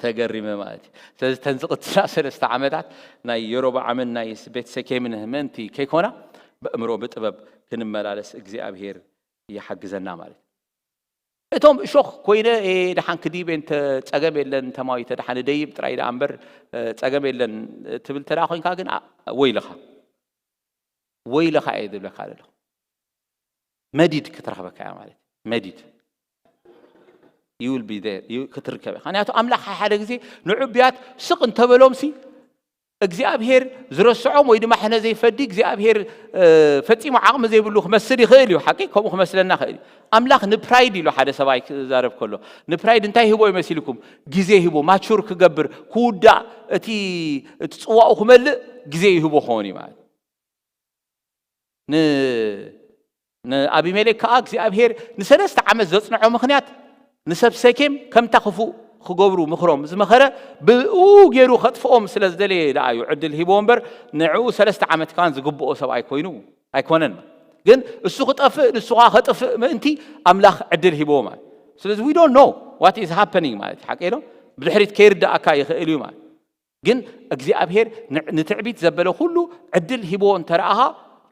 ተገሪመ ማለት እዩ ስለዚ ተን ዝቕፅላ ሰለስተ ዓመታት ናይ የሮብዓምን ናይ ቤት ሰኬምን ምእንቲ ከይኮና በእምሮ ብጥበብ ክንመላለስ እግዚኣብሄር ይሓግዘና ማለት እዩ እቶም እሾኽ ኮይነ፣ "ኤ፣ ደሓን ክድይብ እየ፣ እንተ ጸገም የለን፣ ተማዊተ ደሓን እደይብ ጥራይ ደኣ እምበር፣ እ፣ ጸገም የለን" ትብል እንተ ደኣ ኮይንካ ግን፣ ኣ-፣ ወይልኻ። ወይልኻ እየ ዝብለካ ዘለኹ። መዲድ ክትረኽበካ እያ ማለት እዩ። መዲድ። You will be there። You ክትርከብ ኢኻ። ምኽንያቱ ኣምላኽ ሓደ ግዜ ንዑ ብያት ስቕ እንተበሎምሲ፣ እግዚኣብሔር ዝረስዖም ወይ ድማ ሕነ ዘይፈዲ እግዚኣብሔር፣ እ፣ ፈጺሙ ዓቕሚ ዘይብሉ ክመስል ይኽእል እዩ። ሓቂ ከምኡ ክመስለና ይኽእል እዩ። ኣምላኽ ንፕራይድ ኢሉ ሓደ ሰብኣይ ክዛረብ ከሎ፣ ንፕራይድ እንታይ ይህቦ ይመሲልኩም? ግዜ ይህቦ፣ ማቹር ክገብር፣ ክውዳእ፣ እቲ፣ እቲ ጽዋኡ ክመልእ ግዜ ይህቦ ክኸውን እዩ ማለት። ን-፣ ንኣቢሜሌክ ከኣ እግዚኣብሔር ንሰለስተ ዓመት ዘጽንዖ ምኽንያት ንሰብ ሴኬም ከምታ ክፉእ ክገብሩ ምኽሮም ዝመኸረ ብኡ ገይሩ ከጥፍኦም ስለ ዝደለየ ደኣ እዩ ዕድል ሂብዎ እምበር ንዕኡ ሰለስተ ዓመት ከማን ዝግብኦ ሰብኣይ ኮይኑ ኣይኮነን። ግን እሱ ክጠፍእ ንሱ ኸኣ ከጥፍእ ምእንቲ ኣምላኽ ዕድል ሂብዎ ማለት። ስለዚ we don't know what is happening ማለት እዩ። ሓቀይ ዶ? ብድሕሪት ከይርድኣካ ይኽእል እዩ ማለት። ግን እግዚኣብሔር ን-፣ ንትዕቢት ዘበለ ኩሉ ዕድል ሂብዎ እንተ ረኣኻ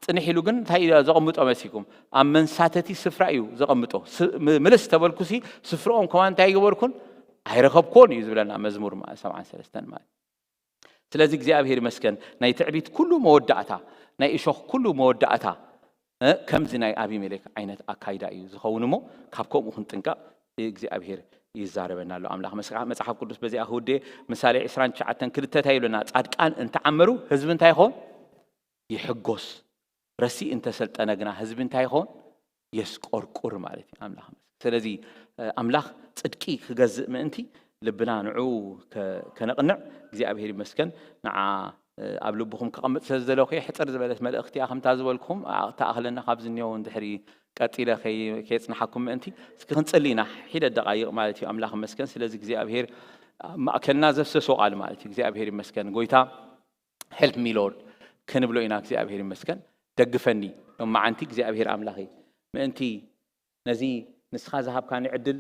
ጽንሕ ኢሉ ግን እንታይ እዩ ዘቐምጦ መሲልኩም? ኣብ መንሳተቲ ስፍራ እዩ ዘቐምጦ። ስ-፣ ም-፣ ምልስ ተበልኩሲ ስፍርኦም ከማን እንታይ ኣይገበርኩን? ኣይረኸብኩዎን እዩ ዝብለና መዝሙር ማ-፣ ሰብዓን ሰለስተን ማለት። ስለዚ እግዚኣብሔር ይመስገን ናይ ትዕቢት ኩሉ መወዳእታ፣ ናይ እሾኽ ኩሉ መወዳእታ እ፣ ከምዚ ናይ ኣቢሜሌክ ዓይነት ኣካይዳ እዩ ዝኸውን እሞ፣ ካብ ከምኡ ክንጥንቀቕ እግዚኣብሔር ይዛረበና ኣሎ ኣምላኽ። መስሓ-፣ መጽሓፍ ቅዱስ በዚኣ ክውድእ፣ ምሳሌ ዕስራን ትሽዓተን ክልተ እንታይ ይብለና? ጻድቃን እንተዓመሩ ህዝቢ እንታይ ይኸውን? ይሕጎስ። ረሲእ እንተሰልጠነ ግና ህዝቢ እንታይ ይኸውን? የስቆርቁር ማለት እዩ። ኣምላኽ ይመስገን። ስለዚ፣ እ፣ ኣምላኽ ጽድቂ ክገዝእ ምእንቲ ልብና ንዑ ከ-፣ ከነቕንዕ እግዚኣብሔር ይመስገን። ንዓ እ፣ ኣብ ልብኹም ከቐምጥ ስለ ዝደለኹ እየ። ሕጽር ዝበለት መልእኽቲ እያ፣ ከምታ ዝበልኩኹም፣ ኣ-፣ ተኣኽለና ካብ ዝኒኦ እውን ድሕሪ ቀጺለ ከይ-፣ ከየጽንሓኩም ምእንቲ፣ እስኪ ክንጽሊ ኢና። ሒደት ደቓይቕ ማለት እዩ። ኣምላኽ ይመስገን። ስለዚ እግዚኣብሔር ኣብ ማእከልና ዘፍሰሶ ቃል ማለት እዩ። እግዚኣብሔር ይመስገን። ጎይታ፣ "Help me, Lord" ክንብሎ ኢና። እግዚኣብሔር ይመስገን። "ደግፈኒ ሎማዓንቲ እግዚኣብሔር ኣምላኸይ፣ ምእንቲ ነዚ ንስኻ ዝሃብካኒ ዕድል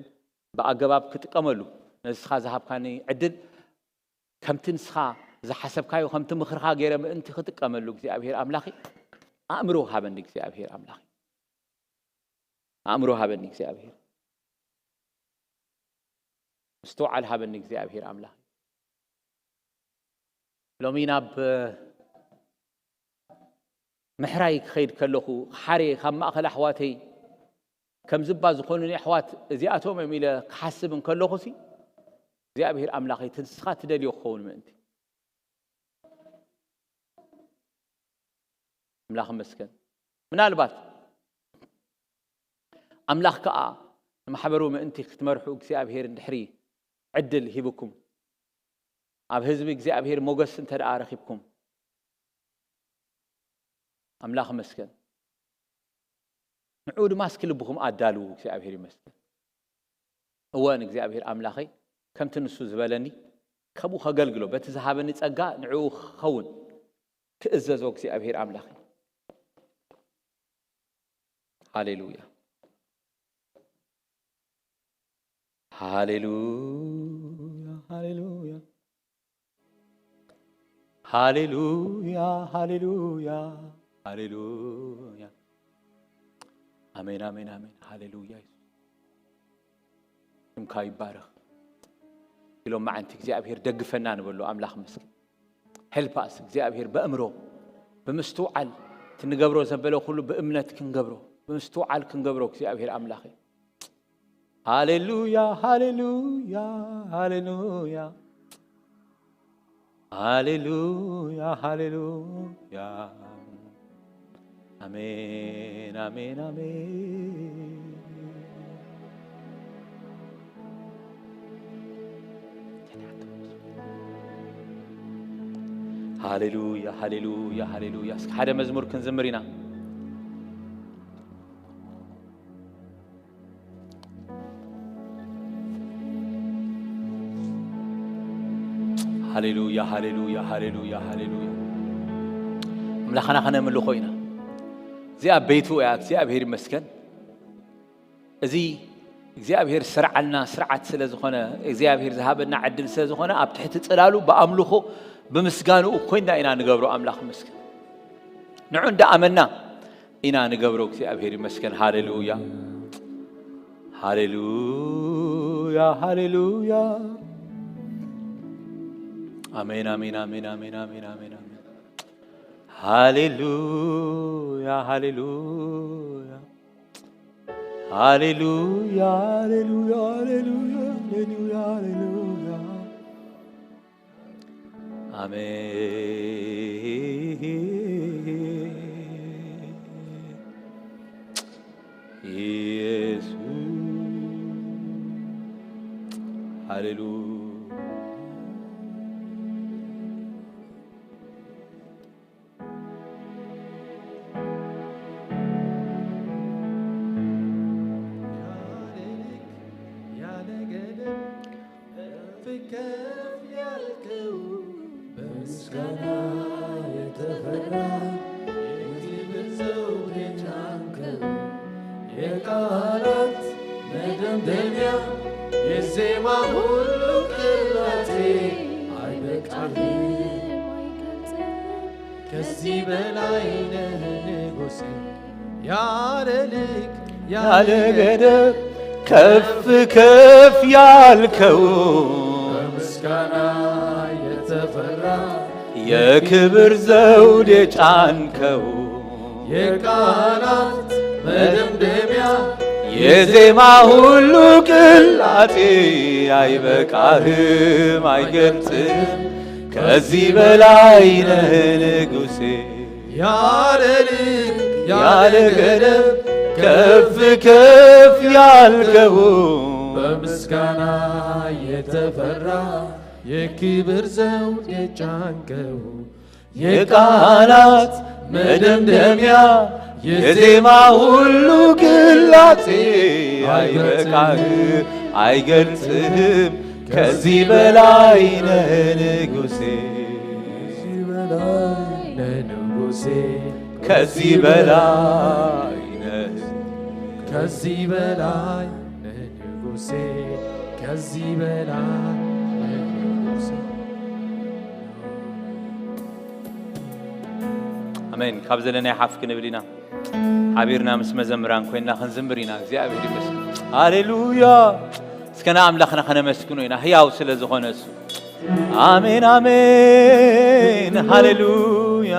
ብኣገባብ ክጥቀመሉ፣ ነዚ ንስኻ ዝሃብካኒ ዕድል ከምቲ ንስኻ ዝሓሰብካዮ፣ ከምቲ ምኽርኻ ገይረ ምእንቲ ክጥቀመሉ እግዚኣብሔር ኣምላኺ፣ ኣእምሮ ሃበኒ እግዚኣብሔር ኣምላኺ። ኣእምሮ ሃበኒ እግዚኣብሔር። ምስትውዓል ሃበኒ እግዚኣብሔር ኣምላኺ።" ሎሚ ናብ ምሕራይ ክኸይድ ከለኹ፣ ክሓርየ ካብ ማእከል ኣሕዋተይ፣ ከምዚ እባ ዝኾኑኒ ኣሕዋት እዚኣቶም እዮም ኢለ ክሓስብ እንከለኹሲ፣ እግዚኣብሔር ኣምላኸይ፣ እቲ ንስኻ ትደልዮ ክኸውን ምእንቲ። ኣምላኽ ይመስገን። ምናልባት ኣምላኽ ከኣ ንማሕበሩ ምእንቲ ክትመርሑ እግዚኣብሔር እንድሕሪ ዕድል ሂብኩም፣ ኣብ ህዝቢ እግዚኣብሔር ሞገስ እንተ ደኣ ረኺብኩም፣ ኣምላኽ ይመስገን። ንዕኡ ድማ እስኪ ልብኹም ኣዳልዉ፣ እግዚኣብሔር ይመስገን። እወ፣ ንእግዚኣብሔር ኣምላኸይ ከምቲ ንሱ ዝበለኒ ከምኡ ከገልግሎ፣ በቲ ዝሃበኒ ጸጋ ንዕኡ ክኸውን ክእዘዞ እግዚኣብሔር ኣምላኸይ። ሃሌሉያ፣ ሃሌሉያ፣ ሃሌሉያ፣ ሃሌሉያ፣ ሃሌሉያ፣ ሃሌሉያ። ኣሜን፣ ኣሜን፣ ኣሜን። ሃሌሉያ። የሱስ፣ ስምካ ይባረኽ። ኢሎም መዓንቲ እግዚኣብሔር ደግፈና ንበሎ። ኣምላኽ መስገን። Help us፣ እግዚኣብሔር፣ በእምሮ፣ ብምስትውዓል፣ እቲ ንገብሮ ዘበለ ኩሉ ብእምነት ክንገብሮ፣ ብምስትውዓል ክንገብሮ፣ እግዚኣብሔር ኣምላኸይ። ሃሌሉያ፣ ሃሌሉያ፣ ሃሌሉያ። ሃሌሉያ፣ ሃሌሉያ። ኣሜን፣ ኣሜን፣ ኣሜን። ሃሌሉያ፣ ሃሌሉያ፣ ሃሌሉያ። እስኪ ሓደ መዝሙር ክንዝምር ኢና። ሃሌሉያ፣ ሃሌሉያ፣ ሃሌሉያ፣ ሃሌሉያ። ኣምላኽና ከነምልኾ ኢና። እዚኣ ቤቱ እያ። እግዚኣብሔር ይመስገን። እዚ እግዚኣብሔር ስርዓልና ስርዓት ስለ ዝኾነ፣ እግዚኣብሔር ዝሃበና ዕድል ስለ ዝኾነ፣ ኣብ ትሕቲ ጽላሉ ብኣምልኾ ብምስጋንኡ ኮይንና ኢና ንገብሮ። ኣምላኽ ይመስገን። ንዑ እንዳ ኣመና ኢና ንገብሮ። እግዚኣብሔር ይመስገን። ሃሌሉያ፣ ሃሌሉያ፣ ሃሌሉያ። ኣሜን፣ ኣሜን፣ ኣሜን፣ ኣሜን፣ ኣሜን፣ ኣሜን፣ ኣሜን። ሃሌሉያ፣ ሃሌሉያ። ሃሌሉያ፣ ሃሌሉያ፣ ሃሌሉያ፣ ሃሌሉያ፣ ሃሌሉያ። ኣሜን። ኢየሱስ። ሃሌሉያ። ያለ ልክ ያለ ገደብ ከፍ ከፍ ያልከው፣ በምስጋና የተፈራ የክብር ዘውድ የጫንከው፣ የቃላት መደምደሚያ የዜማ ሁሉ ቅላጼ አይበቃህም፣ አይገልጽም። ከዚህ በላይ ነህ ንጉሴ፣ ያለ ልክ ያለ ገደብ ከፍ ከፍ ያልከው፣ በምስጋና የተፈራ የክብር ዘውድ የጫንከው፣ የቃላት መደምደሚያ የዜማ ሁሉ ቅላጼ አይበቃህም፣ አይገልጽም። ከዚህ በላይ ነህ ንጉሴ። ያለ ልክ ያለ ገደብ ከፍ ከፍ ያልከው፣ በምስጋና የተፈራ የክብር ዘውድ የጫንከው፣ የቃላት መደምደሚያ የዜማ ሁሉ ቅላጼ አይበቃህም፣ አይገልጽህም። ከዚህ በላይ ነህ ንጉሴ፣ ከዚህ በላይ ነህ ንጉሴ፣ ከዚህ በላይ ነህ፣ ከዚህ በላይ ነህ ንጉሴ፣ ከዚህ በላይ ነህ ንጉሴ። ኣሜን። ካብ ዘለናይ ሓፍ ክንብል ኢና። ሓቢርና ምስ መዘምራን ኮይንና ክንዝምር ኢና። እግዚኣብሔር ይመስገን። ሃሌሉያ። እስከ ንኣምላኽና ከነመስግኖ ኢና፣ ህያው ስለ ዝኾነ እሱ። ኣሜን፣ ኣሜን። ሃሌሉያ፣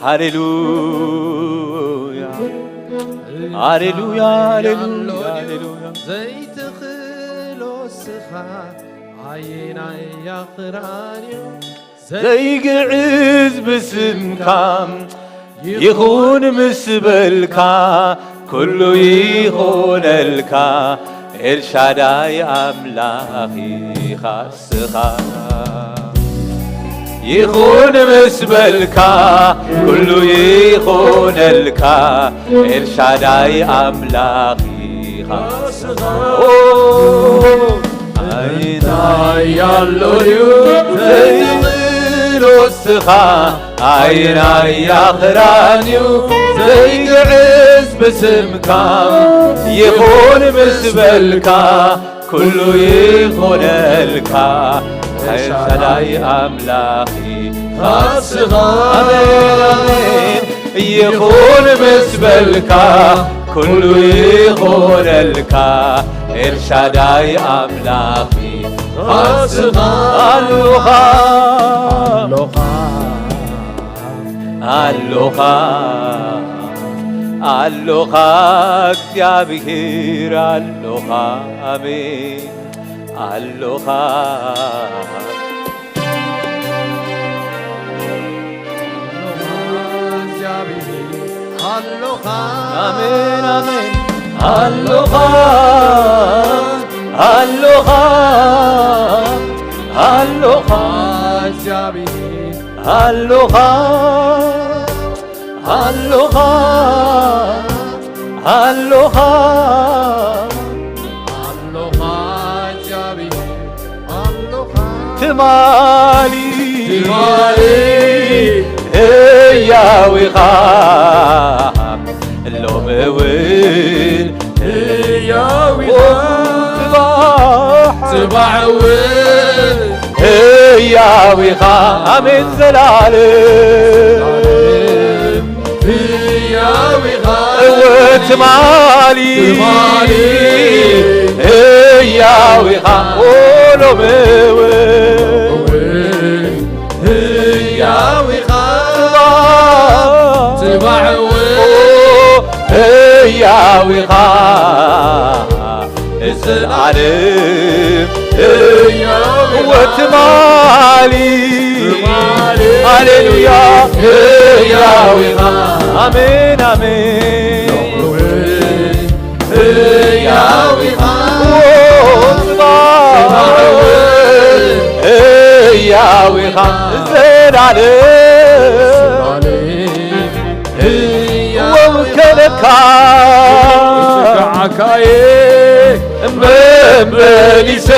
ሃሌሉያ፣ ሃሌሉያ፣ ሃሌሉያ፣ ሃሌሉያ። ዘይትኽእሎ ስኻ ኣየናይ ያኽራንዮ ዘይግዕዝ ብስምካ ይኹን ምስ በልካ፣ ኩሉ ይኾነልካ፣ ኤልሻዳይ ኣምላኽ ኢኻ እስኻ። ይኹን ምስ በልካ፣ ኩሉ ይኾነልካ፣ ኤልሻዳይ ኣምላኽ ኢኻ እስኻ። ኦ፣ እንታይ ኣሎ እዩ ዘይትኽእሎ እስኻ? ኣየናይ ኣኽራን እዩ ዘይግዕዝ ብስምካ? ይኹን ምስ በልካ፣ ኩሉ ይኾነልካ፣ ኤልሻዳይ ኣምላኽ ኢኻ እስኻ። ኣሜን፣ ኣሜን። ይኹን ምስ በልካ፣ ኩሉ ይኾነልካ፣ ኤልሻዳይ ኣምላኽ ኢኻ እስኻ። ኣሎኻ፣ ኣሎኻ፣ ኣሎኻ፣ ኣሎኻ፣ እግዚኣብሔር ኣሎኻ። ኣሜን። ኣሎኻ። ኣሜን፣ ኣሜን። ኣሎኻ፣ ኣሎኻ፣ ኣሎኻ፣ ኣሎኻ፣ ኣሎኻ፣ ኣሎኻ። ኣሎኻ እግዚኣብሔር ኣሎኻ። ትማሊ ትማሊ ህያው ኢኻ፣ ሎሚ እውን ህያው ኢኻ። ጽባሕ ጽባሕ እውን ህያው ኢኻ። ኣሜን ዘላለም ህያው ኢኻ። እወ ትማሊ ትማሊ ኢኻ ሎሚ እውን ህያው ኢኻ። ጽባሕ እውን ህያው ኢኻ። ንዘለዓለም ህያው ኢኻ። ወትማሊ ትማሊ ሃሌሉያ ህያው ኢኻ። ኣሜን ኣሜን። ህያው ኢኻ። ጽባሕ እውን ህያው ኢኻ። ዘላለም ህያው ኢኻ። ወከለካ እጽግዓካየ መመሊሰ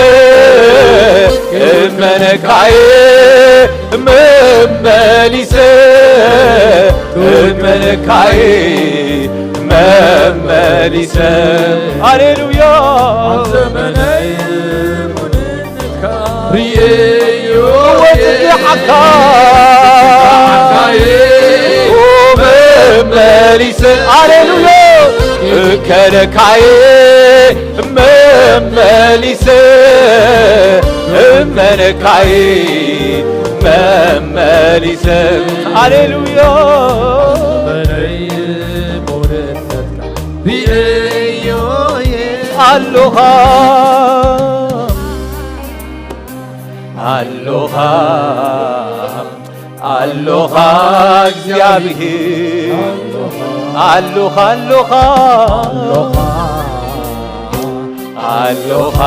እመነካየ መመሊሰ እመነካየ መመሊሰ። ሃሌሉያ። ኣብ ዘመነይ ሙሉነትካ ርእየዮ ወጽግዓካ እጽግዓካየ መመሊሰ። ሃሌሉያ። እከለካየ መመሊሰ እመነካይ መመሊሰ። ሃሌሉያ። በለይ ሞደነትካ ብየዮየ ኣሎኻ ኣሎኻ ኣሎኻ እግዚኣብሔር ኣሎኻ ኣሎኻ ኣሎኻ ኣሎኻ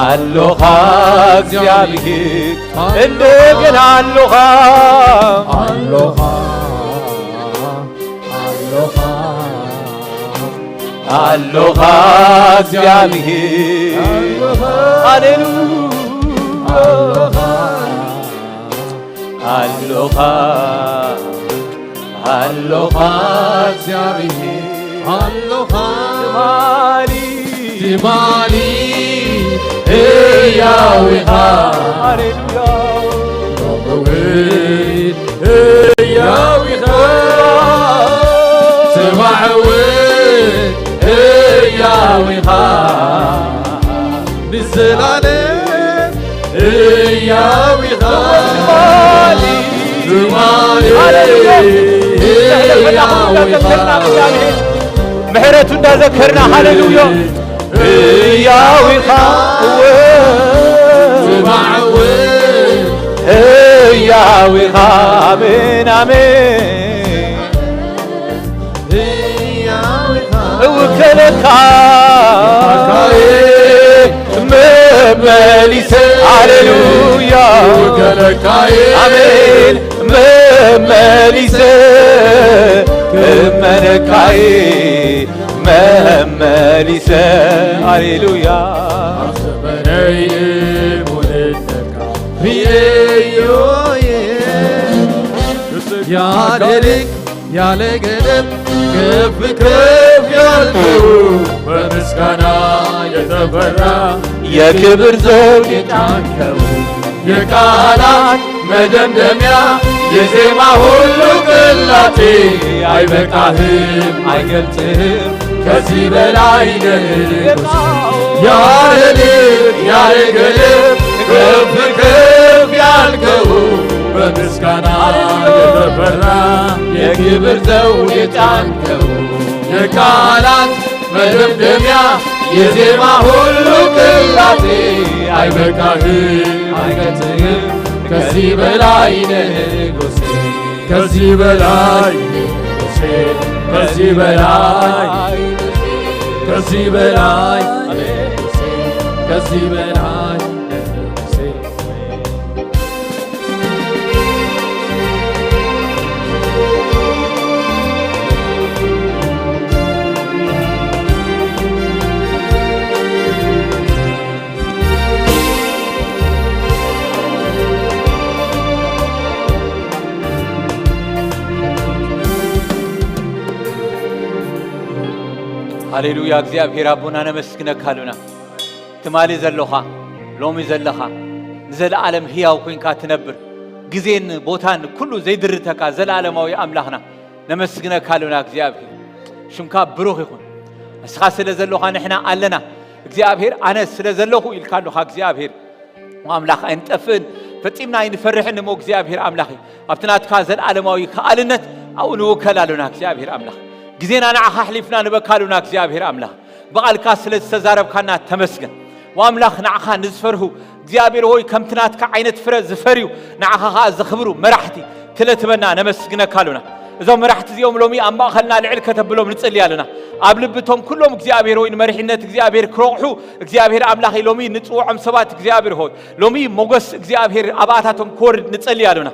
ኣሎኻ እግዚኣብሔር እንደገና ኣሎኻ ኣሎኻ ኣሎኻ ኣሎኻ እግዚኣብሔር ኣሎኻ ሃሌሉያ ኣሎኻ ኣሎኻ እግዚኣብሔር ኣሎኻ ትማሊ ትማሊ ህያው ኢኻ ሃሌሉያ ሎሚ እውን ህያው ኢኻ ጽባሕ እውን ህያው ኢኻ ንዘላለም ህያው ኢኻ ትማሊ ሃሌሉያ። ህያው ኢኻ ምሕረቱ እንዳዘከርና ሃሌሉያ ህያው ኢኻ እወ ጽባሕ እውን ህያው ኢኻ ኣሜን ኣሜን ህያው ኢኻ እውከለካ መመሊሰ ሃሌሉያ እውከለካየ ኣሜን መመሊሰ እመነካይ መመሊሰ ሃሌሉያ ኣብ ዘመነይ ሙሉነትካ ርእየዮየ ያለ ልክ ያለ ገደብ ከፍ ከፍ ያልከው በምስጋና የተፈራ የክብር ዘውድ የጫንከው የቃላት መደምደሚያ የዜማ ሁሉ ቅላቴ አይበቃህም አይገልጽህም ከዚህ በላይ ነህ ንጉሴ ያለ ልክ ያለ ገደብ ከፍ ከፍ ያልከው በምስጋና የተፈራ የክብር ዘውድ የጫንከው የቃላት መደምደሚያ የዜማ ሁሉ ቅላቴ አይበቃህም አይገልጽህም ከዚህ በላይ ነህ ንጉሴ ከዚህ በላይ ንጉሴ ከዚህ በላይ ከዚህ በላይ ንጉሴ ከዚህ በላይ ንጉሴ ሃሌሉያ እግዚኣብሔር ኣቦና ነመስግነካ ኣሉና ትማሊ ዘሎኻ ሎሚ ዘለኻ ንዘለዓለም ህያው ኮይንካ ትነብር ግዜን ቦታን ኩሉ ዘይድርተካ ዘለዓለማዊ ኣምላኽና ነመስግነካ ኣሉና እግዚኣብሔር ሽምካ ብሩኽ ይኹን እስኻ ስለ ዘሎኻ ንሕና ኣለና እግዚኣብሔር ኣነ ስለ ዘለኹ ኢልካ ኣለኻ እግዚኣብሔር ኣምላኽ ኣይንጠፍእን ፈጺምና ኣይንፈርሕን እሞ እግዚኣብሔር ኣምላኽ ኣብቲ ናትካ ዘለዓለማዊ ከኣልነት ኣብኡ ንውከል ኣሎና እግዚኣብሔር ኣምላኽ ግዜና ንዓኻ ኣሕሊፍና ንበካ ኣሎና እግዚኣብሔር ኣምላኽ ብቓልካ ስለ ዝተዛረብካና ተመስገን ወኣምላኽ ንዓኻ ንዝፈርሁ እግዚኣብሔር ሆይ ከምቲ ናትካ ዓይነት ፍረ ዝፈርዩ ንዓኻ ኸኣ ዘኽብሩ መራሕቲ ትለትበና ነመስግነካ ኣሎና እዞም መራሕቲ እዚኦም ሎሚ ኣብ ማእኸልና ልዕል ከተብሎም ንጽሊ ኣለና ኣብ ልብቶም ኩሎም እግዚኣብሔር ወይ ንመሪሕነት እግዚኣብሔር ክረቑሑ እግዚኣብሔር ኣምላኽ ሎሚ ንጽውዖም ሰባት እግዚኣብሔር ሆይ ሎሚ ሞገስ እግዚኣብሔር ኣብኣታቶም ክወርድ ንጸሊ ኣለና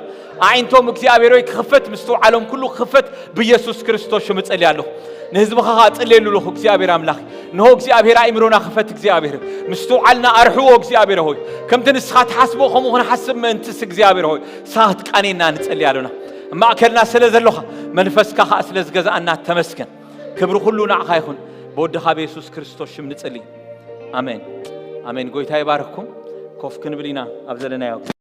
ኣዒንቶም እግዚኣብሔር ወይ ክኽፈት ምስትውዓሎም ኩሉ ክኽፈት ብኢየሱስ ክርስቶስ ሽም እጸሊ ኣለኹ ንህዝብኻ ኸኣ ጸልየሉ ኣለኹ እግዚኣብሔር ኣምላኽ እንሆ እግዚኣብሔር ኣእምሮና ክፈት እግዚኣብሔር ምስትውዓልና ኣርሕዎ እግዚኣብሔር ሆይ ከምቲ ንስኻ ትሓስቦ ከምኡ ክንሓስብ ምእንትስ እግዚኣብሔር ሆይ ንስኻ ክትቃኔና ንጸሊ ኣሎና ኣብ ማእከልና ስለ ዘሎኻ መንፈስካ ኸኣ ስለ ዝገዝኣና ተመስገን ክብሪ ኩሉ ንዓኻ ይኹን ብወድኻ ብየሱስ ክርስቶስ ሽም ንጽሊ ኣሜን ኣሜን ጎይታ ይባርክኩም ኮፍ ክንብል ኢና ኣብ ዘለናዮ